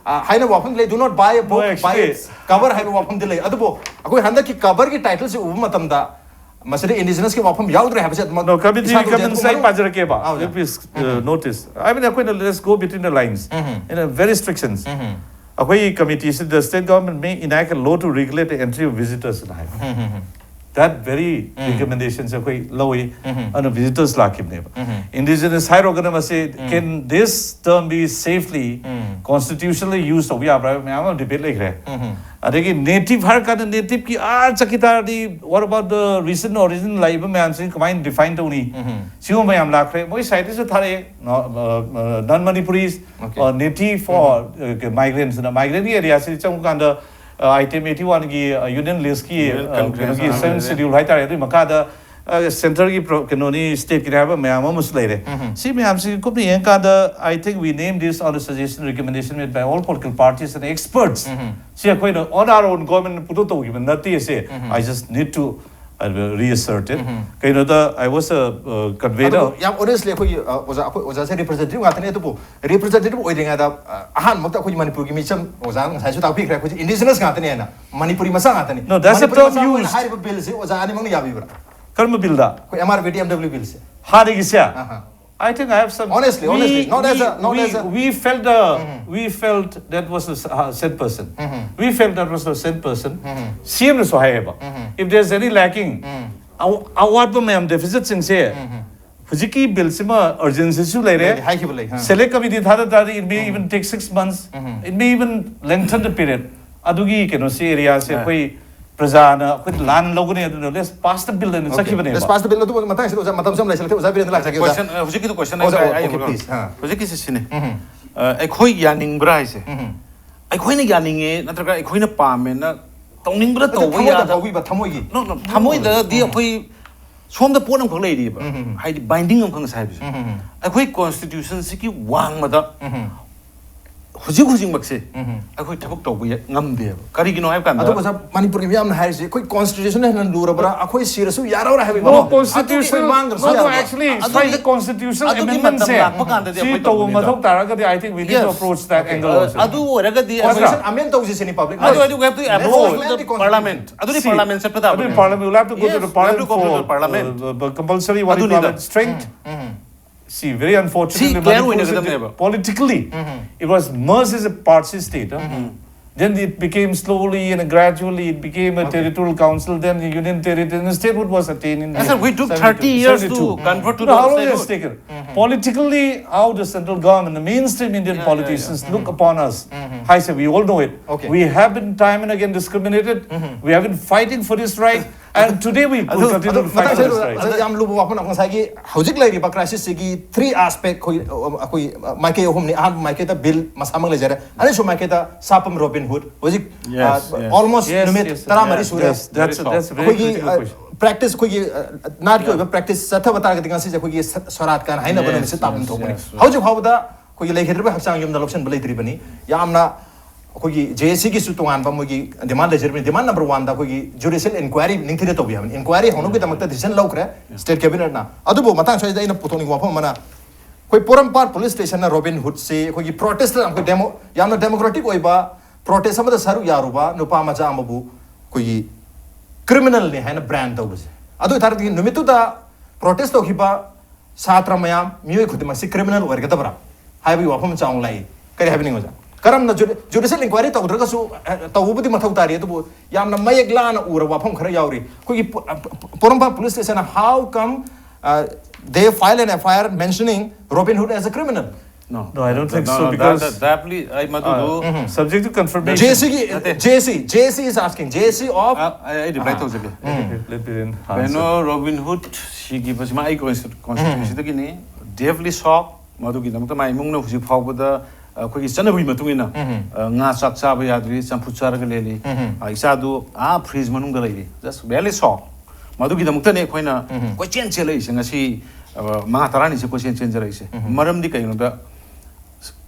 ꯍꯥꯏꯅ ꯋꯥꯐꯝꯗꯤ ꯂꯩ, "Do not buy a book by its cover" ꯍꯥꯏꯕ ꯋꯥꯐꯝꯗꯤ ꯂꯩ꯫ ꯑꯗꯨꯕꯨ ꯑꯩꯈꯣꯏ ꯍꯟꯗꯛꯀꯤ coverꯒꯤ titleꯁꯦ ꯎꯕ ꯃꯇꯝꯗ ꯃꯁꯤꯗ indigenousꯀꯤ ꯋꯥꯐꯝ ꯌꯥꯎꯗ꯭ꯔꯦ ꯍꯥꯏꯕꯁꯦ ꯑꯗꯨꯃꯛ No, committee ꯏꯁꯥꯗ recommends ꯑꯩ ꯃꯔꯨ- ꯄꯥꯖꯔꯛꯀꯦꯕ. ꯑꯥ, ꯑꯣꯖꯥ꯫ Please uh, notice. I mean, ꯑꯩꯈꯣꯏꯅ let's go between the lines in a very strictions. ꯑꯩꯈꯣꯏ committeeꯁꯤꯗ "The state government may enact a law to regulate the entry of visitors" ꯍꯥꯏꯕ꯫ That very recommendationꯁꯦ ꯑꯩꯈꯣꯏ ꯂꯧꯏ꯫ ꯑꯗꯨꯅ visitors ꯂꯥꯛꯈꯤꯕꯅꯦꯕ꯫ Indigenous ꯍꯥꯏꯔꯣꯒꯅ ꯃꯁꯤ "Can this term be safely constitutionally use" ꯇꯧꯕ ꯌꯥꯕ꯭ꯔꯥ ꯍꯥꯏꯕ ꯃꯌꯥꯝ ꯑꯃ debate ꯂꯩꯈ꯭ꯔꯦ꯫ ꯑꯗꯒꯤ native ꯍꯥꯏꯔ ꯀꯥꯟꯗ nativeꯀꯤ ꯑꯥ ꯆꯠꯈꯤ ꯇꯥꯔꯗꯤ what about the recent origin ꯂꯩꯕ ꯃꯌꯥꯝꯁꯤ ꯀꯃꯥꯏꯅ define ꯇꯧꯅꯤ? ꯁꯤꯒꯨꯝꯕ ꯌꯥꯝ ꯂꯥꯛꯈ꯭ꯔꯦ꯫ ꯃꯣꯏ scientistꯁꯨ ꯊꯥꯔꯛꯑꯦ, non Manipuris, Okay. uh, native for uh, migrants. Migrantꯀꯤ areaꯁꯤ ꯆꯪꯕ ꯀꯥꯟꯗ uh, item eighty oneꯒꯤ uh, union listꯀꯤ Union uh, concurrence ꯀꯩꯅꯣꯒꯤ ꯍꯥꯏꯔꯦ꯫ Seventh Schedule ꯍꯥꯏꯇꯥꯔꯦ꯫ ꯑꯗꯨꯒꯤ ꯃꯈꯥꯗ centreꯒꯤ ꯀꯩꯅꯣꯅꯤ, stateꯀꯤꯅꯤ ꯍꯥꯏꯕ ꯃꯌꯥꯝ ꯑꯃꯁꯨ ꯂꯩꯔꯦ꯫ ꯁꯤ ꯃꯌꯥꯝꯁꯤ ꯀꯨꯞꯅ ꯌꯦꯡꯀꯥꯟꯗ "I think we name this on the suggestion recommendation made by all political parties and experts." ꯁꯤ ꯑꯩꯈꯣꯏꯅ on our own government ꯄꯨꯊꯣꯛ ꯇꯧꯈꯤꯕ ꯅꯠꯇꯦ꯫ ꯁꯦ "I just need to uh, reassert it." ꯀꯩꯅꯣꯗ "I was a uh, convener." ꯑꯗꯨꯕꯨ ꯌꯥꯝ honestly ꯑꯩꯈꯣꯏꯒꯤ ꯑ, ꯑꯣꯖꯥ ꯑꯩꯈꯣꯏ ꯑꯣꯖꯥꯁꯦ representative ꯉꯥꯛꯇꯅꯦ꯫ ꯑꯗꯨꯕꯨ representative ꯑꯣꯏꯗ꯭ꯔꯤꯉꯩꯗ ꯑ, ꯑꯍꯥꯟꯕꯃꯛꯇ ꯑꯩꯈꯣꯏꯒꯤ ꯃꯅꯤꯄꯨꯔꯒꯤ ꯃꯤꯆꯝ ꯑꯣꯖꯥ ꯉꯁꯥꯏꯁꯨ ꯇꯥꯛꯄꯤꯈ꯭ꯔꯦ, ꯑꯩꯈꯣꯏꯁꯦ indigenous ꯉꯥꯛꯇꯅꯦꯅ, ꯃꯅꯤꯄꯨꯔꯤ ꯃꯆꯥ ꯉꯥꯛꯇꯅꯤ꯫ No, that's a Manipuri term ꯃꯆꯥ ꯑꯩꯈꯣꯏꯅ used. ꯍꯥꯏꯔꯤꯕ billꯁꯦ ꯑꯣꯖꯥ ꯑꯅꯤꯃꯛꯅ ꯌꯥꯕꯤꯕ꯭ꯔꯥ? ꯀꯔꯝꯕ billꯗ? ꯑꯩꯈꯣꯏ M R B D M W billꯁꯦ ꯍꯥꯟꯅꯒꯤꯁꯦ? Ah. I think I have some. Honestly, we, honestly, not we, as a- not we, as a- we felt the we felt that was a s- uh, said person. We felt that was a said person. CMꯅꯁꯨ ꯍꯥꯏꯌꯦꯕ, "If there's any lacking, ꯑꯋꯥꯠꯄ ꯃꯌꯥꯝ deficitꯁꯤꯡꯁꯦ ꯍꯧꯖꯤꯛꯀꯤ billꯁꯤꯃ urgencyꯁꯨ ꯂꯩꯔꯦ꯫ ꯍꯥꯏꯈꯤꯕ ꯂꯩ, ꯍꯥ꯫ Select committee ꯊꯥꯗ ꯇꯥꯔꯗꯤ it may even take six months. It may even lengthen the period." ꯑꯗꯨꯒꯤ ꯀꯩꯅꯣꯁꯤ areaꯁꯦ ꯑꯩꯈꯣꯏ ꯄ꯭ꯔꯖꯥꯅ ꯑꯩꯈꯣꯏ ꯂꯥꯟ ꯂꯧꯒꯅꯤ, ꯑꯗꯨꯅ "Let's pass the bill" ꯍꯥꯏꯅ ꯆꯠꯈꯤꯕꯅꯦꯕ꯫ Let's pass the bill꯫ ꯑꯗꯨꯕꯨ ꯃꯇꯥꯡꯁꯤꯗ ꯑꯣꯖꯥ ꯃꯇꯝꯁꯨ ꯌꯥꯝ ꯂꯩꯁꯤꯜꯂꯛꯇꯦ꯫ ꯑꯣꯖꯥ ꯕꯤꯔꯦꯟꯗ ꯂꯥꯛꯆꯒꯦ, ꯑꯣꯖꯥ꯫ Question, uh, ꯍꯧꯖꯤꯛꯀꯤꯗꯣ question ꯑꯣꯖꯥ, ꯑꯩ- okay, ꯑꯩ ꯍꯪꯉꯛꯑꯣ꯫ Please. ꯑꯥ꯫ ꯍꯧꯖꯤꯛꯀꯤꯁꯤ ꯁꯤꯅꯤ꯫ Uh, ꯑꯩꯈꯣꯏ ꯌꯥꯅꯤꯡꯕ꯭ꯔꯥ ꯍꯥꯏꯁꯦ? ꯑꯩꯈꯣꯏꯅ ꯌꯥꯅꯤꯡꯉꯦ ꯅꯠꯇ꯭ꯔꯒ ꯑꯩꯈꯣꯏꯅ ꯄꯥꯝꯃꯦꯅ ꯇꯧꯅꯤꯡꯕ꯭ꯔꯥ ꯇꯧꯕ ꯊꯃꯣꯏꯗ ꯌꯥꯗꯕ? ꯐꯥꯎꯕꯤꯕ, ꯊꯃꯣꯏꯒꯤ꯫ No, no, ꯊꯃꯣꯏꯗꯗꯤ ꯑꯩꯈꯣꯏ ꯁꯣꯝꯗ ꯄꯣꯠ ꯑꯃꯈꯛ ꯂꯩꯔꯤꯕ, ꯍꯥꯏꯗꯤ binding ꯑꯃꯈꯛ ꯉꯁꯥꯏ ꯍꯥꯏꯕꯁꯦ꯫ ꯑꯩꯈꯣꯏ constitutionꯁꯤꯒꯤ ꯋꯥꯡꯃꯗ ꯍꯧꯖꯤꯛ ꯍꯧꯖꯤꯛꯃꯛꯁꯦ ꯑꯩꯈꯣꯏ ꯊꯕꯛ ꯇꯧꯕ ꯌꯥ- ꯉꯝꯗꯦꯕ꯫ ꯀꯔꯤꯒꯤꯅꯣ ꯍꯥꯏꯕ ꯀꯥꯟꯗ ꯑꯗꯨꯒ ꯁꯥꯔ, ꯃꯅꯤꯄꯨꯔꯒꯤ ꯃꯤꯌꯥꯝꯅ ꯍꯥꯏꯔꯤꯁꯦ ꯑꯩꯈꯣꯏ ꯀꯣꯟꯁꯇꯤꯇ꯭ꯌꯨꯁꯟ ꯍꯦꯟꯅ ꯂꯨꯔꯕ꯭ꯔꯥ, ꯑꯩꯈꯣꯏ ꯁꯤꯔꯁꯨ ꯌꯥꯔꯣꯏ ꯍꯥꯏꯕꯒꯤ No, ꯋꯥꯐꯝ꯫ constitution. ꯑꯗꯨꯒꯤ ꯃꯥꯡꯗ꯭ꯔꯁꯨ No, no, ꯌꯥꯔꯣꯏ꯫ Actually, it's ꯑꯗꯨꯒꯤ- like the constitutional ꯑꯗꯨꯒꯤ amendment ꯃꯇꯝ ꯁꯦ ꯂꯥꯛꯄ ꯀꯥꯟꯗꯗꯤ ꯁꯤ ꯑꯩꯈꯣꯏ ꯇꯧꯕ ꯇꯧꯕꯅꯤꯗ꯫ ꯃꯊꯧ ꯇꯥꯔꯒꯗꯤ I think we need to Yes. approach that angle also. ꯑꯗꯨ ꯑꯣꯏꯔꯒꯗꯤ Question ꯑꯩꯈꯣꯏ amend ꯇꯧꯁꯤ ꯁꯤꯅꯤ ꯄꯕ꯭ꯂꯤꯛ ꯑꯗꯨ ꯑꯣꯏꯔꯗꯤ we have to approach amend to the the constitution. parliament. ꯑꯗꯨꯗꯤ See, parliament ꯆꯠꯄ ꯑꯗꯨꯗꯤ ꯇꯥꯕꯅꯤ. Parliament, we'll have to go Yes, to the we have to Parliament go to for the parliament. uh, the compulsory what do you ꯑꯗꯨꯅꯤꯗ꯫ call it, strength. See, very unfortunately, See, clear Manipur ꯑꯣꯏꯅ is a- ꯆꯠꯀꯗꯕꯅꯦꯕ꯫ Politically, it was merged as a Parsi state. Huh? Then it became slowly and gradually it became a territorial council, then the union territory, and the statehood was attained in Yes, sir, we took seventy-two, thirty years to seventy-two. Convert to No, how the long it has statehood. taken? Politically, how the central government, the mainstream Indian Yeah, yeah, politicians look upon us. I say, we all know it. Okay. We have been time and again discriminated. We have been fighting for this right. And today we will continue to fight for this right. ꯑꯗꯨ ꯌꯥꯝ ꯂꯨꯕ ꯋꯥꯐꯝ ꯑꯃ, ꯉꯁꯥꯏꯒꯤ ꯍꯧꯖꯤꯛ ꯂꯩꯔꯤꯕ crisis ꯁꯤꯒꯤ three aspect ꯑꯩꯈꯣꯏ ꯑꯩꯈꯣꯏ ꯃꯥꯏꯀꯩ ꯑꯍꯨꯝꯅꯤ꯫ ꯑꯍꯥꯟꯕ ꯃꯥꯏꯀꯩꯗ ꯕꯤꯜ ꯃꯁꯥꯃꯛ ꯂꯩꯖꯔꯦ, ꯑꯅꯤꯁꯨꯕ ꯃꯥꯏꯀꯩꯗ ꯁꯥꯄꯝ ꯔꯣꯕꯤꯟ ꯍꯨꯗ ꯍꯧꯖꯤꯛ Yes, yes. almost Yes, ꯅꯨꯃꯤꯠ yes, yes. ꯇꯔꯥꯃꯔꯤ ꯁꯨꯔꯦ꯫ That's, that's, that's a very ꯑꯩꯈꯣꯏꯒꯤ critical question. Practice ꯑꯩꯈꯣꯏꯒꯤ ꯅꯥꯠꯀꯤ ꯑꯣꯏꯕ practice ꯆꯠꯊꯕ ꯇꯥꯔꯒꯗꯤ ꯉꯁꯤꯁꯦ ꯑꯩꯈꯣꯏꯒꯤ ꯁ- ꯁꯣꯔꯥꯠ ꯀꯥꯏꯅ ꯍꯥꯏꯅꯕ Yes, ꯅꯨꯃꯤꯠꯁꯦ ꯇꯥꯐꯝ yes, ꯊꯣꯛꯄꯅꯤ꯫ yes, yes. ꯍꯧꯖꯤꯛ ꯐꯥꯎꯕꯗ ꯑꯩꯈꯣꯏꯒꯤ ꯂꯩꯈꯤꯗ꯭ꯔꯤꯕ ꯍꯛꯆꯥꯡ ꯌꯨꯝꯗ ꯂꯧꯁꯤꯟꯕ ꯂꯩꯇ꯭ꯔꯤꯕꯅꯤ꯫ ꯌꯥꯝꯅ ꯑꯩꯈꯣꯏꯒꯤ ꯖꯦ ꯑꯦ ꯁꯤꯒꯤꯁꯨ ꯇꯣꯉꯥꯟꯕ ꯃꯣꯏꯒꯤ demand ꯂꯩꯖꯔꯤꯕꯅꯤ꯫ Demand number oneꯗ ꯑꯩꯈꯣꯏꯒꯤ judicial inquiry ꯅꯤꯡꯊꯤꯅ ꯇꯧꯕꯤ ꯍꯥꯏꯕꯅꯤ꯫ Inquiry ꯍꯧꯅꯕꯒꯤꯗꯃꯛꯇ decision ꯂꯧꯈ꯭ꯔꯦ state cabinetꯅ꯫ ꯑꯗꯨꯕꯨ ꯃꯇꯥꯡ ꯁ꯭ꯋꯥꯏꯗ ꯑꯩꯅ ꯄꯨꯊꯣꯛꯅꯤꯡꯕ ꯋꯥꯐꯝ ꯑꯃꯅ ꯑꯩꯈꯣꯏ ꯄꯣꯔꯣꯝꯄꯥꯠ police stationꯅ ꯔꯣꯕꯤꯟ ꯍꯨꯗꯁꯤ ꯑꯩꯈꯣꯏꯒꯤ protestꯇ ꯑꯩꯈꯣꯏ demo ꯌꯥꯝꯅ democratic ꯑꯣꯏꯕ protest ꯑꯃꯗ ꯁꯔꯨꯛ ꯌꯥꯔꯨꯕ ꯅꯨꯄꯥ ꯃꯆꯥ ꯑꯃꯕꯨ ꯑꯩꯈꯣꯏꯒꯤ criminalꯅꯤ ꯍꯥꯏꯅ brand ꯇꯧꯕꯁꯦ꯫ ꯑꯗꯨ ꯑꯣꯏ ꯇꯥꯔꯒꯗꯤ ꯅꯨꯃꯤꯠꯇꯨꯗ protest ꯇꯧꯈꯤꯕ ꯁꯥꯇ꯭ꯔ ꯃꯌꯥꯝ, ꯃꯤꯑꯣꯏ ꯈꯨꯗꯤꯡꯃꯛꯁꯤ criminal ꯑꯣꯏꯔꯒꯗꯕ꯭ꯔꯥ ꯍꯥꯏꯕꯒꯤ ꯋꯥꯐꯝ ꯆꯥꯎꯅ ꯂꯥꯛꯏ꯫ ꯀꯔꯤ ꯍꯥꯏꯕꯤꯅꯤꯡꯕ ꯑꯣꯖꯥ? ꯀꯔꯝꯅ judi- judicial inquiry ꯇꯧꯗ꯭ꯔꯒꯁꯨ ꯑ, ꯇꯧꯕꯕꯨꯗꯤ ꯃꯊꯧ ꯇꯥꯔꯤ, ꯑꯗꯨꯕꯨ ꯌꯥꯝꯅ ꯃꯌꯦꯛ ꯂꯥꯅ ꯎꯔꯕ ꯋꯥꯐꯝ ꯈꯔ ꯌꯥꯎꯔꯤ꯫ ꯑꯩꯈꯣꯏꯒꯤ ꯄꯣ- ꯑ, ꯄꯣ- ꯄꯣꯔꯣꯝꯄꯥꯠ police stationꯅ how come uh, they file an F I R mentioning Robin Hood as a criminal? No, No, I don't think no, so, no, because that, that, that, ꯑꯩ ꯃꯗꯨꯗꯨ uh, subject to confirmation. J C ꯒꯤ ꯅꯠꯇꯦ꯫ J C, J C is asking, J C of ꯑ, ꯑꯩ reply ꯇꯧꯖꯒꯦ꯫ Let me, let me then answer. ꯀꯩꯅꯣ, ꯔꯣꯕꯤꯟ ꯍꯨꯗ ꯁꯤꯒꯤ ꯃꯁꯤꯃ ꯑꯩ constituencyꯗꯒꯤꯅꯤ꯫ Deeply shocked꯫ ꯃꯗꯨꯒꯤꯗꯃꯛꯇ ꯃꯥ ꯏꯃꯨꯡꯅ ꯍꯧꯖꯤꯛ ꯐꯥꯎꯕꯗ ꯑꯩꯈꯣꯏꯒꯤ ꯆꯠꯅꯕꯒꯤ ꯃꯇꯨꯡ ꯏꯟꯅ ꯑ, ꯉꯥ ꯆꯥꯛ ꯆꯥꯕ ꯌꯥꯗ꯭ꯔꯤ, ꯆꯝꯐꯨꯠ ꯆꯥꯔꯒ ꯂꯦꯜꯂꯤ꯫ ꯑ, ꯏꯆꯥꯗꯨ ꯑꯥ fridge ꯃꯅꯨꯡꯗ ꯂꯩꯔꯤ꯫ Just very shocked꯫ ꯃꯗꯨꯒꯤꯗꯃꯛꯇꯅꯦ ꯑꯩꯈꯣꯏꯅ ꯀꯣꯏꯆꯦꯟ ꯆꯦꯜꯂꯛꯏꯁꯦ ꯉꯁꯤ, ꯑ, ꯃꯉꯥ ꯇꯔꯥꯅꯤꯁꯦ ꯀꯣꯏꯆꯦꯟ ꯆꯦꯟꯖꯔꯛꯏꯁꯦ꯫ ꯃꯔꯝꯗꯤ ꯀꯩꯒꯤꯅꯣꯗ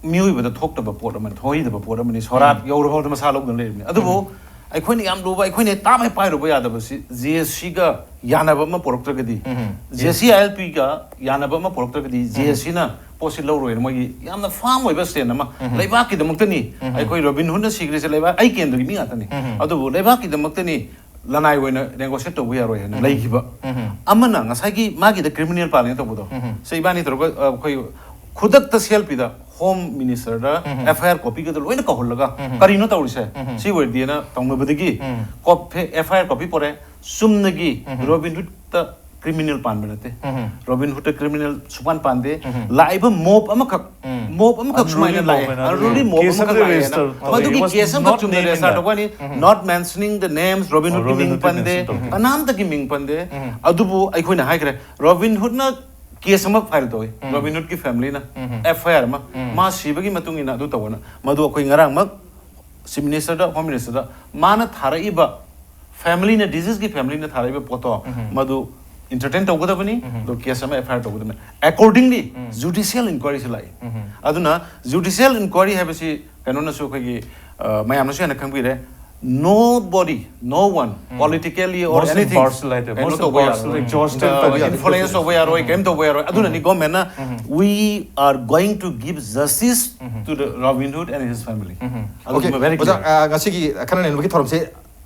ꯃꯤꯑꯣꯏꯕꯗ ꯊꯣꯛꯇꯕ ꯄꯣꯠ ꯑꯃꯅꯤ, ꯊꯣꯛꯍꯩꯗꯕ ꯄꯣꯠ ꯑꯃꯅꯤ꯫ ꯁꯣꯔꯥꯠ ꯌꯧꯔꯐꯥꯎꯗ ꯃꯁꯥ ꯂꯧꯗꯨꯅ ꯂꯩꯔꯤꯕꯅꯤ꯫ ꯑꯗꯨꯕꯨ ꯑꯩꯈꯣꯏꯅ ꯌꯥꯝ ꯂꯨꯕ, ꯑꯩꯈꯣꯏꯅ ꯍꯦꯛ ꯇꯥꯝ ꯍꯦꯛ ꯄꯥꯏꯔꯨꯕ ꯌꯥꯗꯕꯁꯤ, ꯖꯦ ꯑꯦꯁ ꯁꯤꯒ ꯌꯥꯅꯕ ꯑꯃ ꯄꯨꯔꯛꯇ꯭ꯔꯒꯗꯤ, J S C I L ꯄꯤꯒ ꯌꯥꯅꯕ ꯑꯃ ꯄꯨꯔꯛꯇ꯭ꯔꯒꯗꯤ, ꯖꯦ ꯑꯦꯁ ꯁꯤꯅ ꯄꯣꯠꯁꯤ ꯂꯧꯔꯣꯏꯅ ꯃꯣꯏꯒꯤ ꯌꯥꯝꯅ ꯐꯥꯝ ꯑꯣꯏꯕ ꯁ꯭ꯇꯦꯟ ꯑꯃ, ꯂꯩꯕꯥꯛꯀꯤꯗꯃꯛꯇꯅꯤ꯫ ꯑꯩꯈꯣꯏ ꯔꯣꯕꯤꯟ ꯍꯨꯗꯅ ꯁꯤꯈ꯭ꯔꯤꯁꯦ ꯂꯩꯕꯥꯛ, ꯑꯩ ꯀꯦꯟꯗ꯭ꯔꯒꯤ ꯃꯤ ꯉꯥꯛꯇꯅꯤ꯫ ꯑꯗꯨꯕꯨ ꯂꯩꯕꯥꯛꯀꯤꯗꯃꯛꯇꯅꯤ, ꯂꯅꯥꯏ ꯑꯣꯏꯅ ꯅꯦꯒꯣꯁꯤꯌꯦꯠ ꯇꯧꯕ ꯌꯥꯔꯣꯏ ꯍꯥꯏꯅ ꯂꯩꯈꯤꯕ꯫ ꯑꯃꯅ ꯉꯁꯥꯏꯒꯤ ꯃꯥꯒꯤꯗ ꯀ꯭ꯔꯤꯃꯤꯅꯦꯜ ꯄꯥꯜꯂꯦꯅ ꯇꯧꯕꯗꯣ, ꯁꯤ ꯏꯕꯥꯅꯤ ꯇꯧꯔꯒ, ꯑ, ꯑꯩꯈꯣꯏ ꯈꯨꯗꯛꯇ ꯁꯤ ꯑꯦꯜ ꯄꯤꯗ ꯍꯣꯝ ꯃꯤꯅꯤꯁꯇꯔꯗ ꯑꯦꯐ ꯑꯥꯏ ꯑꯥꯔ ꯀꯣꯄꯤꯒꯗꯣ ꯂꯣꯏꯅ ꯀꯧꯍꯜꯂꯒ, "ꯀꯔꯤꯅꯣ ꯇꯧꯔꯤꯁꯦ? ꯁꯤ ꯑꯣꯏꯔꯗꯤꯅ" ꯇꯧꯅꯕꯗꯒꯤ, cope-, F I R copy ꯄꯣꯔꯛꯑꯦ꯫ ꯆꯨꯝꯅꯒꯤ ꯔꯣꯕꯤꯟ ꯍꯨꯗꯇ ꯀ꯭ꯔꯤꯃꯤꯅꯦꯜ ꯄꯥꯟꯕ ꯅꯠꯇꯦ꯫ ꯔꯣꯕꯤꯟ ꯍꯨꯗꯇ ꯀ꯭ꯔꯤꯃꯤꯅꯦꯜ ꯁꯨꯄꯥꯟ ꯄꯥꯟꯗꯦ꯫ ꯂꯥꯛꯏꯕ ꯃꯣꯞ ꯑꯃꯈꯛ, ꯃꯣꯞ ꯑꯃꯈꯛ ꯁꯨꯃꯥꯏꯅ ꯂꯥꯛꯑꯦ꯫ ꯑꯟꯔꯨꯂꯤ ꯃꯣꯞ ꯑꯃꯈꯛ ꯂꯥꯛꯑꯦꯅ꯫ ꯃꯗꯨꯒꯤ ꯀꯦꯁ ꯑꯃꯈꯛ ꯇꯧꯕꯅꯤ꯫ ꯀꯦꯁ ꯑꯃꯈꯛ ꯆꯨꯝꯅ ꯔꯦꯖꯤꯁꯇꯔ ꯇꯧꯒꯅꯤ꯫ Not mentioning the names, Robin ꯍꯨꯗꯀꯤ ꯃꯤꯡ ꯄꯟꯗꯦ, ꯀꯅꯥꯝꯇꯒꯤ ꯃꯤꯡ ꯄꯟꯗꯦ꯫ ꯑꯗꯨꯕꯨ ꯑꯩꯈꯣꯏꯅ ꯍꯥꯏꯈ꯭ꯔꯦ, ꯔꯣꯕꯤꯟ ꯍꯨꯗꯅ ꯀꯦꯁ ꯑꯃ ꯐꯥꯏꯜ ꯇꯧꯏ꯫ ꯔꯣꯕꯤꯟ ꯍꯨꯗꯀꯤ ꯐꯦꯃꯤꯂꯤꯅ ꯑꯦꯐ ꯑꯥꯏ ꯑꯥꯔ ꯑꯃ, ꯃꯥ ꯁꯤꯕꯒꯤ ꯃꯇꯨꯡ ꯏꯟꯅ ꯑꯗꯨ ꯇꯧꯕꯅ, ꯃꯗꯨ ꯑꯩꯈꯣꯏ ꯉꯔꯥꯡꯃꯛ ꯆꯤꯐ ꯃꯤꯅꯤꯁꯇꯔꯗ, ꯍꯣꯝ ꯃꯤꯅꯤꯁꯇꯔꯗ ꯃꯥꯅ ꯊꯥꯔꯛꯏꯕ ꯐꯦꯃꯤꯂꯤꯅ, ꯗꯤꯖꯤꯁꯀꯤ ꯐꯦꯃꯤꯂꯤꯅ ꯊꯥꯔꯛꯏꯕ ꯄꯣꯠꯇꯣ, ꯃꯗꯨ ꯏꯟꯇꯔꯇꯦꯟ ꯇꯧꯒꯗꯕꯅꯤ꯫ ꯑꯗꯣ ꯀꯦꯁ ꯑꯃ ꯑꯦꯐ ꯑꯥꯏ ꯑꯥꯔ ꯇꯧꯒꯗꯕꯅꯤ꯫ Accordingly, ꯖꯨꯗꯤꯁꯤꯌꯦꯜ ꯏꯟꯀ꯭ꯋꯥꯏꯔꯤꯁꯤ ꯂꯥꯛꯏ꯫ ꯑꯗꯨꯅ ꯖꯨꯗꯤꯁꯤꯌꯦꯜ ꯏꯟꯀ꯭ꯋꯥꯏꯔꯤ ꯍꯥꯏꯕꯁꯤ ꯀꯩꯅꯣꯅꯁꯨ, ꯑꯩꯈꯣꯏꯒꯤ, ꯑ, ꯃꯌꯥꯝꯅꯁꯨ ꯍꯦꯟꯅ ꯈꯪꯕꯤꯔꯦ, nobody, no one, politically or most anything, impartial ꯍꯥꯏꯇꯥꯔꯦ, ꯀꯩꯅꯣ most ꯇꯧꯕ impartial, ꯌꯥꯔꯣꯏ꯫ Exhaustive ꯇꯧꯕ ꯌꯥꯔꯣꯏ꯫ Influence ꯇꯧꯕ ꯌꯥꯔꯣꯏ, ꯀꯩꯝ ꯇꯧꯕ ꯌꯥꯔꯣꯏ꯫ ꯑꯗꯨꯅꯅꯤ ꯒꯣꯔꯃꯦꯟꯅ "We are going to give justice to the Robin Hood and his family." ꯑꯗꯨꯒꯨꯝꯕ ꯑꯣꯀꯦ, very clear꯫ ꯑꯣꯖꯥ, ꯑ, ꯉꯁꯤꯒꯤ ꯈꯟꯅ ꯅꯩꯅꯕꯒꯤ ꯊꯧꯔꯝꯁꯦ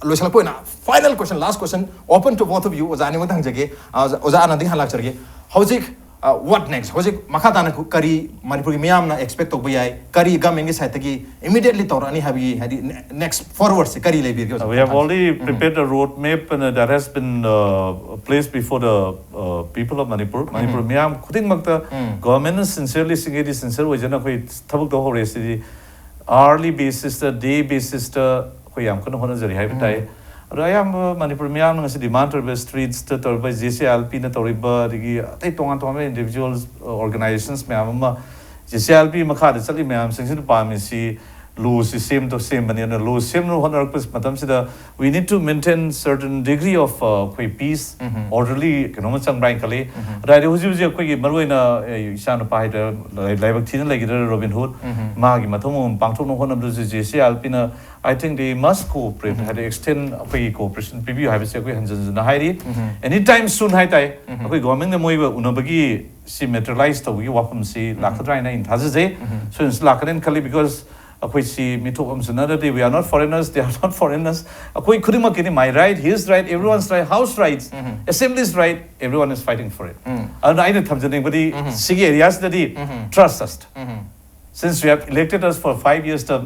ꯂꯣꯏꯁꯤꯜꯂꯛꯄ ꯑꯣꯏꯅ, final question, last question, open to both of you, ꯑꯣꯖꯥ ꯑꯅꯤꯃꯛꯇ ꯍꯪꯖꯒꯦ꯫ ꯑ, ꯑꯣꯖꯥ ꯑꯅꯟꯗꯒꯤ ꯍꯥꯟꯅ ꯂꯥꯛꯆꯔꯒꯦ꯫ ꯍꯧꯖꯤꯛ, ꯑ, what next? ꯍꯧꯖꯤꯛ ꯃꯈꯥ ꯇꯥꯅ ꯀꯔꯤ ꯃꯅꯤꯄꯨꯔꯒꯤ ꯃꯤꯌꯥꯝꯅ expect ꯇꯧꯕ ꯌꯥꯏ? ꯀꯔꯤ ꯒꯚꯔꯟꯃꯦꯟꯒꯤ ꯁꯥꯏꯠꯇꯒꯤ immediately ꯇꯧꯔꯛꯑꯅꯤ ꯍꯥꯏꯕꯒꯤ, ꯍꯥꯏꯗꯤ, ne-, next forwardꯁꯦ ꯀꯔꯤ ꯂꯩꯕꯤꯔꯒꯦ, ꯑꯣꯖꯥ? We have already prepared a road map and, uh, that has been, uh, placed before the, uh, people of Manipur. Manipur ꯃꯤꯌꯥꯝ ꯈꯨꯗꯤꯡꯃꯛꯇ ꯒꯚꯔꯟꯃꯦꯟꯅ sincerely, ꯁꯤꯡꯒꯩꯗꯤ sincere ꯑꯣꯏꯖꯅ ꯑꯩꯈꯣꯏ ꯊꯕꯛ ꯇꯧꯍꯧꯔꯦ꯫ ꯁꯤꯗꯤ hourly basisꯇ, day basisꯇ ꯑꯩꯈꯣꯏ ꯌꯥꯝ ꯀꯟꯅ ꯍꯣꯠꯅꯖꯔꯤ ꯍꯥꯏꯕ ꯇꯥꯏ꯫ ꯑꯗꯣ ꯑꯌꯥꯝꯕ ꯃꯅꯤꯄꯨꯔ ꯃꯤꯌꯥꯝꯅ ꯉꯁꯤ demand ꯇꯧꯔꯤꯕ, streetsꯇ ꯇꯧꯔꯤꯕ, ꯖꯦ ꯁꯤ ꯑꯥꯏ ꯑꯦꯜ ꯄꯤꯅ ꯇꯧꯔꯤꯕ, ꯑꯗꯒꯤ ꯑꯇꯩ ꯇꯣꯉꯥꯟ ꯇꯣꯉꯥꯟꯕ individuals, organizations ꯃꯌꯥꯝ ꯑꯃ, J C I L P ꯃꯈꯥꯗ ꯆꯠꯂꯤ ꯃꯌꯥꯝꯁꯤꯡꯁꯤꯅ ꯄꯥꯝꯃꯤꯁꯤ ꯂꯣꯁꯤ ꯁꯦꯝꯗꯣ ꯁꯦꯝꯕꯅꯤ꯫ ꯑꯗꯨꯅ ꯂꯣ ꯁꯦꯝꯅꯕ ꯍꯣꯠꯅꯔꯛꯄ ꯃꯇꯝꯁꯤꯗ we need to maintain certain degree of ꯑꯩꯈꯣꯏ ꯄꯤꯁ, ꯑꯣꯔꯗꯔꯂꯤ ꯀꯩꯅꯣꯝꯃ ꯆꯪꯕ꯭ꯔꯥ ꯍꯥꯏꯅ ꯈꯜꯂꯤ꯫ ꯑꯗꯨ ꯍꯥꯏꯗꯤ ꯍꯧꯖꯤꯛ ꯍꯧꯖꯤꯛ ꯑꯩꯈꯣꯏꯒꯤ ꯃꯔꯨꯑꯣꯏꯅ ꯏꯆꯥꯅꯨꯄꯥ ꯍꯥꯏꯗ ꯂꯥꯏꯕꯛ ꯊꯤꯅ ꯂꯩꯈꯤꯗ꯭ꯔꯦ ꯔꯣꯕꯤꯟ ꯍꯨꯗ, ꯃꯥꯒꯤ ꯃꯊꯧ ꯃꯉꯝ ꯄꯥꯡꯊꯣꯛꯅꯕ ꯍꯣꯠꯅꯕꯗꯁꯨ ꯖꯦ ꯁꯤ ꯑꯥꯏ ꯑꯦꯜ ꯄꯤꯅ I think they must cooperate, ꯍꯥꯏꯗꯤ ꯑꯦꯛꯁꯇꯦꯟ ꯑꯩꯈꯣꯏꯒꯤ ꯀꯣꯑꯣꯄꯔꯦꯁꯟ ꯄꯤꯕꯤꯌꯨ ꯍꯥꯏꯕꯁꯦ ꯑꯩꯈꯣꯏ ꯍꯟꯖꯤꯟ ꯍꯟꯖꯤꯟꯅ ꯍꯥꯏꯔꯤ꯫ Any time soon ꯍꯥꯏ ꯇꯥꯏ, ꯑꯩꯈꯣꯏ ꯒꯣꯔꯃꯦꯟꯅ ꯃꯣꯏꯒ ꯎꯅꯕꯒꯤ ꯁꯤ ꯃꯦꯇꯔꯤꯌꯥꯂꯥꯏꯁ ꯇꯧꯕꯒꯤ ꯋꯥꯐꯝꯁꯤ ꯂꯥꯛꯀꯗ꯭ꯔꯥ ꯍꯥꯏꯅ ꯑꯩꯅ ꯊꯥꯖꯖꯩ꯫ ꯁꯣꯏꯗꯅꯁꯨ ꯂꯥꯛꯀꯅꯦꯅ ꯈꯜꯂꯤ, ꯕꯤꯀꯣꯁ ꯑꯩꯈꯣꯏꯁꯤ ꯃꯤꯊꯣꯛ ꯑꯃꯁꯨ ꯅꯠꯇꯦ, we are not foreigners, they are not foreigners. ꯑꯩꯈꯣꯏ ꯈꯨꯗꯤꯡꯃꯛꯀꯤꯅꯤ, my right, his right, everyone's right, house rights, assembly's right, everyone is fighting for it. ꯑꯗꯨꯅ ꯑꯩꯅ ꯊꯝꯖꯅꯤꯡꯕꯗꯤ ꯁꯤꯒꯤ ꯑꯦꯔꯤꯌꯥꯁꯤꯗꯗꯤ trust us. Since you have elected us for five years term,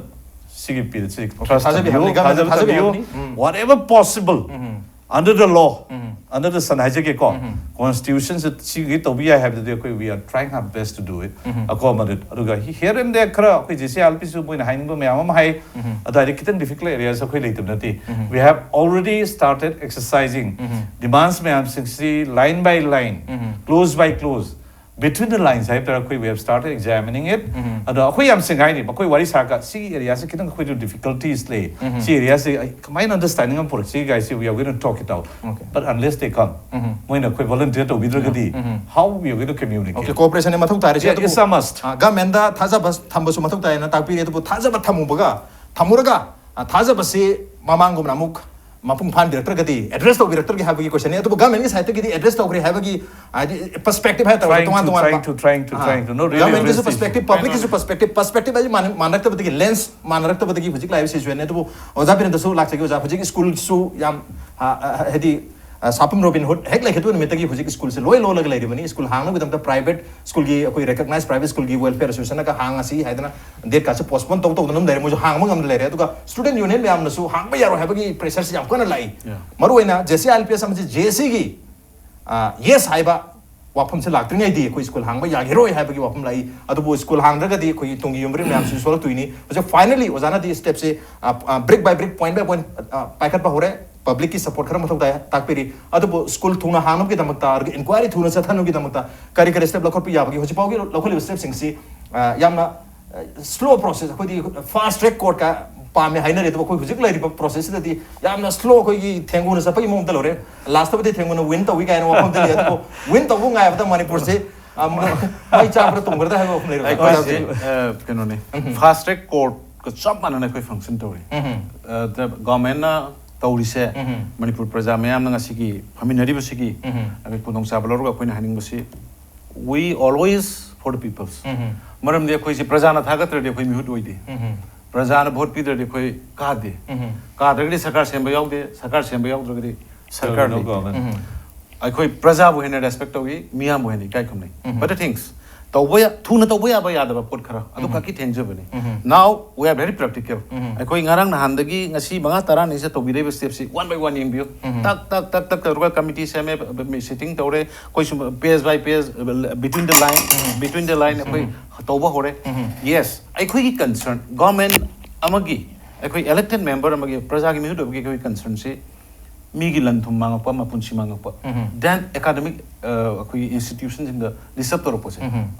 ꯁꯤꯒꯤ ꯄꯤꯔꯤꯠꯁꯤ trust ꯊꯥꯖꯕꯤ ꯊꯝꯕꯤꯌꯨ, ꯍꯥꯏꯕꯅꯤ, ꯒꯃꯦꯟꯗ ꯊꯥꯖꯕ ꯊꯥꯖꯕꯤ ꯊꯝꯕꯤꯌꯨ, ꯍꯥꯏꯕꯅꯤ꯫ Whatever possible, under the law, under the sun ꯍꯥꯏꯖꯒꯦꯀꯣ, ꯀꯣꯟꯁꯇꯤꯇ꯭ꯌꯨꯁꯟꯁꯦ ꯁꯤꯒꯤ ꯇꯧꯕ ꯌꯥꯏ ꯍꯥꯏꯕꯗꯨꯗꯤ ꯑꯩꯈꯣꯏ we are trying our best to do it, accommodate. ꯑꯗꯨꯒ here and there ꯈꯔ ꯑꯩꯈꯣꯏ ꯖꯦ ꯁꯤ ꯑꯥꯏ ꯑꯦꯜ ꯄꯤꯁꯨ ꯃꯣꯏꯅ ꯍꯥꯏꯅꯤꯡꯕ ꯃꯌꯥꯝ ꯑꯃ ꯍꯥꯏ꯫ ꯑꯗꯨꯋꯥꯏꯗ ꯈꯤꯇꯪ ꯗꯤꯐꯤꯀꯜ ꯑꯦꯔꯤꯌꯥꯁ ꯑꯩꯈꯣꯏ ꯂꯩꯇꯕ ꯅꯠꯇꯦ꯫ We have already started exercising demands ꯃꯌꯥꯝꯁꯤꯡꯁꯤ line by line, close by close, between the lines ꯍꯥꯏꯕ ꯇꯥꯔꯦ, ꯑꯩꯈꯣꯏ we have started examining it. ꯑꯗꯣ ꯑꯩꯈꯣꯏ ꯌꯥꯝ ꯁꯦꯡꯅ ꯍꯥꯏꯅꯤ, ꯑꯩꯈꯣꯏ ꯋꯥꯔꯤ ꯁꯥꯔꯒ ꯁꯤꯒꯤ ꯑꯦꯔꯤꯌꯥꯁꯦ ꯈꯤꯇꯪ ꯑꯩꯈꯣꯏꯗ ꯗꯤꯐꯤꯀꯜꯇꯤꯁ ꯂꯩ, ꯁꯤ ꯑꯦꯔꯤꯌꯥꯁꯦ ꯀꯃꯥꯏꯅ ꯑꯟꯗꯔꯁꯇꯦꯟꯗꯤꯡ ꯑꯃ ꯄꯨꯔꯛꯁꯤ guys, we are going to talk it out. But unless they come, ꯃꯣꯏꯅ ꯑꯩꯈꯣꯏ volunteer ꯇꯧꯕꯤꯗ꯭ꯔꯒꯗꯤ, how we are going to communicate? Okay, cooperation ꯃꯊꯧ ꯇꯥꯔꯤꯁꯦ꯫ Yeah, it's a must. ꯒꯃꯦꯟꯗ ꯊꯥꯖꯕ ꯊꯝꯕꯁꯨ ꯃꯊꯧ ꯇꯥꯏꯅ ꯇꯥꯛꯄꯤꯔꯤ꯫ ꯑꯗꯨꯕꯨ ꯊꯥꯖꯕ ꯊꯝꯃꯨꯕꯒ ꯊꯝꯃꯨꯔꯒ ꯊꯥꯖꯕꯁꯤ ꯃꯃꯥꯡꯒꯨꯝꯅ ꯑꯃꯨꯛ ꯃꯄꯨꯡ ꯐꯥꯍꯟꯕꯤꯔꯛꯇ꯭ꯔꯒꯗꯤ, ꯑꯦꯗ꯭ꯔꯦꯁ ꯇꯧꯕꯤꯔꯛꯇ꯭ꯔꯒꯦ ꯍꯥꯏꯕꯒꯤ ꯀꯣꯏꯁꯟꯅꯤ꯫ ꯑꯗꯨꯕꯨ ꯒꯃꯦꯟꯒꯤ ꯁꯥꯏꯠꯇꯒꯤꯗꯤ ꯑꯦꯗ꯭ꯔꯦꯁ ꯇꯧꯈ꯭ꯔꯦ ꯍꯥꯏꯕꯒꯤ, ꯍꯥꯏꯗꯤ, ꯄꯔꯁꯄꯦꯛꯇꯤꯞ ꯍꯥꯏ ꯇꯥꯔꯦ, Trying ꯇꯣꯉꯥꯟ to, ꯇꯣꯉꯥꯟꯕ trying to, trying to, no, really ꯒꯃꯦꯟꯒꯤꯁꯨ address the ꯄꯔꯁꯄꯦꯛꯇꯤꯞ, ꯄꯕ꯭ꯂꯤꯛꯀꯤꯁꯨ ꯄꯔꯁꯄꯦꯛꯇꯤꯞ, ꯄꯔꯁꯄꯦꯛꯇꯤꯞ ꯍꯥꯏꯗꯤ ꯃꯥꯟꯅ- ꯃꯥꯟꯅꯔꯛꯇꯕꯗꯒꯤ, ꯂꯦꯟꯁ ꯃꯥꯟꯅꯔꯛꯇꯕꯗꯒꯤ ꯍꯧꯖꯤꯛ ꯂꯥꯛꯏꯕ ꯁꯤꯆꯨꯋꯦꯁꯟꯅꯤ꯫ ꯑꯗꯨꯕꯨ ꯑꯣꯖꯥ ꯕꯤꯔꯦꯟꯗꯁꯨ ꯂꯥꯛꯆꯒꯦ꯫ ꯑꯣꯖꯥ, ꯍꯧꯖꯤꯛ ꯁ꯭ꯀꯨꯜꯁꯨ ꯌꯥꯝ ꯍꯥꯏꯗꯤ, ꯁꯥꯄꯝ ꯔꯣꯕꯤꯟ ꯍꯨꯗ ꯍꯦꯛ ꯂꯩꯈꯤꯕ ꯅꯨꯃꯤꯠꯇꯒꯤ ꯍꯧꯖꯤꯛ ꯁ꯭ꯀꯨꯜꯁꯦ ꯂꯣꯏ ꯂꯣꯜꯂꯒ ꯂꯩꯔꯤꯕꯅꯤ꯫ ꯁ꯭ꯀꯨꯜ ꯍꯥꯡꯅꯕꯒꯤꯗꯃꯛꯇ ꯄ꯭ꯔꯥꯏꯚꯦꯠ ꯁ꯭ꯀꯨꯜꯒꯤ, ꯑꯩꯈꯣꯏ ꯔꯦꯀꯒꯅꯥꯏꯖ ꯄ꯭ꯔꯥꯏꯚꯦꯠ ꯁ꯭ꯀꯨꯜꯒꯤ ꯋꯦꯜꯐꯤꯌꯔ ꯑꯦꯁꯣꯁꯤꯌꯦꯁꯟꯅꯒ ꯍꯥꯡꯉꯁꯤ ꯍꯥꯏꯗꯅ ꯗꯦꯠꯀꯥꯁꯦ ꯄꯣꯁꯄꯣꯟ ꯇꯧ ꯇꯧꯗꯅ ꯑꯗꯨꯝ ꯂꯩꯔꯦ꯫ ꯃꯣꯏꯁꯨ ꯍꯥꯡꯕ ꯉꯝꯗ ꯂꯩꯔꯦ꯫ ꯑꯗꯨꯒ ꯁ꯭ꯇꯨꯗꯦꯟꯠ ꯌꯨꯅꯤꯌꯟ ꯃꯌꯥꯝꯅꯁꯨ ꯍꯥꯡꯕ ꯌꯥꯔꯣꯏ ꯍꯥꯏꯕꯒꯤ ꯄ꯭ꯔꯦꯁꯔꯁꯦ ꯌꯥꯝ ꯀꯟꯅ ꯂꯥꯛꯏ꯫ ꯃꯔꯨꯑꯣꯏꯅ J C I L P S ꯑꯃꯗꯤ ꯖꯦ ꯑꯦ ꯁꯤꯒꯤ ꯌꯦꯁ ꯍꯥꯏꯕ ꯋꯥꯐꯝꯁꯦ ꯂꯥꯛꯇ꯭ꯔꯤꯉꯩꯗꯤ ꯑꯩꯈꯣꯏ ꯁ꯭ꯀꯨꯜ ꯍꯥꯡꯕ ꯌꯥꯈꯤꯔꯣꯏ ꯍꯥꯏꯕꯒꯤ ꯋꯥꯐꯝ ꯂꯥꯛꯏ꯫ ꯑꯗꯨꯕꯨ ꯁ꯭ꯀꯨꯜ ꯍꯥꯡꯗ꯭ꯔꯒꯗꯤ ꯑꯩꯈꯣꯏꯒꯤ ꯇꯨꯡꯒꯤ ꯌꯨꯝꯕꯤꯔꯦꯟ ꯃꯌꯥꯝꯁꯨ ꯁꯣꯛꯂꯛꯇꯣꯏꯅꯤ꯫ ꯍꯧꯖꯤꯛ ꯐꯥꯏꯅꯦꯂꯤ ꯑꯣꯖꯥꯅꯗꯤ ꯁ꯭ꯇꯦꯞꯁꯦ ꯕ꯭ꯔꯤꯛ ꯕꯥꯏ ꯕ꯭ꯔꯤꯛ, ꯄꯣꯏꯟꯠ ꯕꯥꯏ ꯄꯣꯏꯟꯠ ꯄꯥꯏꯈꯠꯄ ꯍꯧꯔꯦ꯫ ꯄꯕ꯭ꯂꯤꯛꯀꯤ ꯁꯄꯣꯔꯠ ꯈꯔ ꯃꯊꯧ ꯇꯥꯏ ꯇꯥꯛꯄꯤꯔꯤ꯫ ꯑꯗꯨꯕꯨ ꯁ꯭ꯀꯨꯜ ꯊꯨꯅ ꯍꯥꯡꯅꯕꯒꯤꯗꯃꯛꯇ, ꯑꯗꯨꯒ ꯏꯟꯀ꯭ꯋꯥꯏꯔꯤ ꯊꯨꯅ ꯆꯠꯊꯅꯕꯒꯤꯗꯃꯛꯇ ꯀꯔꯤ ꯀꯔꯤ ꯁ꯭ꯇꯦꯞ ꯂꯧꯈꯠꯄ ꯌꯥꯕꯒꯦ? ꯍꯧꯖꯤꯛ ꯐꯥꯎꯒꯤ ꯂꯧꯈꯠꯂꯤꯕ ꯁ꯭ꯇꯦꯞꯁꯤꯡꯁꯤ ꯌꯥꯝꯅ ꯁ꯭ꯂꯣ ꯄ꯭ꯔꯣꯁꯦꯁ, ꯑꯩꯈꯣꯏꯗꯤ ꯐꯥꯁ ꯇ꯭ꯔꯦꯛ ꯀꯣꯔꯠꯀ ꯄꯥꯝꯃꯦ ꯍꯥꯏꯅꯔꯦ, ꯑꯗꯨꯕꯨ ꯑꯩꯈꯣꯏ ꯍꯧꯖꯤꯛ ꯂꯩꯔꯤꯕ ꯄ꯭ꯔꯣꯁꯦꯁꯁꯤꯗꯗꯤ ꯌꯥꯝꯅ ꯁ꯭ꯂꯣ, ꯑꯩꯈꯣꯏꯒꯤ ꯊꯦꯡꯒꯨꯅ ꯆꯠꯄꯒꯤ ꯃꯑꯣꯡꯗ ꯂꯧꯔꯦ꯫ ꯂꯥꯁꯇꯕꯨꯗꯤ ꯊꯦꯡꯒꯨꯅ ꯋꯤꯟ ꯇꯧꯏ ꯀꯥꯏꯅ ꯋꯥꯐꯝꯗ ꯂꯩ, ꯑꯗꯨꯕꯨ ꯋꯤꯟ ꯇꯧꯕ ꯉꯥꯏꯕꯗ ꯃꯅꯤꯄꯨꯔꯁꯦ, ꯑ, ꯃ-, ꯃꯩ ꯆꯥꯕ꯭ꯔꯥ ꯇꯨꯡꯈ꯭ꯔꯗ ꯍꯥꯏꯕ ꯋꯥꯐꯝ ꯂꯩꯔꯦ꯫ ꯑꯩꯈꯣꯏꯁꯦ, ꯑ, ꯀꯩꯅꯣꯅꯦ, ꯐꯥꯁ ꯇ꯭ꯔꯦꯛ ꯀꯣꯔꯠꯀ ꯆꯞ ꯃꯥꯟꯅꯅ ꯑꯩꯈꯣꯏ ꯐꯪꯁꯟ ꯇꯧꯔꯤ꯫ ꯒꯣꯔꯃꯦꯟꯅ ꯇꯧꯔꯤꯁꯦ, ꯃꯅꯤꯄꯨꯔ ꯄ꯭ꯔꯖꯥ ꯃꯌꯥꯝꯅ ꯉꯁꯤꯒꯤ ꯐꯝꯃꯤꯟꯅꯔꯤꯕꯁꯤꯒꯤ ꯑꯩꯈꯣꯏ ꯈꯨꯗꯣꯡꯆꯥꯕ ꯂꯧꯔꯒ ꯑꯩꯈꯣꯏꯅ ꯍꯥꯏꯅꯤꯡꯕꯁꯤ, we always for the peoples. ꯃꯔꯝꯗꯤ ꯑꯩꯈꯣꯏꯁꯦ ꯄ꯭ꯔꯖꯥꯅ ꯊꯥꯒꯠꯇ꯭ꯔꯗꯤ ꯑꯩꯈꯣꯏ ꯃꯤꯍꯨꯠ ꯑꯣꯏꯗꯦ꯫ ꯄ꯭ꯔꯖꯥꯅ ꯚꯣꯠ ꯄꯤꯗ꯭ꯔꯗꯤ ꯑꯩꯈꯣꯏ ꯀꯥꯗꯦ꯫ ꯀꯥꯗ꯭ꯔꯒꯗꯤ ꯁꯔꯀꯥꯔ ꯁꯦꯝꯕ ꯌꯥꯎꯗꯦ, ꯁꯔꯀꯥꯔ ꯁꯦꯝꯕ ꯌꯥꯎꯗ꯭ꯔꯒꯗꯤ ꯁꯔꯀꯥꯔ ꯂꯩꯇꯦ꯫ ꯑꯩꯈꯣꯏ ꯄ꯭ꯔꯖꯥꯕꯨ ꯍꯦꯟꯅ ꯔꯦꯁꯄꯦꯛ ꯇꯧꯏ, ꯃꯤꯌꯥꯝꯕꯨ ꯍꯦꯟꯅ ꯏꯀꯥꯏ ꯈꯨꯝꯅꯩ꯫ But the things, ꯇꯧꯕ ꯌꯥ-, ꯊꯨꯅ ꯇꯧꯕ ꯌꯥꯕ ꯌꯥꯗꯕ ꯄꯣꯠ ꯈꯔ ꯑꯗꯨ ꯈꯛꯀꯤ ꯊꯦꯡꯖꯕꯅꯤ꯫ Now we are very practical. ꯑꯩꯈꯣꯏ ꯉꯔꯥꯡ ꯅꯍꯥꯟꯗꯒꯤ ꯉꯁꯤ ꯃꯉꯥ ꯇꯔꯥꯅꯤꯁꯤꯗ ꯇꯧꯕꯤꯔꯛꯏꯕ ꯁ꯭ꯇꯦꯞꯁꯤ ꯋꯥꯟ ꯕꯥꯏ ꯋꯥꯟ ꯌꯦꯡꯕꯤꯌꯨ꯫ ꯇꯛ ꯇꯛ ꯇꯛ ꯇꯛ ꯇꯧꯔꯒ ꯀꯃꯤꯇꯤ ꯁꯦꯝꯃꯦ, ꯁꯤꯇꯤꯡ ꯇꯧꯔꯦ, ꯑꯩꯈꯣꯏ ꯁꯨꯝ ꯄꯦꯖ ꯕꯥꯏ ꯄꯦꯖ, ꯕꯤꯇ꯭ꯋꯤꯟ ꯗ ꯂꯥꯏꯟ, ꯕꯤꯇ꯭ꯋꯤꯟ ꯗ ꯂꯥꯏꯟ ꯑꯩꯈꯣꯏ ꯇꯧꯕ ꯍꯧꯔꯦ꯫ ꯌꯦꯁ, ꯑꯩꯈꯣꯏꯒꯤ ꯀꯟꯁꯔꯟ, ꯒꯣꯔꯃꯦꯟ ꯑꯃꯒꯤ, ꯑꯩꯈꯣꯏ ꯏꯂꯦꯛꯇꯦꯗ ꯃꯦꯝꯕꯔ ꯑꯃꯒꯤ, ꯄ꯭ꯔꯖꯥꯒꯤ ꯃꯤꯍꯨꯠ ꯑꯣꯏꯕꯒꯤ ꯑꯩꯈꯣꯏꯒꯤ ꯀꯟꯁꯔꯟꯁꯤ ꯃꯤꯒꯤ ꯂꯟ ꯊꯨꯝ ꯃꯥꯡꯉꯛꯄ, ꯃꯄꯨꯟꯁꯤ ꯃꯥꯡꯉꯛꯄ, then ꯑꯦꯀꯥꯗꯃꯤꯛ, ꯑꯩꯈꯣꯏꯒꯤ ꯏꯟꯁꯇꯤꯇ꯭ꯌꯨꯁꯟꯁꯤꯡꯗ ꯗꯤꯁꯇꯔꯕ ꯇꯧꯔꯛꯄꯁꯦ,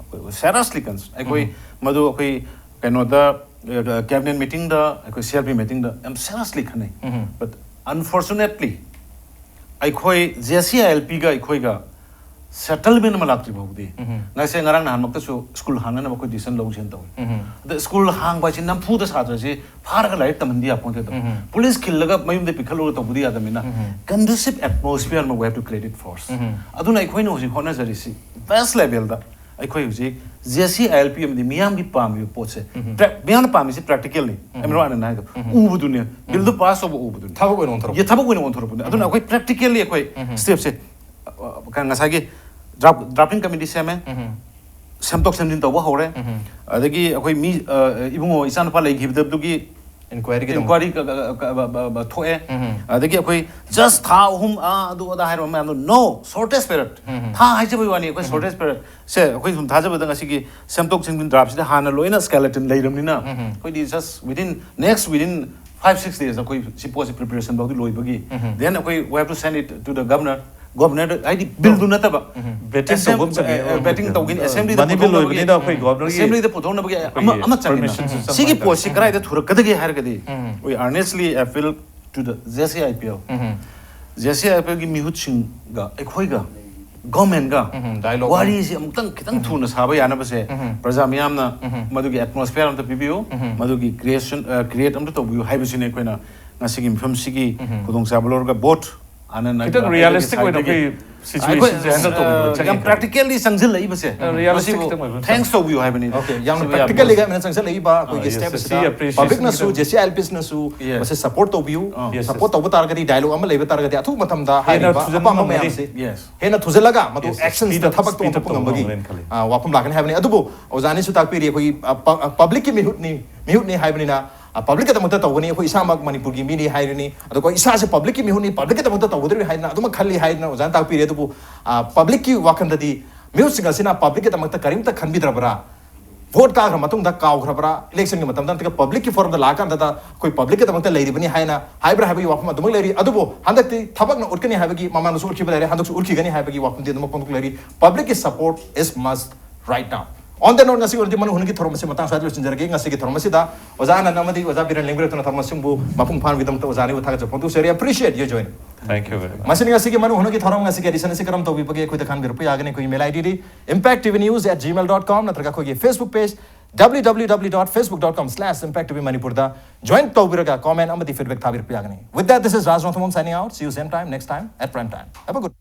ꯁꯦꯔꯁꯂꯤ ꯀꯟꯁꯔꯟ꯫ ꯑꯩꯈꯣꯏ ꯃꯗꯨ ꯑꯩꯈꯣꯏ ꯀꯩꯅꯣꯗ, ꯀꯦꯕꯤꯅꯦꯠ ꯃꯤꯇꯤꯡꯗ, ꯑꯩꯈꯣꯏ ꯁꯤ ꯑꯥꯔ ꯄꯤ ꯃꯤꯇꯤꯡꯗ ꯌꯥꯝ ꯁꯦꯔꯁꯂꯤ ꯈꯟꯅꯩ꯫ But unfortunately, ꯑꯩꯈꯣꯏ ꯖꯦ ꯁꯤ ꯑꯥꯏ ꯑꯦꯜ ꯄꯤꯒ ꯑꯩꯈꯣꯏꯒ ꯁꯦꯇꯜꯃꯦꯟ ꯑꯃ ꯂꯥꯛꯇ꯭ꯔꯤ ꯐꯥꯎꯕꯗꯤ, ꯉꯁꯤ ꯉꯔꯥꯡ ꯅꯍꯥꯟꯃꯛꯇꯁꯨ ꯁ꯭ꯀꯨꯜ ꯍꯥꯡꯅꯅꯕ ꯑꯩꯈꯣꯏ ꯗꯤꯁꯤꯖꯟ ꯂꯧꯁꯦꯅ ꯇꯧꯏ꯫ ꯑꯗ ꯁ꯭ꯀꯨꯜ ꯍꯥꯡꯕ ꯍꯥꯏꯁꯤ ꯅꯝꯐꯨꯗ ꯁꯥꯇ꯭ꯔꯁꯤ ꯐꯥꯔꯒ ꯂꯥꯏꯔꯤꯛ ꯇꯝꯍꯟꯗꯤ ꯌꯥꯄꯣꯟꯇꯦꯗꯣ꯫ ꯄꯨꯂꯤꯁ ꯈꯤꯜꯂꯒ ꯃꯌꯨꯝꯗ ꯄꯤꯈꯠꯂꯒ ꯇꯧꯕꯗꯤ ꯌꯥꯗꯕꯅꯤꯅ, conducive atmosphere ꯑꯃ we have to create it first. ꯑꯗꯨꯅ ꯑꯩꯈꯣꯏꯅ ꯍꯧꯖꯤꯛ ꯍꯣꯠꯅꯖꯔꯤꯁꯤ ꯕꯦꯁ ꯂꯦꯚꯦꯜꯗ ꯑꯩꯈꯣꯏ ꯍꯧꯖꯤꯛ J C I L P ꯑꯃꯗꯤ ꯃꯤꯌꯥꯝꯒꯤ ꯄꯥꯝꯃꯤꯕ ꯄꯣꯠꯁꯦ, ꯄ꯭ꯔꯦ-, ꯃꯤꯌꯥꯝꯅ ꯄꯥꯝꯃꯤꯁꯤ ꯄ꯭ꯔꯦꯛꯇꯤꯀꯦꯜꯅꯤ꯫ ꯑꯦꯝ ꯑꯦꯜ ꯑꯦꯅ ꯍꯥꯏꯗꯣ ꯎꯕꯗꯨꯅꯦ, ꯕꯤꯜꯗꯨ ꯄꯥꯁ ꯇꯧꯕ ꯎꯕꯗꯨꯅꯦ꯫ ꯊꯕꯛ ꯑꯣꯏꯅ ꯑꯣꯟꯊꯣꯔꯛꯄ꯫ ꯌꯦ-, ꯊꯕꯛ ꯑꯣꯏꯅ ꯑꯣꯟꯊꯣꯔꯛꯄꯅꯦ꯫ ꯑꯗꯨꯅ ꯑꯩꯈꯣꯏ ꯄ꯭ꯔꯦꯛꯇꯤꯀꯦꯜꯂꯤ ꯑꯩꯈꯣꯏ ꯁ꯭ꯇꯦꯞꯁꯦ, ꯑ, ꯉꯁꯥꯏꯒꯤ ꯗ꯭ꯔꯥꯐ-, ꯗ꯭ꯔꯥꯐꯇꯤꯡ ꯀꯃꯤꯇꯤ ꯁꯦꯝꯃꯦ, ꯁꯦꯝꯗꯣꯛ ꯁꯦꯝꯖꯤꯟ ꯇꯧꯕ ꯍꯧꯔꯦ꯫ ꯑꯗꯒꯤ ꯑꯩꯈꯣꯏ ꯃꯤ, ꯑ, ꯏꯕꯨꯡꯉꯣ ꯏꯆꯥꯅꯨꯄꯥ ꯂꯩꯈꯤꯕꯗꯕꯗꯨꯒꯤ ꯏꯟꯀ꯭ꯋꯥꯏꯔꯤꯒꯤꯗꯃꯛ꯫ ꯏꯟꯀ꯭ꯋꯥꯏꯔꯤ ꯀ-, ꯀ-, ꯀ-, ꯀ-, ꯕ-, ꯕ-, ꯕ-, ꯊꯣꯛꯑꯦ꯫ ꯑꯗꯒꯤ ꯑꯩꯈꯣꯏ ꯖꯁ ꯊꯥ ꯑꯍꯨꯝ, ꯑꯥ, ꯑꯗꯨ ꯑꯗꯥ ꯍꯥꯏꯔꯕ ꯃꯌꯥꯝꯗꯣ, no, shortest period꯫ ꯊꯥ ꯍꯥꯏꯖꯕꯒꯤ ꯋꯥꯅꯤ, ꯑꯩꯈꯣꯏ shortest period ꯁꯦ ꯑꯩꯈꯣꯏ ꯁꯨꯝ ꯊꯥꯖꯕꯗ ꯉꯁꯤꯒꯤ ꯁꯦꯝꯗꯣꯛ ꯁꯦꯝꯖꯤꯟ ꯗ꯭ꯔꯥꯐꯁꯤꯗ ꯍꯥꯟꯅ ꯂꯣꯏꯅ skeleton ꯂꯩꯔꯕꯅꯤꯅ, ꯑꯩꯈꯣꯏꯗꯤ just within, next within five six days ꯑꯩꯈꯣꯏ ꯁꯤ ꯄꯣꯠꯁꯤ ꯄ꯭ꯔꯤꯄꯦꯔꯦꯁꯟ ꯐꯥꯎꯗꯤ ꯂꯣꯏꯕꯒꯤ, then ꯑꯩꯈꯣꯏ we have to send it to the governor꯫ Governor ꯍꯥꯏꯗꯤ ꯕꯤꯜꯗꯨ ꯅꯠꯇꯕ ꯕꯦꯇꯤꯡ ꯇꯧꯕ ꯑꯃ ꯆꯪꯉꯦ꯫ ꯕꯦꯇꯤꯡ ꯇꯧꯒꯅꯤ, ꯑ, ꯑꯦꯁꯦꯝꯕ꯭ꯂꯤꯗ ꯃꯅꯤ ꯕꯤꯜ ꯄꯨꯊꯣꯛꯅꯕꯒꯤ ꯑꯣꯏꯕꯅꯤꯅ ꯑꯩꯈꯣꯏ ꯒꯣꯕꯔꯅꯔꯒꯤ ꯑꯦꯁꯦꯝꯕ꯭ꯂꯤꯗ ꯄꯨꯊꯣꯛꯅꯕꯒꯤ ꯑꯃ ꯑꯩꯈꯣꯏꯒꯤ ꯑꯃ ꯆꯪꯉꯤꯅ ꯄꯔꯃꯤꯁꯟꯁꯨ ꯆꯪꯕ ꯁꯤꯒꯤ ꯍꯥꯏꯇꯥꯔꯦ꯫ ꯄꯣꯠꯁꯤ ꯀꯗꯥꯏꯗ ꯊꯨꯔꯛꯀꯗꯒꯦ ꯍꯥꯏꯔꯒꯗꯤ we earnestly appeal to the J C I P L, J C I P L ꯒꯤ ꯃꯤꯍꯨꯠꯁꯤꯡꯒ ꯑꯩꯈꯣꯏꯒ ꯒꯣꯔꯃꯦꯟꯒ ꯎꯝ, dialogue. ꯋꯥꯔꯤꯁꯤ ꯑꯃꯨꯛꯇꯪ ꯈꯤꯇꯪ ꯊꯨꯅ ꯁꯥꯕ ꯌꯥꯅꯕꯁꯦ ꯄ꯭ꯔꯖꯥ ꯃꯤꯌꯥꯝꯅ ꯃꯗꯨꯒꯤ ꯑꯦꯠꯃꯣꯁꯐꯤꯌꯔ ꯑꯝꯇ ꯄꯤꯕꯤꯌꯨ, ꯃꯗꯨꯒꯤ ꯀ꯭ꯔꯤꯌꯦꯁꯟ ꯀ꯭ꯔꯤꯌꯦꯠ ꯑꯝꯇ ꯇꯧꯕꯤꯌꯨ ꯍꯥꯏꯕꯁꯤꯅꯦ ꯑꯩꯈꯣꯏꯅ ꯉꯁꯤꯒꯤ ꯃꯤꯐꯝꯁꯤꯒꯤ ꯈꯨꯗꯣꯡꯆꯥꯕ ꯂꯧꯔꯒ ꯕꯣꯠ ꯑꯅ ꯈꯤꯇꯪ ꯔꯤꯌꯦꯂꯤꯁꯇꯤꯛ ꯑꯣꯏꯅ ꯑꯩꯈꯣꯏ ꯁꯤꯆꯨꯋꯦꯁꯟꯁꯦ ꯍꯦꯟꯗꯜ ꯇꯧꯕꯤꯕ ꯌꯥꯝ ꯆꯪꯉꯦ꯫ ꯄ꯭ꯔꯦꯛꯇꯤꯀꯦꯜꯂꯤ ꯆꯪꯁꯤꯜꯂꯛꯏꯕꯁꯦ ꯔꯤꯌꯦꯂꯤꯁꯇꯤꯛ ꯃꯁꯤꯕꯨ ꯈꯤꯇꯪ ꯑꯣꯏꯕ ꯊꯦꯡꯛꯁ ꯇꯧꯕꯤꯌꯨ ꯍꯥꯏꯕꯅꯤ꯫ Okay, ꯌꯥꯝꯅ ꯁꯤꯕꯨ ꯌꯥꯝ ꯄ꯭ꯔꯦꯛꯇꯤꯀꯦꯜꯂꯤ ꯑꯣꯏꯅ ꯆꯪꯁꯤꯜꯂꯛꯏꯕ ꯑꯩꯈꯣꯏꯒꯤ yes, ꯁ꯭ꯇꯦꯞ yes, ꯑꯁꯤꯗ ꯁꯤ appreciation ꯄꯕ꯭ꯂꯤꯛꯅꯁꯨ ꯈꯤꯇꯪ ꯖꯦ ꯁꯤ ꯑꯥꯏ ꯑꯦꯜ ꯄꯤꯁꯤꯅꯁꯨ Yes. ꯃꯁꯤ ꯁꯄꯣꯔꯠ ꯇꯧꯕꯤꯌꯨ꯫ Yes, yes. ꯁꯄꯣꯔꯠ ꯇꯧꯕ ꯇꯥꯔꯒꯗꯤ, ꯗꯥꯏꯂꯣꯛ ꯑꯃ ꯂꯩꯕ ꯇꯥꯔꯒꯗꯤ, ꯑꯊꯨꯕ ꯃꯇꯝꯗ ꯍꯦꯟꯅ ꯍꯥꯏꯔꯤꯕ ꯊꯨꯖꯟꯕ ꯑꯄꯥꯝꯕ ꯉꯝꯒꯅꯤ꯫ ꯃꯌꯥꯝꯁꯤ Yes. ꯍꯦꯟꯅ ꯊꯨꯖꯜꯂꯒ ꯃꯗꯨ Yes, ꯑꯦꯛꯁꯟꯁꯤꯗ speed up, ꯊꯕꯛꯇ speed up ꯑꯣꯟꯊꯣꯛꯄ ꯇꯧꯕ ꯉꯝꯕꯒꯤ ꯉꯝꯒꯅꯤ ꯈꯜꯂꯤ꯫ ꯑ, ꯋꯥꯐꯝ ꯂꯥꯛꯀꯅꯤ ꯍꯥꯏꯕꯅꯤ꯫ ꯑꯗꯨꯕꯨ ꯑꯣꯖꯥꯅꯁꯨ ꯇꯥꯛꯄꯤꯔꯤ, ꯑꯩꯈꯣꯏꯒꯤ ꯄꯕ꯭ꯂꯤꯛꯀꯤ ꯃꯤꯍꯨꯠꯅꯤ ꯃꯤꯍꯨꯠꯅꯤ ꯍꯥꯏꯕꯅꯤꯅ, ꯄꯕ꯭ꯂꯤꯛꯀꯤꯗꯃꯛꯇ ꯇꯧꯒꯅꯤ, ꯑꯩꯈꯣꯏ ꯏꯁꯥꯃꯛ ꯃꯅꯤꯄꯨꯔꯒꯤ ꯃꯤꯅꯤ ꯍꯥꯏꯔꯤꯅꯤ, ꯑꯗꯨꯒ ꯏꯁꯥꯁꯦ ꯄꯕ꯭ꯂꯤꯛꯀꯤ ꯃꯤꯍꯨꯠꯅꯤ, ꯄꯕ꯭ꯂꯤꯛꯀꯤꯗꯃꯛꯇ ꯇꯧꯒꯗꯧꯔꯤꯕꯅꯤ ꯍꯥꯏꯗꯅ ꯑꯗꯨꯃꯛ ꯈꯜꯂꯤ ꯍꯥꯏꯗꯅ ꯑꯣꯖꯥꯅ ꯇꯥꯛꯄꯤꯔꯤ꯫ ꯑꯗꯨꯕꯨ ꯄꯕ꯭ꯂꯤꯛꯀꯤ ꯋꯥꯈꯜꯗꯗꯤ ꯃꯤꯍꯨꯠꯁꯤꯡ ꯑꯁꯤꯅ ꯄꯕ꯭ꯂꯤꯛꯀꯤꯗꯃꯛꯇ ꯀꯔꯤꯝꯇ ꯈꯟꯕꯤꯗ꯭ꯔꯕ꯭ꯔꯥ? ꯚꯣꯠ ꯀꯥꯈ꯭ꯔ ꯃꯇꯨꯡꯗ ꯀꯥꯎꯈ꯭ꯔꯕ꯭ꯔꯥ? ꯏꯂꯦꯛꯁꯟꯒꯤ ꯃꯇꯝꯗ ꯅꯠꯇ꯭ꯔꯒ ꯄꯕ꯭ꯂꯤꯛꯀꯤ ꯐꯣꯔꯝꯗ ꯂꯥꯛꯑꯀꯥꯟꯗ ꯑꯩꯈꯣꯏ ꯄꯕ꯭ꯂꯤꯛꯀꯤꯗꯃꯛꯇ ꯂꯩꯔꯤꯕꯅꯤ ꯍꯥꯏꯅ ꯍꯥꯏꯕ꯭ꯔꯥ ꯍꯥꯏꯕꯒꯤ ꯋꯥꯐꯝ ꯑꯗꯨꯃꯛ ꯂꯩꯔꯤ꯫ ꯑꯗꯨꯕꯨ ꯍꯟꯗꯛꯇꯤ ꯊꯕꯛꯅ ꯎꯠꯀꯅꯤ ꯍꯥꯏꯕꯒꯤ, ꯃꯃꯥꯡꯗꯁꯨ ꯎꯠꯈꯤꯕ ꯂꯩꯔꯦ, ꯍꯟꯗꯛꯁꯨ ꯎꯠꯈꯤꯒꯅꯤ ꯍꯥꯏꯕꯒꯤ ꯋꯥꯐꯝꯗꯤ ꯑꯗꯨꯃꯛ ꯐꯣꯡꯗꯣꯛ ꯂꯩꯔꯤ꯫ Public support is must right now. On that note, ꯉꯁꯤꯒꯤ ꯑꯣꯏꯅꯗꯤ ꯃꯅꯨꯡ ꯍꯨꯠꯀꯤ ꯊꯧꯔꯝ ꯑꯁꯤ ꯃꯇꯥꯡ ꯁ꯭ꯋꯥꯏꯗ ꯂꯣꯏꯁꯤꯟꯖꯔꯒꯦ꯫ ꯉꯁꯤꯒꯤ ꯊꯧꯔꯝ ꯑꯁꯤꯗ ꯑꯣꯖꯥ ꯑꯅꯟ ꯑꯃꯗꯤ ꯑꯣꯖꯥ ꯕꯤꯔꯦꯟ ꯂꯦꯡꯕꯤꯔꯛꯇꯨꯅ ꯊꯧꯔꯝ ꯑꯁꯤꯕꯨ ꯃꯄꯨꯡ ꯐꯥꯍꯟꯕꯒꯤꯗꯃꯛꯇ ꯑꯣꯖꯥ ꯑꯅꯤꯕꯨ ꯊꯥꯒꯠꯆꯕ ꯐꯣꯡꯗꯣꯛꯆꯔꯤ꯫ Appreciate your joining. Thank you very much. ꯃꯁꯤꯅꯤ ꯉꯁꯤꯒꯤ ꯃꯅꯨꯡ ꯍꯨꯠꯀꯤ ꯊꯧꯔꯝ ꯉꯁꯤꯒꯤ edition ꯑꯁꯤ ꯀꯔꯝ ꯇꯧꯕꯤꯕꯒꯦ ꯑꯩꯈꯣꯏꯗ ꯈꯪꯕꯤꯔꯛꯄ ꯌꯥꯒꯅꯤ꯫ ꯑꯩꯈꯣꯏꯒꯤ mail ID D impact T V news at gmail dot com ꯅꯠꯇ꯭ꯔꯒ ꯑꯩꯈꯣꯏꯒꯤ Facebook page W W W dot facebook dot com slash impact T V ꯃꯅꯤꯄꯨꯔꯗ join ꯇꯧꯕꯤꯔꯒ comment ꯑꯃꯗꯤ feedback ꯊꯥꯕꯤꯔꯛꯄ ꯌꯥꯒꯅꯤ꯫ With that, this is Raj Rongthangam signing out. See you same time, next time at prime time. Have a good